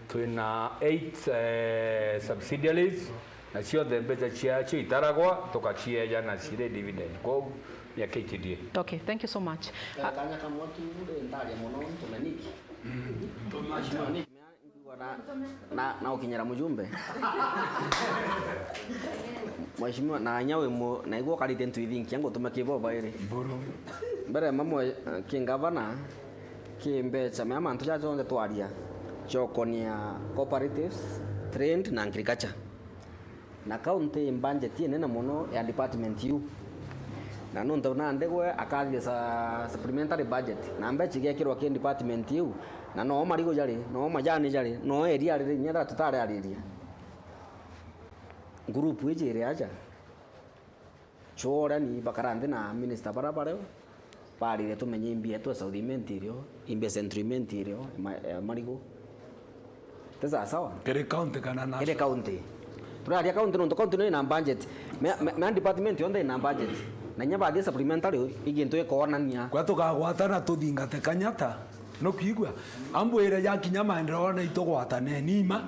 twina eight, eh, subsidiaries, na cionthe mbeca ciacio itaragwa, tukacieja na ciri dividend. Kwou, ni ya K T D A. Okay, thank you so much. Eh, kanya kamwe tu, ndi ntaria mono, ntume Nick. Ntume Nick. Nkuigua na, na, na ukinyira mujumbe. Mheshimiwa, na nya wi mu-, na igua ukarite ntu ithinkia, ngutume ki boba iri. Mburu. Mbere mamwe, eh, ki ngavana, ki mbecha, mea mantu ja jonthe twaria, jokonia cooperatives, trade na agriculture. Na county budget inene mono ya department iu. Na nontu nandi gwe akathithia sa-, supplementary budget, na mbecha igekirwa ki department iu, na noo marigu jari, noo majani jari, noo iria riri, inya thatu tutariariria. Group iji iri aja, chorani bakara nthi na minister bara bario, barire tumenye imbia etu e South Imenti irio, imbia e Central Imenti irio, ma-, eh, marigu. Ti sawa sawa? Kiri county kana national? Kiri county. Turaria county nontu county no ina budget. Me, me, me department yonthe ina budget. Na inya bathie supplementary, i gintu ikoonania. Kwa tukagwatana tuthingate Kanyata, nukwigua? Ambwire jakinya maendeleo na itugwataneni ima.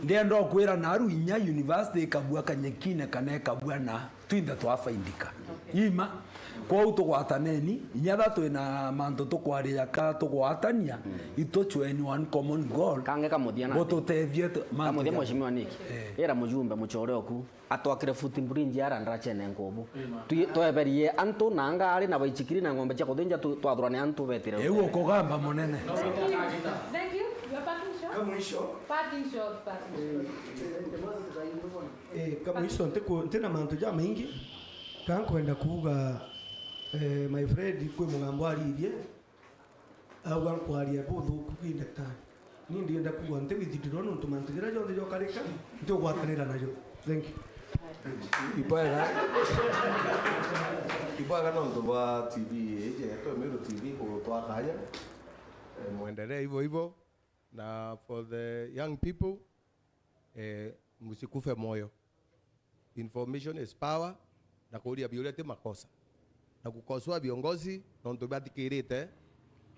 Ndienda ukwira naru inya university ikabua Kanyekine kana ikabua na twinthe twafaidika. Ima. Kwou tugwataneni, inya tha twina mantu tukwaria ka tugwatania, itu join one common goal. Kange kamuthia na gututethie tu-, mantu kamuthia ja Mheshimiwa Nick. Eh. Ira mujumbe muchore oku, atwakire footbridge ara ndarachene nkubu. Twi-, tweberie antu na ngari na baichikiri na ng'ombe cia kuthinja tu-, twathurane antu betire. Iu ukugamba munene. Thank you. Thank you. You are parting shot. Kamwisho. Parting shot, parting shot. Eh, kamwisho, ntiku-, ntina mantu jamaingi, ka nkwenda kuuga, eh, my friend, kwi mugambo aririe, auga nkwaria buthuku ki ndagitari. Ni ndienda kuuga nti withdraw nontu mantu jaria jonthe jokarika, ntiugwatanira najo. Thank you. Ibwega. Ibwega nontu bwa T V iji yetu, Meru T V, kutwakanya. Eh, mwendelee hivyo hivyo. Na for the young people, eh, msikufe moyo. Information is power, na kuuria biuria ti makosa. Na kukosoa viongozi, nontu bathikirite,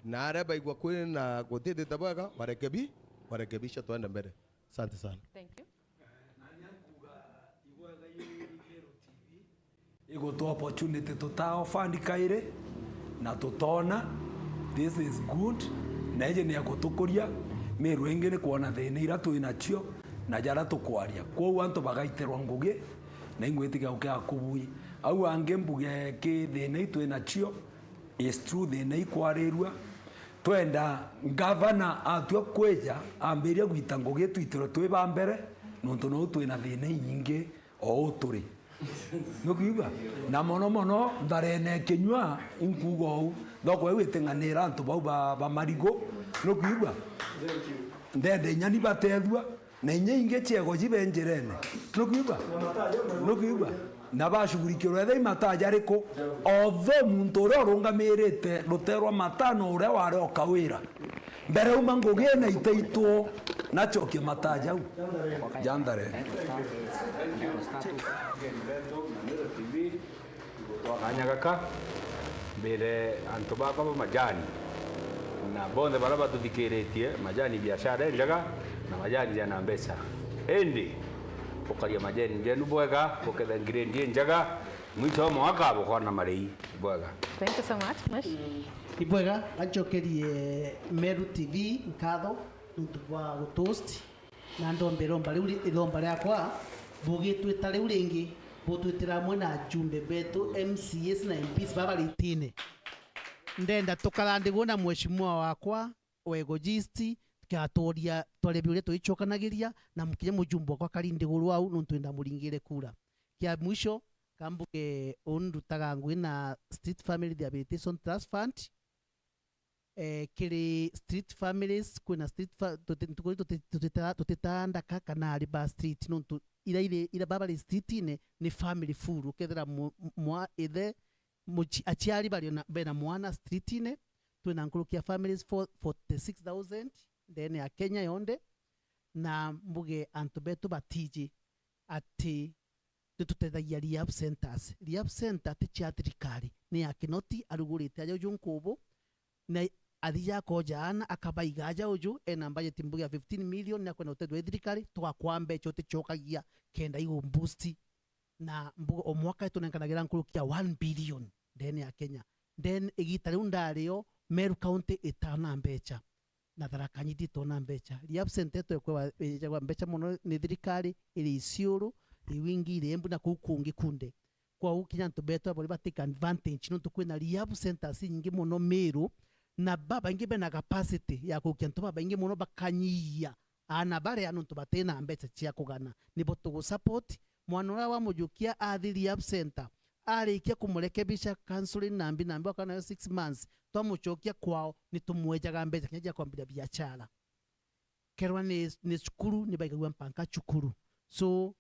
na aria baigua kwina gutithite bwega, warekebi-, warekebisha, twende mbere. Asante sana. Thank you. Igutwa opportunity tuta offered kairi, na tutona, this is good, na iji ni ya gutukuria. Miru ingi ni kwona thina iria twi nacio na jaria tukwaria. Kwou antu bagaitirwa ngugi, na ingwitikia gukia kubui. Au angi mbuge ki thina i twi nacio, is true thina i kwarirua. Twenda ngavana atua kwija, ambiria gwita ngugi twitirwe twi ba mbere, nontu nou twi na thina inyingi. O uu turi. Nukwigua? Na mono mono ntharene kinyua, inkuuga uu. Thoko iu iting'anira antu bau ba, ba marigu. Nukwigua? Ndenda inya ni batethua, na inya ingi ciego cibe njirene. Nukwigua? Nukwigua? Na bashugurikirwe etha i mataa jariku? Although muntu uria urungamirite ruterwa matano uria wari o Kawira. Mbere uma ngugi na itaitwo, nacokie mata jau. Jandare. Twa kanya gaka, mbire antu bakwa ba majani, na bonthe baria batuthikiritie, majani biashara injega, na majani jena mbeca. Indi, ukaria majani jenu bwega, uketha grade injega, mwisho wa mwaka bukona marii bwega. Thank you so much, Mush. Ibwega, ancokerie Meru T V nkatho nontu bwa gutuhost. Na ndomba iromba riu ri-, iromba riakwa, bugitwita riu ringi, butwitira amwe na ajumbe betu, M C As na M Ps baba ritine. Ndenda tukara nthiguru na mheshimiwa wakwa wa Igoji East, tukatworia twaria biuria tuicokanagiria, na kinya mujumbe wakwa akari nthiguru au, nontu ndamuringire kura. Kia mwisho, kambuge uu ndutaga ngugi na Street Family Rehabilitation Trust Fund, eh, kiri street families, kwina street fa-, tuti-, ntuku ii tuti-, tutita-, tutitaa ndaka kana ari ba street, nontu ira iri, ira baba bari streetine ni family full. Ukethira mu-, mwa-, ithe, muci-, aciari bari na, bena mwana streetine, twina nkuruki ya families for forty six thousand ndene ya Kenya yonthe, na mbuge antu betu batiji ati nitutethagia rehab centers. Rehab center ti cia thirikari, ni ya Kinoti arugurite aja uju nkubu, na athija akoja aana akabaiga aja uju, ena budget mbuge ya fifteen million, ni akwenda utethua i thirikari, tugakwa mbeca uticokagia kenda igu boost. Na mbuge o mwaka itunenkanagira nkuruki ya one billion ndene ya Kenya. Then igita riu ndario, Meru County itona mbeca. Na Tharaka Nithi itona mbeca. Rehab center yetu ikwewa ijagwa mbeca mono ni thirikari, iri Isiolo, iri Wingi, iri Embu na kuu kungi kunde. Kwou kinya antu betu abori ba take advantage nontu kwina rehab centers inyingi mono Meru, na babaingi bena capacity ya kurukia antu babaingi mono bakanyihia aana baria nontu batina mbeca cia kugana. Nibo tugu support. Mwana uria wa mujukia athi rehab center, arikia kumurekebisha counseling nambi nambi, wakana nayo six months, twamucokia kwao, nitumwejaga mbeca kinya cia kwambiria biashara. Kerwa ni, ni cukuru, ni baigagua mpanka cukuru. So,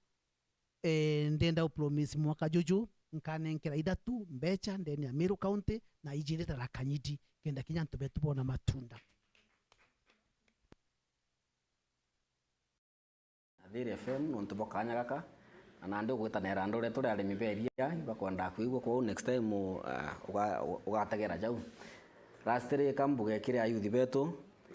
eh, ndenda u promise mwaka juju, nkanenkera ithatu mbeca ndene ya Meru County, na ijiri Tharaka Nithi, kenda kinya antu betu bona matunda. Athiri F M nontu bwa kanya gaka, na nandi ugwitanira andu uria turi arimi ba iria ibakwenda kwigua, kwou next time, uh, uga-, ugategera jau. Lastly, ka mbuge kiri ayuthi betu,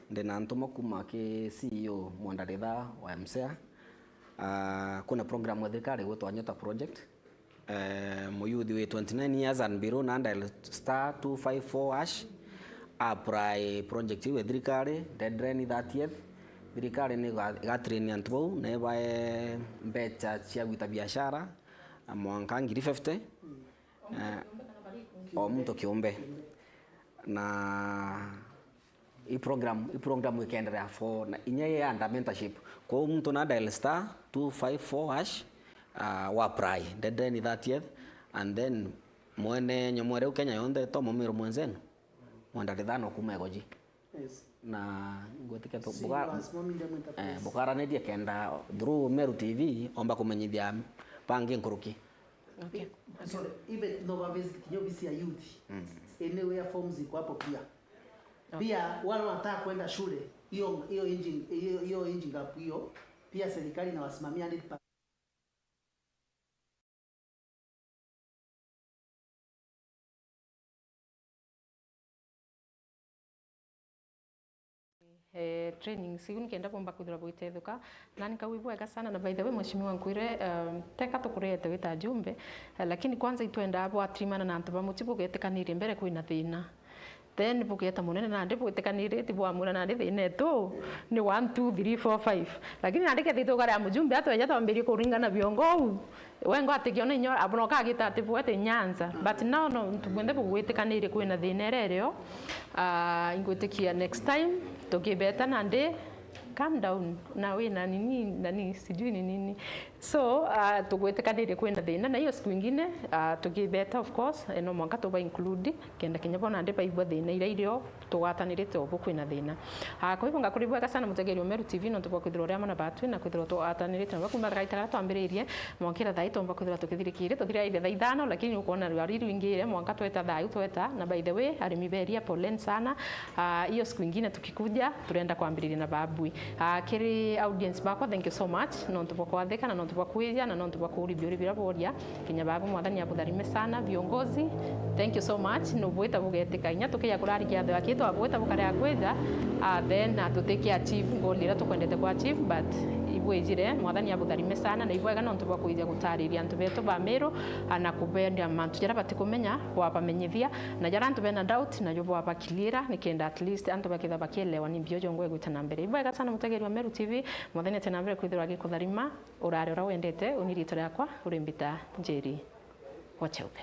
ndina ntuma kuma ki C E O Mwenda Ritha wa M C E A, uh, kwina program ya thirikari igwitwa Nyota Project, Eh, muyuthi wi twenty nine years and below na dial star two five four hash, apply project iu ya thirikari, deadline thirtieth. Thirikari ni iga-, igatrain antu bau na ibae mbeca cia gwita biashara, na mwanka ngiri fifty, eh, o muntu kiumbe. Na I program, i program ikendelea for na inya i under mentorship. Kwou muntu na dial star two five four hash, uh, wa apply. Deadline thirtieth, and then mwene nyomo iria Kenya yonthe to mumiro mwenzenu. Mwenda rithano kuma Igoji. Yes. Na ngwitikia tu Si buga-, wasimamire mwita eh, please. Bukaranirie kenda through Meru T V omba kumenyithia bangi nkuruki. Okay. Sorry, even no ba visit kinya ofisi ya youth. Mm. Anywhere forms iko hapo pia. Pia wale wanataka kwenda shule, hiyo hiyo engine hiyo hiyo engine gap hiyo pia serikali inawasimamia hundred percent. Eh, trainings iu nikenda bumba kwithirwa bwitethuka. Nani nkauga ibwega sana, na by the way, Mheshimiwa Nkwire, um, teka tukurete wita ajumbe, eh, lakini kwanza itwendaa bwatirimana na antu ba mucii bugetikanirie mbere kwina thina. Then bugeta munene nandi bwitikaniriti bwamwira nandi thina etu ni one, two, three, four, five. Lakini nandi kethitwe ugari ya mujumbe atweja twambirie kuringana biongo uu. Wengo atikiona inya abona ukagita ati bwete Nyanza. But now no, ntu bwenthe bugwitikanirie kwina thina iria irio. Ah, ingwitikia next time tukibeta nandi calm down, na wina nini, nani, sijui ni nini. So, uh, tugwitikanirie kwina thina, na hiyo siku ingine, uh, tukibeta, of course, eh, no mwanka tuba include, kenda kinya bo nandi baigua thina iria irio tugwatanirite obu kwina thina. Uh, kwa hivyo ngakuribwega sana mutegeri wa Meru T V, nontu bwa kwithirwa uri amwe na batwi, na kwithirwa tugwatanirite nabo kuma thagaita riria twambiririe, mwankira thaa ii twomba kwithirwa tukithirikire, tuthiraire thaa ithano, lakini ukwona rua riu rwingire, mwanka tweta thaa iu tweta, na by the way, arimi beria, poleni sana. Ah, hiyo siku ingine tukikuja, turenda kwambiriria na babui. Ah, kiri audience bakwa, thank you so much, nontu bwa kwathika, na nontu bwa kwija, na nontu bwa kuuria biuria biria boria. Kinya babu, Mwathani abutharime sana. Viongozi, thank you so much, nubwita bugetika. Inya tukiya kurari kiatho aki, twabwita bukaria kwija, ah, then, ah, tutiki achieve goal iria tukwendete ku achieve, but ibwijire, Mwathani abutharime sana, na ibwega nontu bwa kwija gutariria antu betu ba Meru, ah, na kubendia mantu jaria batikumenya, bwabamenyithia, na jaria antu bena doubt, najo bwabakiliira, nikenda at least antu bakethirwa bakielewa ni mbio jongwa igwita na mbere. Ibwega sana mutegeri wa Meru T V, Mwathani ati na mbere kwithirwa agikutharima, urare uria wendete, uni riitwa riakwa uri mbita Njeri wa Cheupe.